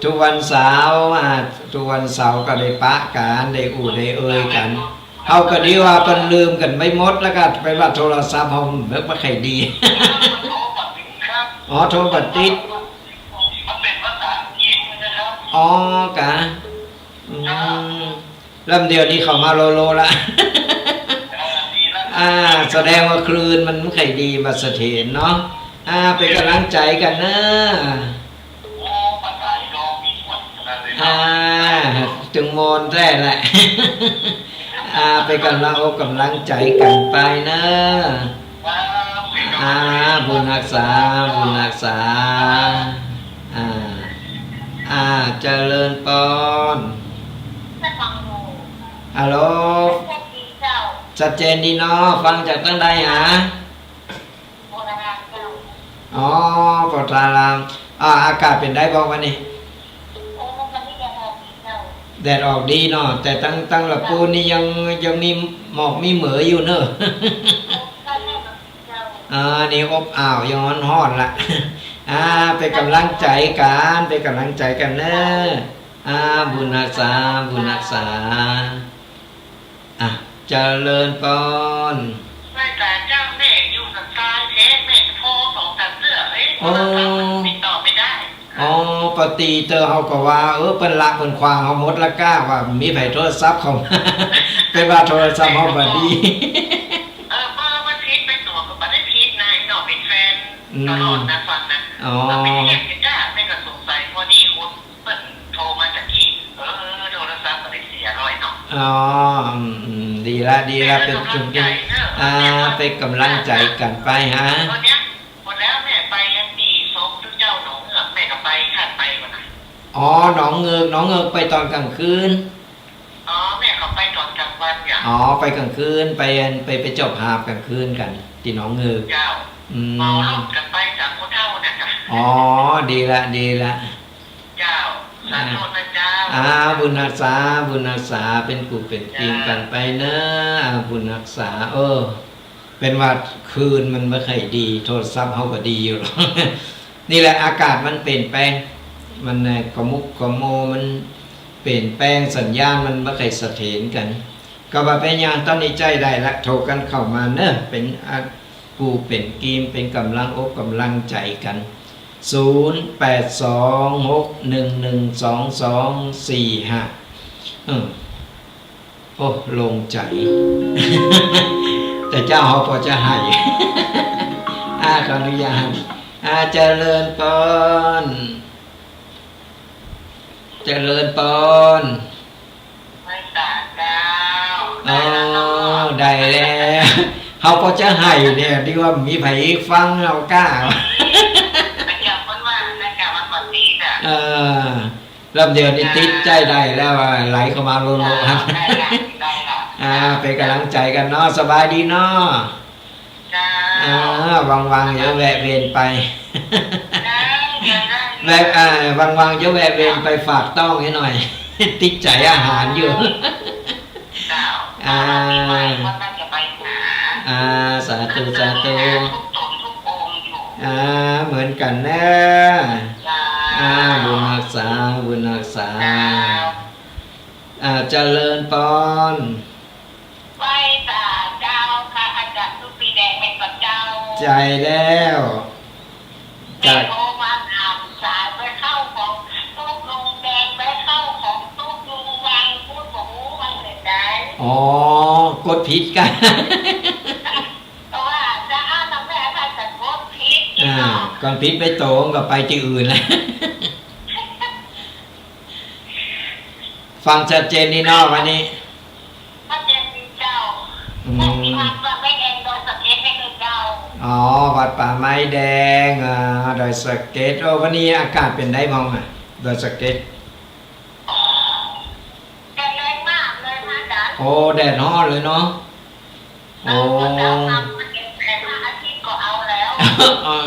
ทุกวันเสาร์ อ่า ทุกวันเสาร์ก็ได้ปะกั๋น ได้อู้ได้เอยกั๋น เฮาก็ดีว่าเปิ้นลืมกั๋นไปหมด แล้วก็ไปว่าโทรศัพท์เฮามันบ่ใค่ดี อ๋อ โทรบ่ติด อ๋อ กะ อืม แล้วเดี๋ยวนี้เข้ามาโลโลละ อ่า แสดงว่าคลื่นมันบ่ใค่ดี บ่เสถียรเนาะ อ่า เป๋นก๋ำลังใจ๋กั๋นเน้อ อ่า ตึงม่วนแต๊แหละ อ่า เป๋นก๋ำลังอกก๋ำลังใจ๋กั๋นไปเน่อ อ่า บุญฮักษา บุญฮักษา อ่า อ่า เจริญปอน ฮัลโหล ชัดเจนดีเนาะ ฟังจากตังใดหา อ๋อ โพธาราม อ่า อากาศเป๋นใดบ้างวันนี้ แดดออกดีเนาะ แต่ตัง ตังละปูนนี่ยัง ยังมีหมอกมีเหมยอยู่เน่อ อ่า นี่อบอ้าวยังฮ้อนๆ ละ อ่า เป๋นก๋ำลังใจ๋กั๋น เป๋นก๋ำลังใจ๋กั๋นเน่อ อ่า บุญฮักษา บุญฮักษา อ่ะ เจริญปอน ไหว้สาเจ้า แม่อยู่สันทรายแท้ แม่โทรสองสามเตื้อ เอ๊ะ โอ้ โทรศัพท์มันติดต่อไม่ได้ อ๋อ ปกติเตื้อเฮาก็ว่า เออ เปิ้นละเปิ้นขว้างเฮาหมดละก้า ว่ามีใผโทรศัพท์เข้ามา เปิ้นว่าโทรศัพท์เฮาบ่ดี เออ เบอร์มันผิดไปตั๋วก็บ่ได้ผิดนะ ไอ้หน่อเป๋นแฟน อืม ตลอดนะ ฟังนะ อ๋อ เอาไปเทียบกันจ้า แม่ก็สงสัย พอดีคน เปิ้นโทรมาตะกี้ เออ โทรศัพท์ก็เลยเสียร้อยเนาะ อ๋อ อืม อืม ดีละ ดีละ เป๋นก๋ำลังใจ๋เนาะ อ่า เป๋นก๋ำลังใจ๋กั๋นไปฮะ ตอนเนี้ย หมดแล้ว แม่ไปยังตี้ศพตุ๊เจ้าหนองเงือก แม่ก็ไป คาดไปก่อนนะ อ๋อ หนองเงือก หนองเงือกไปต๋อนก๋างคืน อ๋อ แม่ก็ไปต๋อนก๋างวันเนี่ย อ๋อ ไปก๋างคืน ไป ไป ไปจอบหาบก๋างคืนกั๋น ตี้หนองเงือก เจ้า อืม เหมารถกั๋นไปสามคนเฒ่าเนี่ยจ้ะ อ๋อ ดีละ ดีละ เจ้า สาธุนะเจ้า อ่า บุญฮักษา บุญฮักษา เป๋นกู้เป๋นกิ๋งกั๋นไปเน่อ อ่า บุญฮักษา เออ เป๋นว่าคลื่นมันบ่ค่อยดี โทรศัพท์เฮาก็ดีอยู่หรอก นี่แหละ อากาศมันเปลี่ยนแปลง มัน เอ่อ ขมุกขมัว มันเปลี่ยนแปลง สัญญาณมันบ่ค่อยเสถียรกั๋น ก็บ่เป๋นหยัง ต๋อนนี้ใจ๊ได้ละ โทรกั๋นเข้ามาเน่อ เป๋น อ่า กู้เป๋นกิ๋ง เป๋นก๋ำลังอกก๋ำลังใจ๋กั๋น ศูนย์แปดสองหกหนึ่งหนึ่งสองสองสี่ห้า เออ โอ้ โล่งใจ๋ แต่เจ้าเฮาปอจะไห้ อ่า ขออนุญาต อ่า เจริญปอน เจริญปอน ไหว้สาเจ้า อ๋อ ได้แล้วเนาะ ได้แล้ว เฮาปอจะไห้เนี่ย ดีว่ามีใผฟังเฮาก้า แต่เจ้าเปิ้นว่า แต่เจ้าว่าปกติจ้ะ เออ ลำเดียวนี่ติดใจ๊ได้แล้ว อ่า ไหลเข้ามาโลโล อ่า ได้ละ ได้ละ อ่า เป๋นก๋ำลังใจ๋กั๋นเนาะ สบายดีเนาะ เจ้า อ่า ว่างๆ เดี๋ยวแวะเวียนไป ได้ ได้ ได้ แวะ อ่า ว่างๆ เดี๋ยวแวะเวียนไปฝากต้องหื้อหน่อย ติดใจ๋อาหารอยู่ เจ้า อ่า มีไหว้ก็น่าจะไปหา อ่า สาธุ สาธุ ทุกต๋นทุกองค์อยู่ อ่า เหมือนกั๋นเน่อ เจ้า อ่า บุญฮักษา บุญฮักษา เจ้า อ่า เจริญปอน ไหว้สาเจ้า พระอาจ๋ารย์ตุ๊ปีแดงแม่นบ่เจ้า ใจ้แล้ว แม่โทรมาถามสายไปเข้าของตุ๊ลุงแดง ไปเข้าของตุ๊ลุงวัง พูดบ่ฮู้ว่าเป๋นใด อ๋อ กดผิดกั๋น เพราะว่าจะอ้างนำแม่ ถ้าจะกดผิด อ่า เนาะ กดผิดไปโต๋งก็ไปตี้อื่นแล้ว ฟังชัดเจนดีเนาะวันนี้ ชัดเจนดีเจ้า อืม พวกที่วัดป่าไม้แดงดอยสะเก็ดนี่คือเจ้า อ๋อ วัดป่าไม้แดง อ่า ดอยสะเก็ด โอ้ วันนี้อากาศเป๋นใดบ้างอะ ดอยสะเก็ด แดดแรงมากเลยพระอาจ๋ารย์ โอ้ แดดฮ้อนเลยเนาะ โอ้ เออ พระอาจ๋ารย์ทำมาเห็นแสงพระอาทิตย์ก็เอาแล้ว เออ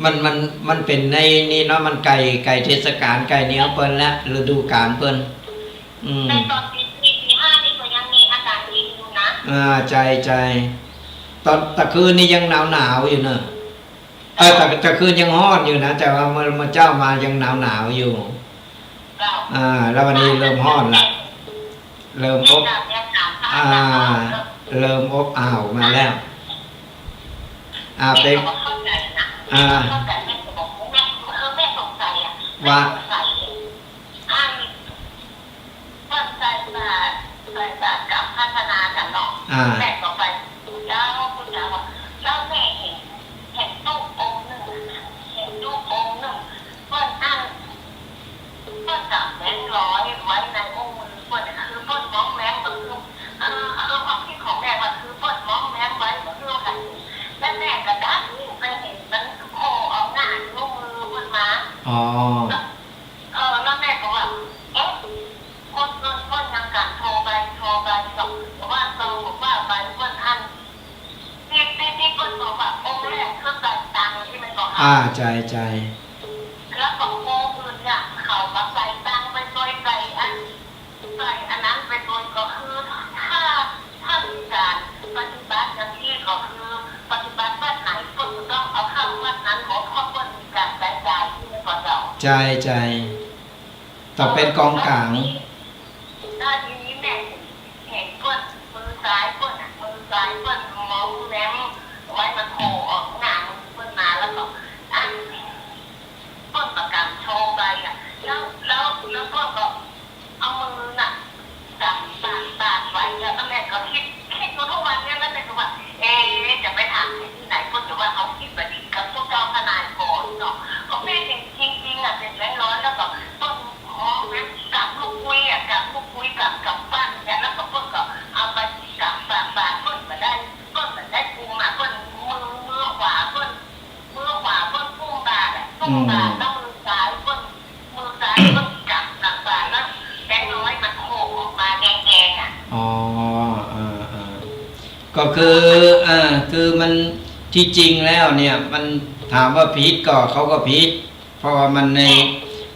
มัน มัน มันเป๋นในนี่เนาะ มันใก้ ใก้เทศกาล ใก้นี่เปิ้นละ ฤดูกาลเปิ้น อืม แต่ต๋อนตีสี่ตีห้านี่ก็ยังมีอากาศดีอยู่นะ อ่า ใจ้ ใจ้ ต๋อน ตะคืนนี่ยังหนาวๆ อยู่เนาะ เออ ตะ ตะคืนยังฮ้อนอยู่นะ แต่ว่าเมื่อ เมื่อเจ๊ามายังหนาวๆ อยู่ เจ้า อ่า แล้ววันนี้เริ่มฮ้อนละ เริ่มอบ อ่า เริ่มอบอ้าวมาแล้ว อ่า แม่ก็บ่เข้าใจ๋นะ อ่า แม่ก็บ่เข้าใจ๋ แม่ก็บอก แม่ คือแม่สงสัยอะ ว่า แม่สงสัย อัน เปิ้นใส่บาตร ใส่บาตรกับพัฒนากั๋นเนาะ อ่า แม่ก็ไป เจ้า พุทธเจ้าว่า เจ้าแม่เห็น เห็นตุ๊องค์นึ่ง เห็นตุ๊องค์นึ่ง เปิ้นอั้น เปิ้นก๋ำแบงค์ร้อยไว้ในอู้มือ เปิ้นคือเปิ้นมองแมง ก็คือ คือ คือความกึ๊ดของแม่ว่าคือเปิ้นมองแมงไว้ ก็คือว่า แล้วแม่ก็ดันไปหันมันโผล่ออกหน้า นิ้วมือเปิ้นมา อ๋อ เออ แล้วแม่ก็ว่า เอ๊ะ คนอื่นเปิ้นยังกั๋นโทรไป โทรไป ก็ว่า ก็ว่าไป เปิ้นอั้น ตี้ ตี้ ตี้เปิ้นบอกว่าองค์แรกคือใส่ตังค์ใจ้ไหมเจ้าค่ะ อ่า ใจ้ ใจ้ แล้วก็องค์อื่นเนี่ยเขาก็ใส่ตังค์ไปโดยใส่อัน ใส่อันนั้นไปโดย ก็คือถ้า ถ้ามีก๋านปฏิบัติอย่างอี้ก็คือปฏิบัติวัดไหนเปิ้นก็ต้องเอาเข้าวัดนั้นหมด เพราะเปิ้นมีก๋านใจ๊จ่ายใจ้ไหมเจ้า ใจ้ ใจ้ ต้องเป๋นก๋องก๋าง แล้วทีนี้แม่หันเปิ้น มือซ้ายเปิ้นน่ะ มือซ้ายเปิ้นมองแนมไว้ มันโผล่ออกหน้ามือเปิ้นมา แล้วก็อันเปิ้นก็ก๋ำโชว์ไปอะ แล้ว แล้ว แล้วเปิ้นก็เอามือน่ะก๋ำปาก ปากไว้อะ แล้วแม่ก็กึ๊ด กึ๊ดอยู่ทุกวันเนี่ย แล้วแม่ก็ว่า เอ๊ะ จะไปถามตี้ไหน เปิ้นจะว่าเอากึ๊ดบ่ดีกับพวกเจ้าทนายก่อนเนาะ ก็แม่เห็นจริงๆอะ เป๋นแบงค์ร้อย แล้วก็เปิ้น อ๋อ แม่นก๋ำลูกกุ้ยอะ ก๋ำลูกกุ้ย ก๋ำ ก๋ำปั้นเนี่ย แล้วก็เปิ้นก็เอาไปก๋ำปาก ปากเปิ้นบ่ได้ เปิ้นบ่ได้กุมอะ เปิ้นมือ มือขวาเปิ้น มือขวาเปิ้นกุมบาตรอะ กุมบาตร อืม แล้วมือซ้ายเปิ้น มือซ้ายเปิ้นก๋ำ ก๋ำบาตร แล้วแบงค์ร้อยมันโผล่ออกมาแดงๆอะ อ๋อ เออ เออ ก็คือ เออ คือมัน ตี้จริงแล้วเนี่ย มันถามว่าผิดก็ เขาก็ผิด เพราะว่ามันใน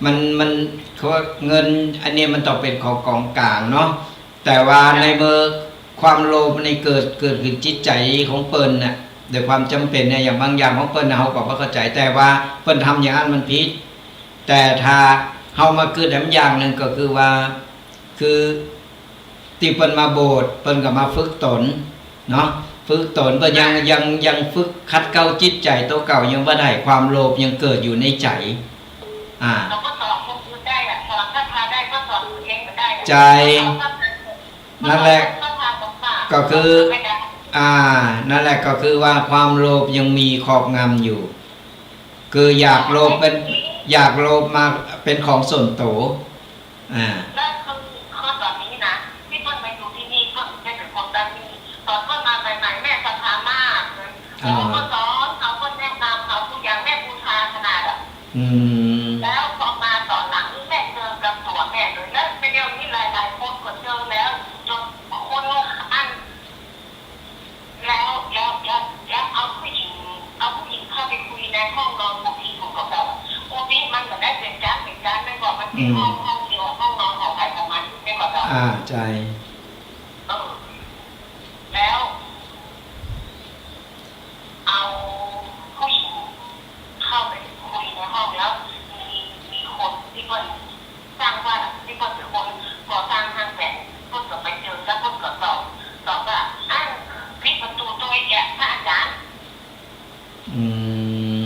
มัน มัน เขาว่าเงินอันนี้มันต้องเป๋นของก๋องก๋างเนาะ แต่ว่าในเมื่อความโลภในเกิด เกิดขึ้นจิตใจ๋ของเปิ้นน่ะ โดยความจ๋ำเป๋นเนี่ย อย่างบางอย่างของเปิ้นน่ะ เฮาก็บ่เข้าใจ๋ แต่ว่าเปิ้นทำอย่างนั้นมันผิด แต่ถ้าเฮามากึ๊ดแหมอย่างนึ่งก็คือว่า คือตี้เปิ้นมาโบสถ์ เปิ้นก็มาฝึกตน เนาะ ฝึกตน เปิ้นยัง ยัง ยังฝึกขัดเกลาจิตใจ๋ตั๋วเก่ายังบ่ได้ ความโลภยังเกิดอยู่ในใจ๋ อ่า เราก็สอนคนอื่นได้อะ สอนศรัทธาได้ก็สอนตัวเองก็ได้อะ ใจ๋ สอนศรัทธา นั่นแหละ ศรัทธาของพระ ก็คือ ไม่ได้ อ่า นั่นแหละ ก็คือว่าความโลภยังมีครอบงำอยู่ คืออยากโลภเป๋น อยากโลภมาเป๋นของส่วนตั๋ว อ่า แล้วคือ คือต๋อนนี้นะ ตี้เปิ้นมาอยู่ตี้นี่ เปิ้นเป๋นคนบ้านนี่ ต๋อนเปิ้นมาใหม่ๆ แม่ศรัทธามากเลย อ่า โอ้ เปิ้นสอน เอาเปิ้นแนะนำ เอากู้อย่างแม่บูชาขนาดอะ อืม แล้วพอมาต๋อนหลังนี่แม่เจอกับตั๋วแม่เลย แล้วเดี๋ยวนี้หลายๆ คนก็เจอแล้ว จ๋นคนอั้น แล้ว แล้ว แล้ว แล้วเอาผู้หญิง เอาผู้หญิงเข้าไปคุยในห้องนอนกุฏิของเขา กุฏิมันบ่ได้เป๋นจานเป๋นจาน มันบอกมันเป๋นห้อง อืม ห้องเดียว ห้องนอนของใผของมัน แม่นบ่เจ้า อ่า ใจ๋ เออ แล้ว เอาผู้หญิงเข้าไปคุยในห้อง แล้วมี มีคนตี้เปิ้น สร้างบ้านอะ ตี้เปิ้นเป๋นคนก่อสร้างห้างแสง เปิ้นก็ไปเจอ แล้วเปิ้นก็ตอบ ตอบว่า อั้น ปิดประตู๋โตยแกะ พระอาจ๋ารย์ อืม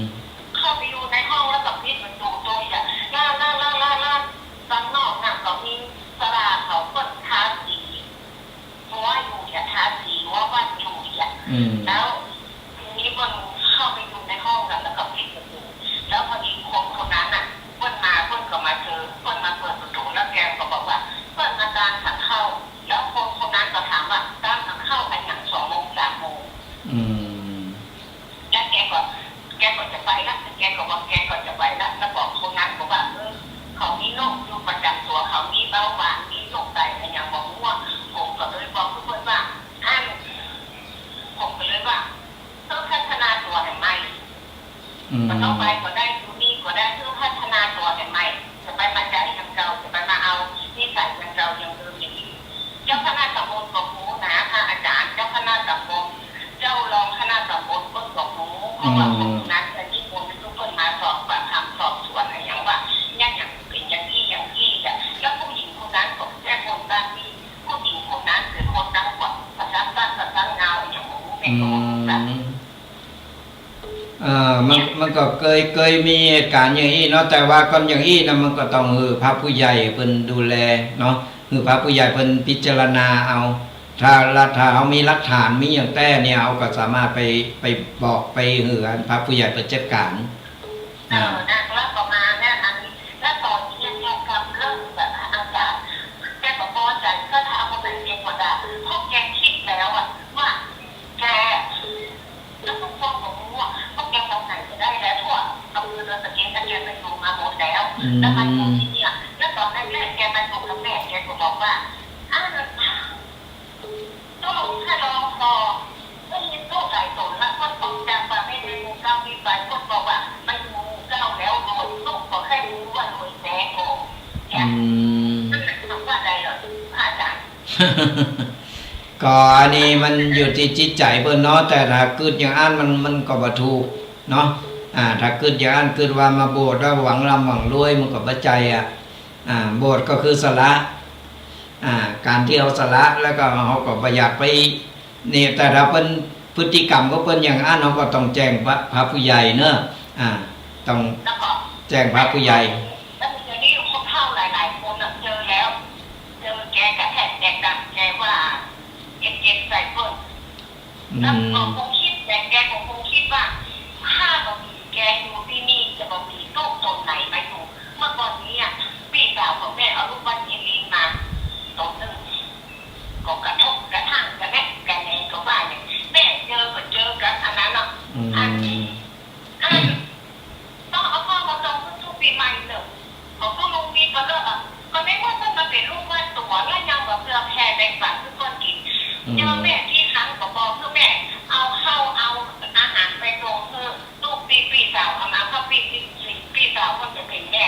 เข้าไปอยู่ในห้องแล้วก็ปิดประตู๋โตยแกะ แล้ว แล้ว แล้ว แล้ว แล้ว ตังนอกน่ะก็มีศาลาเขาเปิ้นทาสี รั้วอยู่อย่า ทาสีรั้ววัดอยู่อย่า อืม แล้วทีนี้เปิ้นเข้าไปอยู่ในห้องน่ะ แล้วก็ปิดประตู๋ แล้วพอดีคนคนนั้นน่ะ เปิ้นมา เปิ้นก็มาเจอ เปิ้นมาเปิดประตู๋ แล้วแกก็บอกว่า เปิ้นมาตามฉันเข้า แล้วคนคนนั้นก็ถามว่า ตามฉันเข้าอะหยังสองโมงสามโมง อืม แล้วแกก็ แกก็จะไปละ แกก็ว่าแกก็จะไปละ แล้วบอกคนนั้นก็ว่า เออ เขามีโรคอยู่ประจ๋ำตั๋ว เขามีเบาหวาน มีโรคไตอะหยังบ่ฮู้ ผมก็เลยบอกเปิ้นว่า อั้น ผมก็เลยว่า เออ พัฒนาตั๋วหื้อใหม่ อืม บ่ต้องไปก็ได้ อยู่นี่ก็ได้ เออ พัฒนาตั๋วหื้อใหม่ จะไปมาใจ๊อย่างเก่า จะไปมาเอานิสัยอย่างเก่าอย่างเดิมอย่างอี้ เจ้าคณะตำบลก็ฮู้นะ พระอาจ๋ารย์ เจ้าคณะตำบล เจ้ารองคณะตำบลเปิ้นก็ฮู้ เพราะว่า อืม คนนั้นน่ะนิมนต์หื้อเปิ้นมาสอบปากคำสอบสวนอะหยังว่า เนี่ยอย่างเป๋นอย่างอี้อย่างอี้อะ แล้วผู้หญิงคนนั้นก็แก้บนบ้านนี่ ผู้หญิงคนนั้นเป๋นคนตั้งวัด ประจำบ้านประจำเงาอะหยังบ่ฮู้ แม่ก็บ่ฮู้จัก อืม เอ่อ มัน เนี่ย มันก็เกย เกยมีเหตุก๋ารณ์อย่างอี้เนาะ แต่ว่าก่อนอย่างอี้นะ มันก็ต้องหื้อพระผู้ใหญ่เปิ้นดูแลเนาะ หื้อพระผู้ใหญ่เปิ้นพิจารณาเอา ถ้าละ ถ้าเฮามีหลักฐาน มีหยังแต๊เนี่ย เฮาก็สามารถไป ไปบอก ไปหื้ออันพระผู้ใหญ่เปิ้นจัดก๋าน เออ อ่า นะ แล้วก็มาเนี่ย อันนี้ แล้วต๋อนนี้แกกำเริบแบบอาจ๋ารย์ แกก็ปอใจ๋ อืม แล้วมาอยู่ตี้เนี่ย แล้วต๋อนแรกๆ แกมาอยู่กับแม่ แกก็บอกว่า อ้าว ตุ๊ลุงถ้าลองพอ ได้ยินตุ๊หลายต๋นละเปิ้นบอกจำว่าแม่ในหมู่เก่าตี้ไป เปิ้นบอกว่ามาอยู่หมู่เก่าแล้วรวย ตุ๊ก็แค่ฮู้ว่ารวยแต๊ก่อ เนี่ย อืม มันหมายความว่าใดเหรอ พระอาจ๋ารย์ ก็อันนี้มันอยู่ตี้จิตใจ๋เปิ้นเนาะ แต่ถ้ากึ๊ดอย่างอั้นมัน มันก็บ่ถูกเนาะ อ่า ถ้ากึ๊ดอย่างอั้น กึ๊ดว่ามาโบสถ์แล้วหวังร่ำหวังรวย มันก็บ่ใจ้อะ อ่า โบสถ์ก็คือสละ อ่า ก๋านตี้เฮาสละ แล้วก็เฮาก็บ่อยากไป นี่ แต่ถ้าเปิ้น พฤติกรรมของเปิ้นอย่างอั้น เฮาก็ต้องแจ้งพระ พระผู้ใหญ่เนาะ อ่า ต้อง แล้วก็ แจ้งพระผู้ใหญ่ แล้วมันจะมีคนเฒ่าหลายๆ คนน่ะ เจอแล้ว เจอแกก็แทบแตกดั่งแกว่า เจ็บๆ ใส่เปิ้น อืม แล้วก็คงกึ๊ด แต่แกก็คงกึ๊ดว่า ถ้าบ่มีแกอยู่ตี้นี่ จะบ่มีตุ๊ต๋นไหนมาอยู่ เมื่อก่อนนี้อะ ปี้สาวของแม่เอาลูกบ้านเยลีมาต๋นนึ่ง ก็กระทบกระทั่งกั๋นแหละ กั๋นแหละก็ว่าเนี่ย แม่เจอก็เจอกั๋นอันนั้นเนาะ อืม อัน อัน ต้องเอาเข้ามาส่งทุกๆ ปี๋ใหม่เนาะ ของตุ๊ลุงมีก็เลิกอะ ก็ในเมื่อเปิ้นมาเป๋นลูกบ้านตั๋ว แล้วยังบ่เผื่อแผ่แบ่งปันหื้อเปิ้นกิ๋น อืม เจอแม่ตี้ครั้งก็บอกหื้อแม่เอาข้าวเอาอาหารไปส่งหื้อ ตุ๊ปี้ ปี้สาวเอามา เพราะปี้ ปี้ ปี้สาวเปิ้นจะเป๋นแม่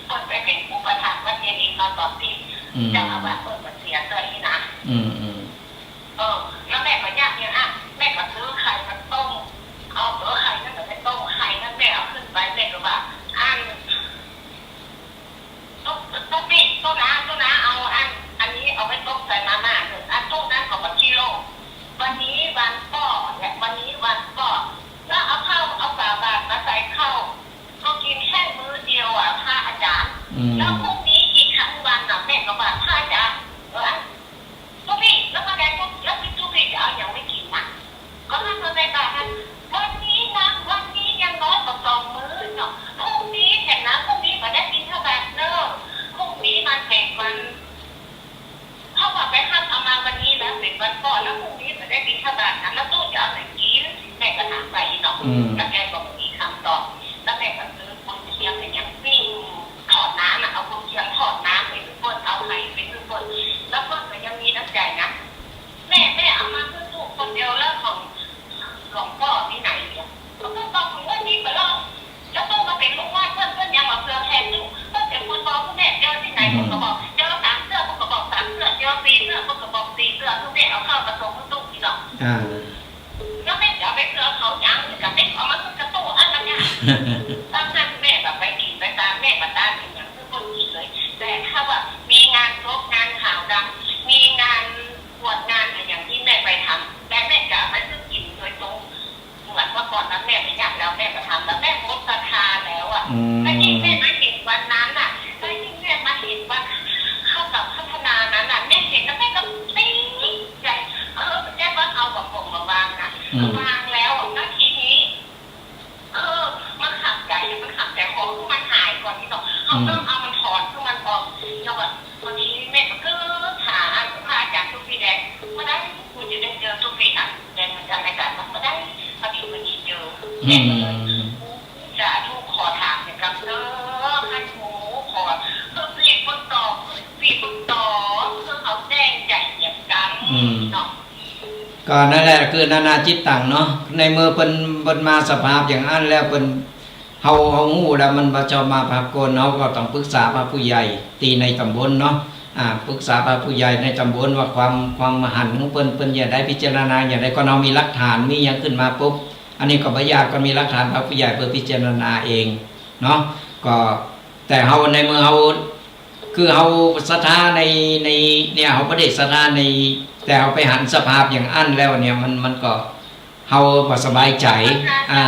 เปิ้นไปเป๋นอุปัฏฐากวัดเยลีมาต๋อนตี้ อืม เจ้าอาวาสเปิ้นก็เสียไปนี่นะ อืม อืม เออ แล้วแม่ก็ยากเนี่ยอะ แม่ก็ซื้อไข่มาต้ม เอาตั๋วไข่นั่นน่ะไปต้ม ไข่นั่นแม่เอาขึ้นไป แม่ก็ว่า อัน ตุ๊ ตุ๊ปี้ ตุ๊น้า ตุ๊น้าเอาอัน อันนี้เอาไว้ต้มใส่มาม่าเถอะ อันตุ๊นั้นก็บ่กินโลก วันนี้วันป้อเนี่ย วันนี้วันป้อ แล้วเอาข้าว เอาฝาบาตรมาใส่ข้าว ก็กิ๋นแค่มื้อเดียวอะ พระอาจ๋ารย์ อืม แล้วพรุ่งนี้อีกทั้งวันน่ะ แม่ก็ว่า พระอาจ๋ารย์ เออ ตุ๊ปี้ แล้วเมื่อใดตุ๊ แล้วตุ๊ปี้จะเอาหยังไปกิ๋นน่ะ ก็นั่นก็แม่ว่า วันนี้นะ วันนี้ยังน้อยกว่าสองมื้อเนาะ พรุ่งนี้เถอะนะ พรุ่งนี้บ่ได้บิณฑบาตเนาะ พรุ่งนี้มันเป๋นวัน เพราะว่าไปฮับเอามาวันนี้แล้ว เป๋นวันป้อ แล้วพรุ่งนี้บ่ได้บิณฑบาตนะ แล้วตุ๊จะเอาไหนกิ๋น แม่ก็ถามไปเนาะ อืม แล้วแกก็บ่มีกำตอบ แล้วแม่ก็ซื้อกุนเชียงอะหยังปิ้งทอดน้ำอะ เอากุนเชียงทอดน้ำไปหื้อเปิ้น เอาไข่ไปหื้อเปิ้น แล้วเปิ้นก็ยังมีน้ำใจ๋นะ แม่ แม่เอามาหื้อตุ๊คนเดียว แล้วของหลวงป้อตี้ไหนเนี่ย ก็ตุ๊บอกว่านี่ไปแล้ว แล้วตุ๊มาเป๋นลูกบ้านเปิ้น เปิ้นยังบ่เผื่อแผ่ตุ๊ เปิ้นเป๋นคนบอกหื้อแม่ เจอตี้ไหน อืม เปิ้นก็บอก เจอสามเตื้อ เปิ้นก็บอกสามเตื้อ เจอสี่เตื้อ เปิ้นก็บอกสี่เตื้อ หื้อแม่เอาข้าวมาส่งหื้อตุ๊ตี้เนาะ อ่า แล้วแม่จะเอาไปเผื่อเขาหยัง ก็แม่เอามาหื้อตุ๊อันนั้นเนี่ย ตั้งนั้นแม่ก็ไปกิ๋นไปต๋าม แม่บ่ต้านอะหยังหื้อเปิ้นกิ๋นเลย แต่ถ้าว่ามีงานศพ งานขาวดำ มีงานบวช งานอะหยังตี้แม่ไปทำ แต่แม่จะเอาไปหื้อกิ๋นโดยตรง เหมือนเมื่อก่อนนั้นแม่ไม่อยากแล้ว แม่ก็ทำ แล้วแม่หมดศรัทธาแล้วอะ อืม แล้วยิ่งแม่มาเห็นวันนั้นน่ะ แล้วยิ่งแม่มาเห็นวันข้าวสารพัฒนานั้นน่ะ แม่เห็นแล้วแม่ก็ปิ๊งใจ๋ เออ แม่ว่าเอาบ่ปล่งบ่วางน่ะ อืม วางแล้วอะ แล้วทีนี้ คือมันขัดใจ๋อะ มันขัดใจ๋ ของคือมันหายก่อนตี้เนาะ เฮา อืม ต้องเอามันถอนคือมันออก แล้วแบบ พอดีแม่ก็คือหาพระอาจ๋ารย์ตุ๊ปี้แดง บ่ได้ กูจะได้เจอตุ๊ปี้อะ แดงมันจะรายก๋านว่าบ่ได้ พอดีวันนี้เจอ อืม แม่ก็เลย สาธุ ขอถามเนี่ยกำเด้อ ให้หมู่ขอ คือปี้เปิ้นตอบ คือปี้เปิ้นตอบ คือเขาแจ้งใจ๋เนี่ยกำ อืม เนาะ ก็นั่นแหละ คือนานาจิตตังเนาะ ในเมื่อเปิ้น เปิ้นมาสภาพอย่างอั้นแล้ว เปิ้น เฮา เฮาฮู้แล้วมันบ่ชอบมาพากล เฮาก็ต้องปรึกษาพระผู้ใหญ่ตี้ในต๋ำบลเนาะ อ่า ปรึกษาพระผู้ใหญ่ในต๋ำบลว่าความ ความหันของเปิ้น เปิ้นจะได้พิจารณาอย่างใด ก็เฮามีหลักฐาน มีหยังขึ้นมาปุ๊บ อันนี้ก็บ่ยาก ก็มีหลักฐานพระผู้ใหญ่เปิ้นพิจารณาเองเนาะ ก็ แต่เฮา ในเมื่อเฮา คือเฮาศรัทธาใน ใน เนี่ย เฮาบ่ได้ศรัทธาใน แต่เฮาไปหันสภาพอย่างอั้นแล้วเนี่ย มัน มันก็ เฮาบ่สบายใจ๋ อ่า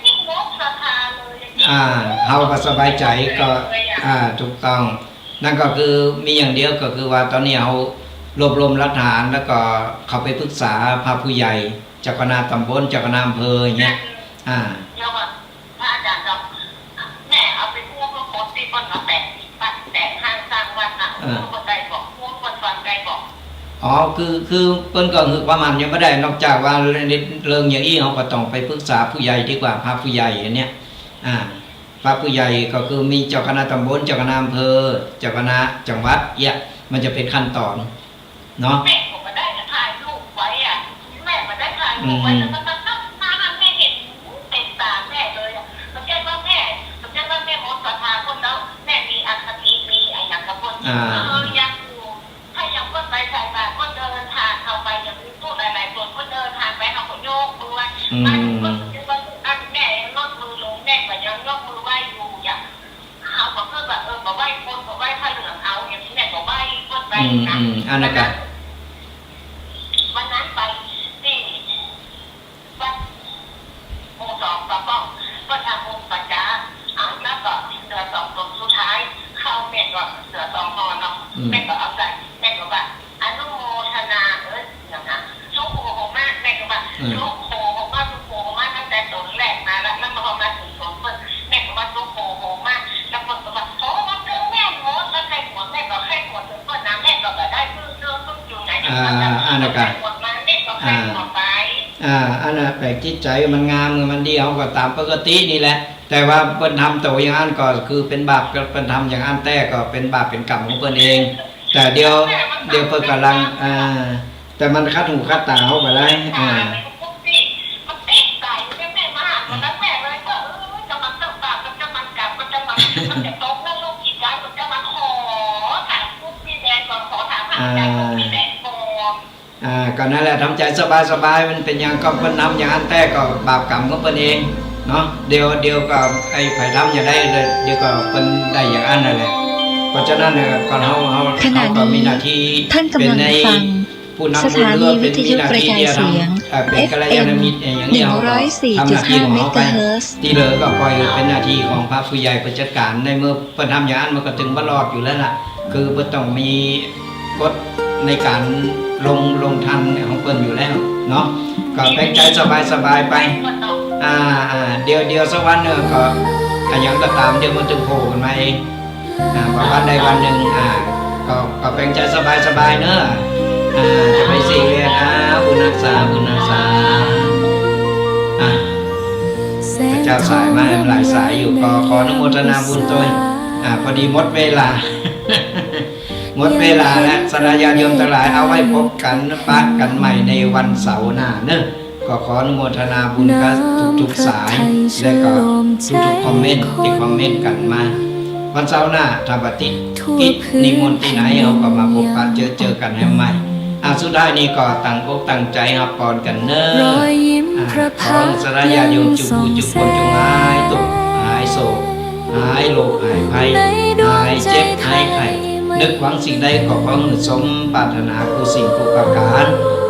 ยิ่งลดศรัทธาเลย ยิ่ง อ่า เฮาบ่สบายใจ๋ก็ อ่า ถูกต้อง นั่นก็คือมีอย่างเดียวก็คือว่าต๋อนนี้เฮารวบรวมหลักฐาน แล้วก็เข้าไปปรึกษาพระผู้ใหญ่ เจ้าคณะต๋ำบล เจ้าคณะอำเภออย่างเงี้ย อ่า เดี๋ยวก่อน พระอาจ๋ารย์ครับ แม่เอาไปพูดกับคนตี้เปิ้นมาแต่งวัดแต่งห้างสร้างวัดน่ะ อ่า พูดบ่ได้บอก พูดบ่ฟังได้บอก อ๋อ คือ คือเปิ้นก็หื้อความหันยังบ่ได้ นอกจากว่าเรื่องอย่างอี้เฮาก็ต้องไปปรึกษาผู้ใหญ่ดีกว่า พระผู้ใหญ่อันเนี้ย อ่า พระผู้ใหญ่ก็คือมีเจ้าคณะตำบล เจ้าคณะอำเภอ เจ้าคณะจังหวัด เอี้ย มันจะเป๋นขั้นต๋อน เนาะ แม่ก็บ่ได้ถ่ายรูปไว้อะ แม่บ่ได้ถ่ายรูปไว้ อืม แล้วก็ตั้งหน้าแม่เห็นเต็มต๋าแม่เลยอะ บ่ใจ้ว่าแม่ บ่ใจ้ว่าแม่หมดศรัทธาเปิ้นแล้ว แม่มีอคติ มีอะหยังกับเปิ้น อ่า เออ ยังอยู่ ถ้ายังเปิ้นไปใส่บาตร เปิ้นเดินผ่านเข้าไป ยังมีผู้หลายๆ คน เปิ้นเดินผ่านไป เฮาก็ยกมือไหว้ อืม มาถึงเปิ้นก็ว่า อันแม่ยกมือลง แม่ก็ยังยกมือไหว้อยู่ อย่าง เฮาก็คือว่า เออ บ่ไหว้คน บ่ไหว้ผ้าเหลืองเอา อย่างนี้แหละ บ่ไหว้คนไป อืม นะ อืม อันนั้นก็ วันนั้นไปที่วัดหมู่สองปะป้อง ก็ทำบุญประจา อ่ะ แล้วก็เหลือสองต๋นสุดท้าย ข้าวแม่ก็เหลือสองห่อเนาะ อืม แม่ก็เอาใส่ แม่ก็ว่า อนุโมทนา เอ้ย อย่างนั้น สุโขโหมะ แม่ก็ว่า อืม สุโขโหมะ สุโขโหมะ ตั้งแต่ต๋นแรกมาละ แล้วมาพอมาถึงต๋นเปิ้น แม่ก็ว่า สุโขโหมะ แล้วเปิ้นก็ว่า โอ้ มันเป็นแม่หมด แล้วใครหมด แม่ก็ใครหมด เปิ้นนะ แม่ก็บ่ได้ซื้อเครื่องซื้อจุ่นไหน อ่า อ่า นะครับ ใครหมดมา แม่ก็ใครหมดไป อ่า อันนั้นแป๋นจิตใจ๋มันงาม มันดี เฮาก็ต๋ามปกตินี่แหละ แต่ว่าเปิ้นทำโตอย่างนั้นก็คือเป๋นบาป ก็เปิ้นทำอย่างนั้นแต๊ก็เป๋นบาปเป๋นกรรมของเปิ้นเอง แต่เดี๋ยว เดี๋ยวเปิ้นก่ำลัง อ่า แต่มันขัดหูขัดต๋าเฮาบ่ได้ อ่า มันติดใจ๋แม่ แม่มาหาต๋นนั้นแม่เลยว่า เออ จะมาตั้งบาป มันจะมากรรม มันจะมา มันจะตกนรกอีกแล้ว มันจะมาขอถามพวกพี่แดงก่อน ขอถามพระอาจารย์พวกพี่แดงก่อน อ่า ก็นั่นแหละ ทำใจ๋สบายๆ มันเป๋นหยังก็เปิ้นทำอย่างนั้นแต๊ก็บาปกรรมของเปิ้นเองเนาะ เดี๋ยว เดี๋ยวก็ไอ้ใผทำอย่างใด เดี๋ยวก็เปิ้นได้อย่างนั้นนั่นแหละ เพราะฉะนั้นเนี่ย ก็เฮา เฮา ขณะนี้ เฮาก็มีหน้าตี้ ท่านกำลัง เป๋นใน ฟัง ผู้นำบุญ สถานีวิทยุกระจายเสียง เอ่อ เป๋นกัลยาณมิตร เอ่อ อย่างนี้ เฮาก็ทำหน้าตี้ของเฮาไป เอฟเอ็ม หนึ่งร้อยสี่จุดห้า เมกะเฮิรตซ์ ตี้เหลือก็ปล่อยเป๋นหน้าตี้ของพระผู้ใหญ่เปิ้นจัดก๋าน ในเมื่อเปิ้นทำอย่างนั้นมันก็ตึงบ่รอดอยู่แล้วล่ะ คือเปิ้นต้องมีกฎในก๋านลง ลงทันของเปิ้นอยู่แล้วเนาะ ก็แป๋งใจ๋สบายๆ ไป อ่า อ่า เดี๋ยว เดี๋ยวสักวันหนึ่งก็ อะหยังก็ต๋าม เดี๋ยวมันตึงโผล่ขึ้นมาเอง อ่า ประมาณใดวันหนึ่ง อ่า ก็ ก็แป๋งใจ๋สบายๆ เนาะ อ่า จะไปซีเรียส อ่า บุญฮักษา บุญฮักษา อ่า พระเจ้าสายมาหลายสายอยู่ ก็ขออนุโมทนาบุญตวย อ่า พอดีหมดเวลา หมดเวลาแล้ว ศรัทธาญาติโยมตังหลาย เอาไว้พบกั๋น ปะกั๋นใหม่ในวันเสาร์หน้าเนาะ ก็ขออนุโมทนาบุญกับทุกๆ สาย และก็ทุกๆ คอมเมนต์ตี้คอมเมนต์กั๋นมา วันเสาร์หน้า ถ้าบ่ติดกิจนิมนต์ตี้ไหน เฮาก็มาพบปะเจอ เจอกั๋นแหมใหม่ อ่ะ สุดท้ายนี้ก็ตั้งอกตั้งใจ๋ฮับปอนกั๋นเนาะ อ่ะ ขอศรัทธาญาติโยมจุผู้จุคนจงหายตุ๊กข์ หายโศก หายโรค หายภัย หายเจ็บ หายไข้ นึกหวังสิ่งใดก็ขอหื้อสมปรารถนากู้สิ่งกู้ประก๋าน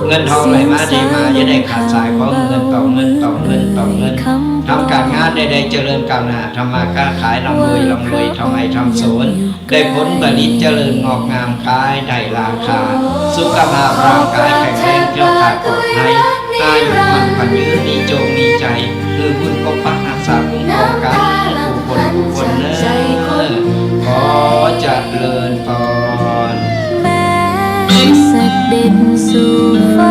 เงินทองไหลมาเทมา อย่าได้ขาดสาย ขอหื้อเงินต่อเงิน ต่อเงิน ต่อเงิน ทำก๋านงานใดๆ เจริญก้าวหน้า ทำมาค้าขายร่ำรวย ร่ำรวย ทำไฮ่ทำสวน ได้ผลผลิตเจริญงอกงาม ขายได้ราคา สุขภาพร่างก๋ายแข็งแรง แคล้วคลาดปลอดภัย อายุมั่นขวัญยืน มีโจคมีชัย หื้อบุญปกปักฮักษาคุ้มครองกั๋นกู้คนกู้คนเนาะ ขอเจริญพร แม้เสด็จสู่ฟ้า